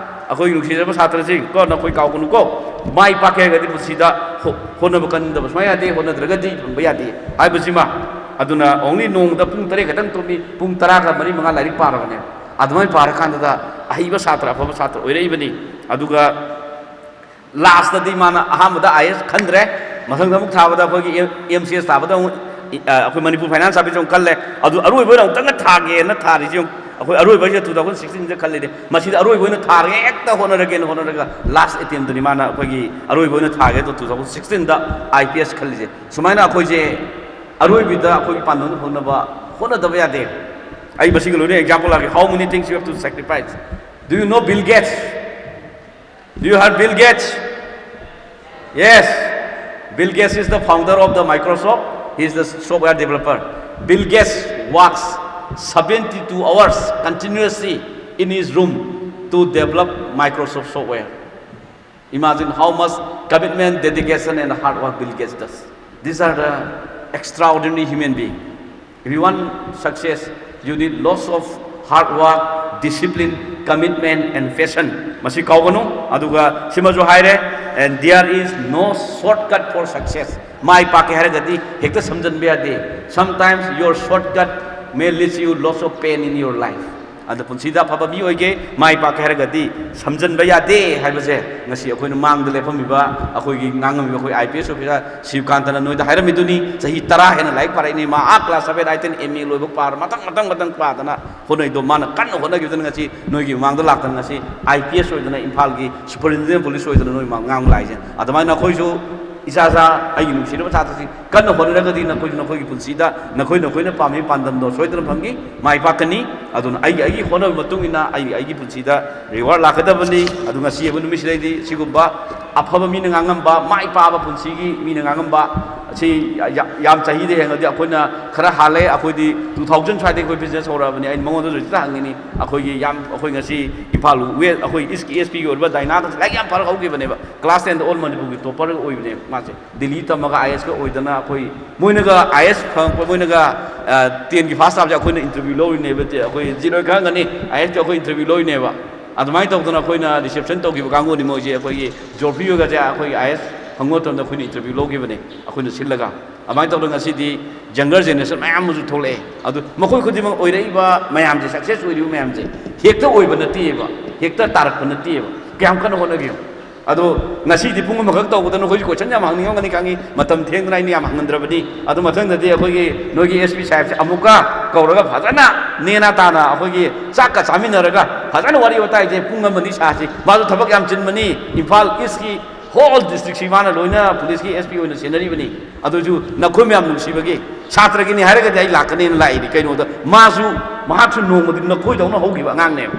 ꯑꯩꯈꯣꯏ ꯅꯨꯡꯁꯤꯖꯕ ꯁꯥꯇ꯭ꯔꯁꯤꯡ ꯀꯣ, ꯅꯈꯣꯏ ꯀꯥꯎꯒꯅꯨꯀꯣ꯫ ꯃꯥꯏ ꯄꯥꯛꯀꯦ ꯍꯥꯏꯔꯒꯗꯤ ꯄꯨꯟꯁꯤꯗ ꯍꯣ-, ꯍꯣꯠꯅꯕ ꯀꯟꯗꯕ ꯁꯨꯡꯌꯥ ꯌꯥꯗꯦ, ꯍꯣꯠꯅꯗ꯭ꯔꯒꯗꯤ ꯐꯪꯕ ꯌꯥꯗꯦ ꯍꯥꯏꯕꯁꯤꯃ꯫ ꯑꯗꯨꯅ only ꯅꯣꯡꯃꯗ ꯄꯨꯡ ꯇꯔꯦꯠ ꯈꯛꯇꯪ ꯇꯨꯝꯃꯤ, ꯄꯨꯡ ꯇꯔꯥꯒ ꯃꯔꯤ ꯃꯉꯥ ꯂꯥꯏꯔꯤꯛ ꯄꯥꯔꯕꯅꯦ꯫ ꯑꯗꯨꯃꯥꯏꯅ ꯄꯥꯔꯀꯥꯟꯗꯨꯗ ꯑꯍꯩꯕ ꯁꯥꯇ꯭ꯔ, ꯑꯐꯕ ꯁꯥꯇ꯭ꯔ ꯑꯣꯏꯔꯛꯏꯕꯅꯤ꯫ ꯑꯗꯨꯒ last ꯇꯗꯤ ꯃꯥꯅ ꯑꯍꯥꯟꯕꯗ I A S ꯈꯟꯗ꯭ꯔꯦ, ꯃꯊꯪꯗ ꯑꯃꯨꯛ ꯊꯥꯕꯗ ꯑꯩꯈꯣꯏꯒꯤ M-, M C S ꯊꯥꯕꯗ ꯑꯃꯨꯛ, ꯑ, ꯑꯩꯈꯣꯏ ꯃꯅꯤꯄꯨꯔ ꯐꯥꯏꯅꯥꯟꯁ ꯁꯥꯔꯚꯤꯁ ꯑꯃꯨꯛ ꯈꯜꯂꯦ꯫ ꯑꯗꯨ ꯑꯔꯣꯏꯕ ꯑꯣꯏꯅ ꯑꯃꯨꯛꯇꯪꯒ ꯊꯥꯒꯦꯅ ꯊꯥꯔꯤꯁꯤ ꯌꯦꯡꯉꯨ꯫ ꯑꯩꯈꯣꯏ ꯑꯔꯣꯏꯕꯁꯤꯗ two thousand sixteen ꯗ ꯈꯜꯂꯤꯅꯦ꯫ ꯃꯁꯤꯗ ꯑꯔꯣꯏꯕ ꯑꯣꯏꯅ ꯊꯥꯔꯒꯦ, ꯍꯦꯛꯇ ꯍꯣꯠꯅꯔꯒꯦꯅ ꯍꯣꯠꯅꯔꯒ last attempt ꯇꯨꯅꯤ ꯃꯥꯅ ꯑꯩꯈꯣꯏꯒꯤ ꯑꯔꯣꯏꯕ ꯑꯣꯏꯅ ꯊꯥꯒꯦ ꯑꯗꯣ two thousand sixteen the I P S ꯈꯜꯂꯤꯁꯦ꯫ ꯁꯨꯃꯥꯏꯅ ꯑꯩꯈꯣꯏꯁꯦ ꯑꯔꯣꯏꯕꯗ ꯑꯩꯈꯣꯏꯒꯤ ꯄꯥꯟꯗꯝꯗꯨ ꯐꯪꯅꯕ ꯍꯣꯠꯅꯗꯕ ꯌꯥꯗꯦ꯫ ꯑꯩ ꯃꯁꯤꯒ ꯂꯣꯏꯅ example ꯂꯥꯛꯀꯦ꯫ How many things you have to sacrifice? Do you know Bill Gates? Do you heard Bill Gates? Yes. Bill Gates is the founder of the Microsoft. He is the software developer. Bill Gates works seventy-two hours continuously in his room. to develop Microsoft software. Imagine how much commitment, dedication, and hard work Bill Gates does. These are the extraordinary human being. If you want success, you need lots of hard work, discipline, commitment, and passion. ꯃꯁꯤ ꯀꯥꯎꯒꯅꯨ꯫ ꯑꯗꯨꯒ ꯁꯤꯃꯁꯨ ꯍꯥꯏꯔꯦ, and there is no shortcut for success. ꯃꯥꯏ ꯄꯥꯛꯀꯦ ꯍꯥꯏꯔꯒꯗꯤ ꯍꯦꯛꯇ ꯁꯝꯖꯟꯕ ꯌꯥꯗꯦ꯫ Sometimes your shortcut may lead you lots of pain in your life. ꯑꯗ ꯄꯨꯟꯁꯤꯗ ꯑꯐꯕ ꯃꯤ ꯑꯣꯏꯒꯦ, ꯃꯥꯏ ꯄꯥꯛꯀꯦ ꯍꯥꯏꯔꯒꯗꯤ ꯁꯝꯖꯟꯕ ꯌꯥꯗꯦ ꯍꯥꯏꯕꯁꯦ ꯉꯁꯤ ꯑꯩꯈꯣꯏꯅ ꯃꯥꯡꯗ ꯂꯦꯞꯐꯝꯃꯤꯕ ꯑꯩꯈꯣꯏꯒꯤ ꯉꯥꯡꯉꯝꯃꯤꯕ ꯑꯩꯈꯣꯏ ꯑꯥꯏ ꯄꯤ ꯑꯦꯁ ꯑꯣꯐꯤꯁꯥꯔ ꯁꯤꯕꯀꯥꯟꯇꯅ ꯅꯣꯏꯗ ꯍꯥꯏꯔꯝꯃꯤꯗꯨꯅꯤ꯫ ꯆꯍꯤ ꯇꯔꯥ ꯍꯦꯟꯅ ꯂꯥꯏꯔꯤꯛ ꯄꯥꯔꯛꯏꯅꯤ ꯃꯥ, ꯑꯥ class seven, eight, ten, M A ꯂꯣꯏꯕ ꯄꯥꯔ ꯃꯊꯪ ꯃꯊꯪ ꯃꯊꯪ ꯄꯥꯗꯅ ꯍꯣꯠꯅꯩꯗꯣ꯫ ꯃꯥꯅ ꯀꯟꯅ ꯍꯣꯠꯅꯈꯤꯕꯗꯅ ꯉꯁꯤ ꯅꯣꯏꯒꯤ ꯃꯃꯥꯡꯗ ꯂꯥꯛꯇꯅ ꯉꯁꯤ ꯑꯥꯏ ꯄꯤ ꯑꯦꯁ ꯑꯣꯏꯗꯅ ꯏꯝꯐꯥꯜꯒꯤ ꯁꯨꯄꯔ ꯏꯟꯇꯦꯟꯗꯦꯟ ꯄꯨꯂꯤꯁ ꯑꯣꯏꯗꯅ ꯅꯣꯏ ꯃꯃꯥꯡ ꯉꯥꯡꯕ ꯂꯥꯛꯏꯁꯦ꯫ ꯑꯗꯨꯃꯥꯏꯅ ꯑꯩꯈꯣꯏꯁꯨ ꯏꯆꯥ ꯏꯆꯥ ꯑꯩꯒꯤ ꯅꯨꯡꯁꯤꯔꯕ ꯁꯥꯇ꯭ꯔꯁꯤꯡ ꯀꯟꯅ ꯍꯣꯠꯅꯔꯒꯗꯤ ꯅꯈꯣꯏꯁꯨ ꯅꯈꯣꯏꯒꯤ ꯄꯨꯟꯁꯤꯗ ꯅꯈꯣꯏ ꯅꯈꯣꯏꯅ ꯄꯥꯝꯃꯤ ꯄꯥꯟꯗꯝꯗꯣ ꯁꯣꯏꯗꯅ ꯐꯪꯈꯤ, ꯃꯥꯏ ꯄꯥꯛꯀꯅꯤ꯫ ꯑꯗꯨꯅ ꯑꯩꯒꯤ ꯑꯩꯒꯤ ꯍꯣꯠꯅꯕꯒꯤ ꯃꯇꯨꯡ ꯏꯟꯅ ꯑꯩꯒꯤ ꯑꯩꯒꯤ ꯄꯨꯟꯁꯤꯗ ꯔꯤꯋꯥꯔꯗ ꯂꯥꯛꯀꯗꯕꯅꯤ꯫ ꯑꯗꯨ ꯉꯁꯤ ꯑꯣꯏꯕ ꯅꯨꯃꯤꯠꯁꯤꯗꯩꯗꯤ ꯁꯤꯒꯨꯝꯕ ꯑꯐꯕ ꯃꯤꯅ ꯉꯥꯡꯉꯝꯕ, ꯃꯥꯏ ꯄꯥꯛꯑꯕ ꯄꯨꯟꯁꯤꯒꯤ ꯃꯤꯅ ꯉꯥꯡꯉꯝꯕ ꯑꯁꯤ ꯌꯥ-, ꯌꯥꯝ ꯆꯍꯤꯗ ꯌꯦꯡꯉꯗꯤ ꯑꯩꯈꯣꯏꯅ ꯈꯔ ꯍꯥꯜꯂꯦ꯫ ꯑꯩꯈꯣꯏꯗꯤ ꯇꯨ ꯊꯥꯎꯖꯟ ꯁ꯭ꯋꯥꯏꯗꯒꯤ ꯑꯩꯈꯣꯏ ꯕꯤꯖꯤꯅꯦꯁ ꯍꯧꯔꯛꯑꯕꯅꯤ꯫ ꯑꯩꯅ ꯃꯉꯣꯟꯗꯁꯨ ꯍꯦꯛꯇ ꯍꯪꯉꯤꯅꯤ꯫ ꯑꯩꯈꯣꯏꯒꯤ ꯌꯥꯝ, ꯑꯩꯈꯣꯏ ꯉꯁꯤ ꯏꯝꯐꯥꯜ ꯋꯦꯁ, ꯑꯩꯈꯣꯏ ꯏꯁꯀꯤ ꯑꯦꯁ ꯄꯤꯒꯤ ꯑꯣꯏꯔꯤꯕ ꯗꯥꯏꯅꯥꯗꯁꯨ ꯂꯥꯏꯔꯤꯛ ꯌꯥꯝ ꯐꯔ ꯍꯧꯈꯤꯕꯅꯦꯕ꯫ ꯀ꯭ꯂꯥꯁ ꯇꯦꯟꯗ ꯑꯣꯜ ꯃꯅꯤꯄꯨꯔꯒꯤ ꯇꯣꯄꯔ ꯑꯣꯏꯕꯅꯦꯕ ꯃꯥꯁꯦ꯫ ꯗꯤꯜꯂꯤ ꯇꯝꯃꯒ ꯑꯥꯏ ꯑꯦꯁꯀ ꯑꯣꯏꯗꯅ ꯑꯩꯈꯣꯏ, ꯃꯣꯏꯅꯒ ꯑꯥꯏ ꯑꯦꯁ ꯐꯪꯉꯛꯄ, ꯃꯣꯏꯅꯒ, ꯑ, ꯇꯦꯟꯒꯤ ꯐꯥꯁ ꯇꯥꯕꯁꯦ ꯑꯩꯈꯣꯏꯅ ꯏꯟꯇꯔꯚ꯭ꯌꯨ ꯂꯧꯔꯤꯅꯦꯕ꯫ ꯇꯦ-, ꯑꯩꯈꯣꯏ ꯖꯤ ꯂꯣꯏ ꯈꯪꯉꯝꯒꯅꯤ, ꯑꯥꯏ ꯑꯦꯁꯀꯤ ꯑꯩꯈꯣꯏ ꯏꯟꯇꯔꯚ꯭ꯌꯨ ꯂꯧꯔꯤꯅꯦꯕ꯫ ꯑꯗꯨꯃꯥꯏꯅ ꯇꯧꯗꯅ ꯑꯩꯈꯣꯏꯅ ꯔꯤꯁꯦꯞꯁꯟ ꯇꯧꯈꯤꯕ ꯀꯥꯡꯕꯨꯅꯤ ꯃꯣꯏꯁꯦ꯫ ꯑꯩꯈꯣꯏꯒꯤ ꯖꯣꯐ꯭ꯔꯤ ꯍꯣꯏꯒꯁꯦ ꯑꯩꯈꯣꯏꯒꯤ ꯑꯥꯏ ꯑꯦꯁ ꯐꯪꯕ ꯃꯇꯝꯗ ꯑꯩꯈꯣꯏꯅ ꯏꯟꯇꯔꯚ꯭ꯌꯨ ꯂꯧꯈꯤꯕꯅꯦ ꯑꯩꯈꯣꯏꯅ ꯁꯤꯜꯂꯒ꯫ ꯑꯗꯨꯃꯥꯏꯅ ꯇꯧꯗꯅ ꯉꯁꯤꯗꯤ ꯌꯪꯒꯔ ꯖꯦꯅꯦꯔꯦꯁꯟ ꯃꯌꯥꯝ ꯑꯃꯁꯨ ꯊꯣꯛꯂꯛꯑꯦ꯫ ꯑꯗꯨ ꯃꯈꯣꯏ ꯈꯨꯗꯤꯡꯃꯛ ꯑꯣꯏꯔꯛꯏꯕ ꯃꯌꯥꯝꯁꯦ, ꯁꯛꯁꯦꯁ ꯑꯣꯏꯔꯤꯕ ꯃꯌꯥꯝꯁꯦ ꯍꯦꯛꯇ ꯑꯣꯏꯕ ꯅꯠꯇꯦꯕ, ꯍꯦꯛꯇ ꯇꯥꯔꯛꯄ ꯅꯠꯇꯦꯕ꯫ ꯀꯌꯥꯝ ꯀꯟꯅ ꯍꯣꯠꯅꯈꯤꯕ ꯑꯗꯣ ꯉꯁꯤꯗꯤ ꯄꯨꯡ ꯑꯃꯈꯛ ꯇꯧꯕꯗ ꯅꯈꯣꯏꯁꯨ ꯀꯣꯏꯁꯟ ꯌꯥꯝ ꯍꯪꯅꯤꯡꯉꯝꯒꯅꯤ ꯈꯪꯉꯤ꯫ ꯃꯇꯝ ꯊꯦꯡꯗꯅ ꯑꯩꯅ ꯌꯥꯝ ꯍꯪꯍꯟꯗ꯭ꯔꯕꯅꯤ꯫ ꯑꯗꯨ ꯃꯊꯪꯗꯗꯤ ꯑꯩꯈꯣꯏꯒꯤ ꯅꯣꯏꯒꯤ ꯑꯦꯁ ꯄꯤ ꯁꯥꯍꯦꯕꯁꯦ ꯑꯃꯨꯛꯀ ꯀꯧꯔꯒ ꯐꯖꯅ ꯅꯦꯅꯥ ꯇꯥꯅ ꯑꯩꯈꯣꯏꯒꯤ ꯆꯥꯛꯀ ꯆꯥꯃꯤꯟꯅꯔꯒ ꯐꯖꯅ ꯋꯥꯔꯤ ꯋꯥꯇꯥꯏꯁꯦ ꯄꯨꯡ ꯑꯃꯅꯤ ꯁꯥꯁꯤ꯫ ꯃꯥꯁꯨ ꯊꯕꯛ ꯌꯥꯝ ꯆꯤꯟꯕꯅꯤ꯫ ꯏꯝꯐꯥꯜ ꯏꯁꯀꯤ ꯍꯣꯜ ꯗꯤꯁꯇ꯭ꯔꯤꯛꯁꯤ ꯃꯥꯅ ꯂꯣꯏꯅ ꯄꯨꯂꯤꯁꯀꯤ ꯑꯦꯁ ꯄꯤ ꯑꯣꯏꯅ ꯁꯦꯟꯅꯔꯤꯕꯅꯤ꯫ ꯑꯗꯨꯁꯨ ꯅꯈꯣꯏ ꯃꯌꯥꯝ ꯅꯨꯡꯁꯤꯕꯒꯤ, ꯁꯥꯇ꯭ꯔꯒꯤꯅꯤ ꯍꯥꯏꯔꯒꯗꯤ ꯑꯩ ꯂꯥꯛꯀꯅꯦꯅ ꯂꯥꯛꯏꯅꯤ꯫ ꯀꯩꯅꯣꯗ ꯃꯥꯁꯨ, ꯃꯍꯥꯛꯁꯨ ꯅꯣꯡꯃꯗꯤ ꯅꯈꯣꯏꯗꯧꯅ ꯍꯧꯈꯤꯕ ꯑꯉꯥꯡꯅꯦꯕ꯫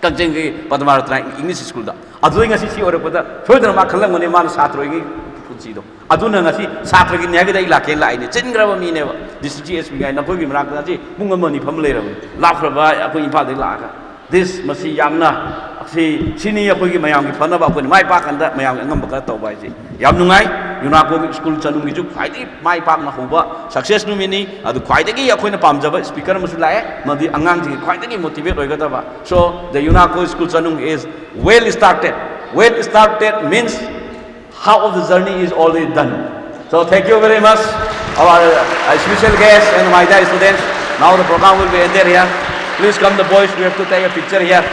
ꯀꯛꯆꯤꯡꯒꯤ ꯄꯗꯃꯥꯔꯇꯅꯥ ꯏꯪꯂꯤꯁ ꯁ꯭ꯀꯨꯜꯗ꯫ ꯑꯗꯨꯗꯩ ꯉꯁꯤ ꯁꯤ ꯑꯣꯏꯔꯛꯄꯗ ꯁꯣꯏꯗꯅ ꯃꯥ ꯈꯜꯂꯝꯒꯅꯤ ꯃꯥꯅ ꯁꯥꯇ꯭ꯔ ꯑꯣꯏꯔꯤꯉꯩ ꯄꯨꯟꯁꯤꯗꯣ꯫ ꯑꯗꯨꯅ ꯉꯁꯤ ꯁꯥꯇ꯭ꯔꯒꯤꯅꯤ ꯍꯥꯏꯔꯒꯗꯤ ꯑꯩ ꯂꯥꯛꯀꯦꯅ ꯂꯥꯛꯏꯅꯦ꯫ ꯆꯤꯟꯈ꯭ꯔꯕ ꯃꯤꯅꯦꯕ꯫ ꯗꯤ ꯁꯤ ꯁꯤ ꯑꯦꯁ ꯄꯤ ꯉꯥꯏ ꯅꯈꯣꯏꯒꯤ ꯃꯅꯥꯛꯇ ꯉꯁꯤ ꯄꯨꯡ ꯑꯃ ꯑꯅꯤ ꯐꯝ ꯂꯩꯔꯕꯅꯤ꯫ ꯂꯥꯞꯈ꯭ꯔꯕ ꯑꯩꯈꯣꯏ ꯏꯝꯐꯥꯜꯗꯒꯤ ꯂꯥꯛꯑꯒ꯫ This, ꯃꯁꯤ ꯌꯥꯝꯅ, ꯑꯁꯤ, ꯁꯤꯅꯤ ꯑꯩꯈꯣꯏꯒꯤ ꯃꯌꯥꯝꯒꯤ ꯐꯅꯕ, ꯑꯩꯈꯣꯏꯅ ꯃꯥꯏ ꯄꯥꯛꯀꯥꯟꯗ ꯃꯌꯥꯝꯒꯤ ꯑꯉꯝꯕ ꯈꯔ ꯇꯧꯕ ꯍꯥꯏꯁꯦ꯫ ꯌꯥꯝ ꯅꯨꯡꯉꯥꯏ꯫ ꯌꯨꯅꯥꯀꯣꯒꯤ ꯁ꯭ꯀꯨꯜ ꯆꯅꯨꯡꯒꯤꯁꯨ ꯈ꯭ꯋꯥꯏꯗꯒꯤ ꯃꯥꯏ ꯄꯥꯛꯅ ꯍꯧꯕ success ꯅꯨꯃꯤꯠꯅꯤ꯫ ꯑꯗꯨ ꯈ꯭ꯋꯥꯏꯗꯒꯤ ꯑꯩꯈꯣꯏꯅ ꯄꯥꯝꯖꯕ speaker ꯑꯃꯁꯨ ꯂꯥꯛꯑꯦ, ꯃꯗꯤ ꯑꯉꯥꯡꯁꯤꯡꯒꯤ ꯈ꯭ꯋꯥꯏꯗꯒꯤ motivate ꯑꯣꯏꯒꯗꯕ꯫ So the ꯌꯨꯅꯥꯀꯣ ꯁ꯭ꯀꯨꯜ ꯆꯅꯨꯡ is well started. Well started means half of the journey is already done. So thank you very much, our uh, special guest and Maida students. Now the program will be ended here. Please come, the boys, we have to take a picture here.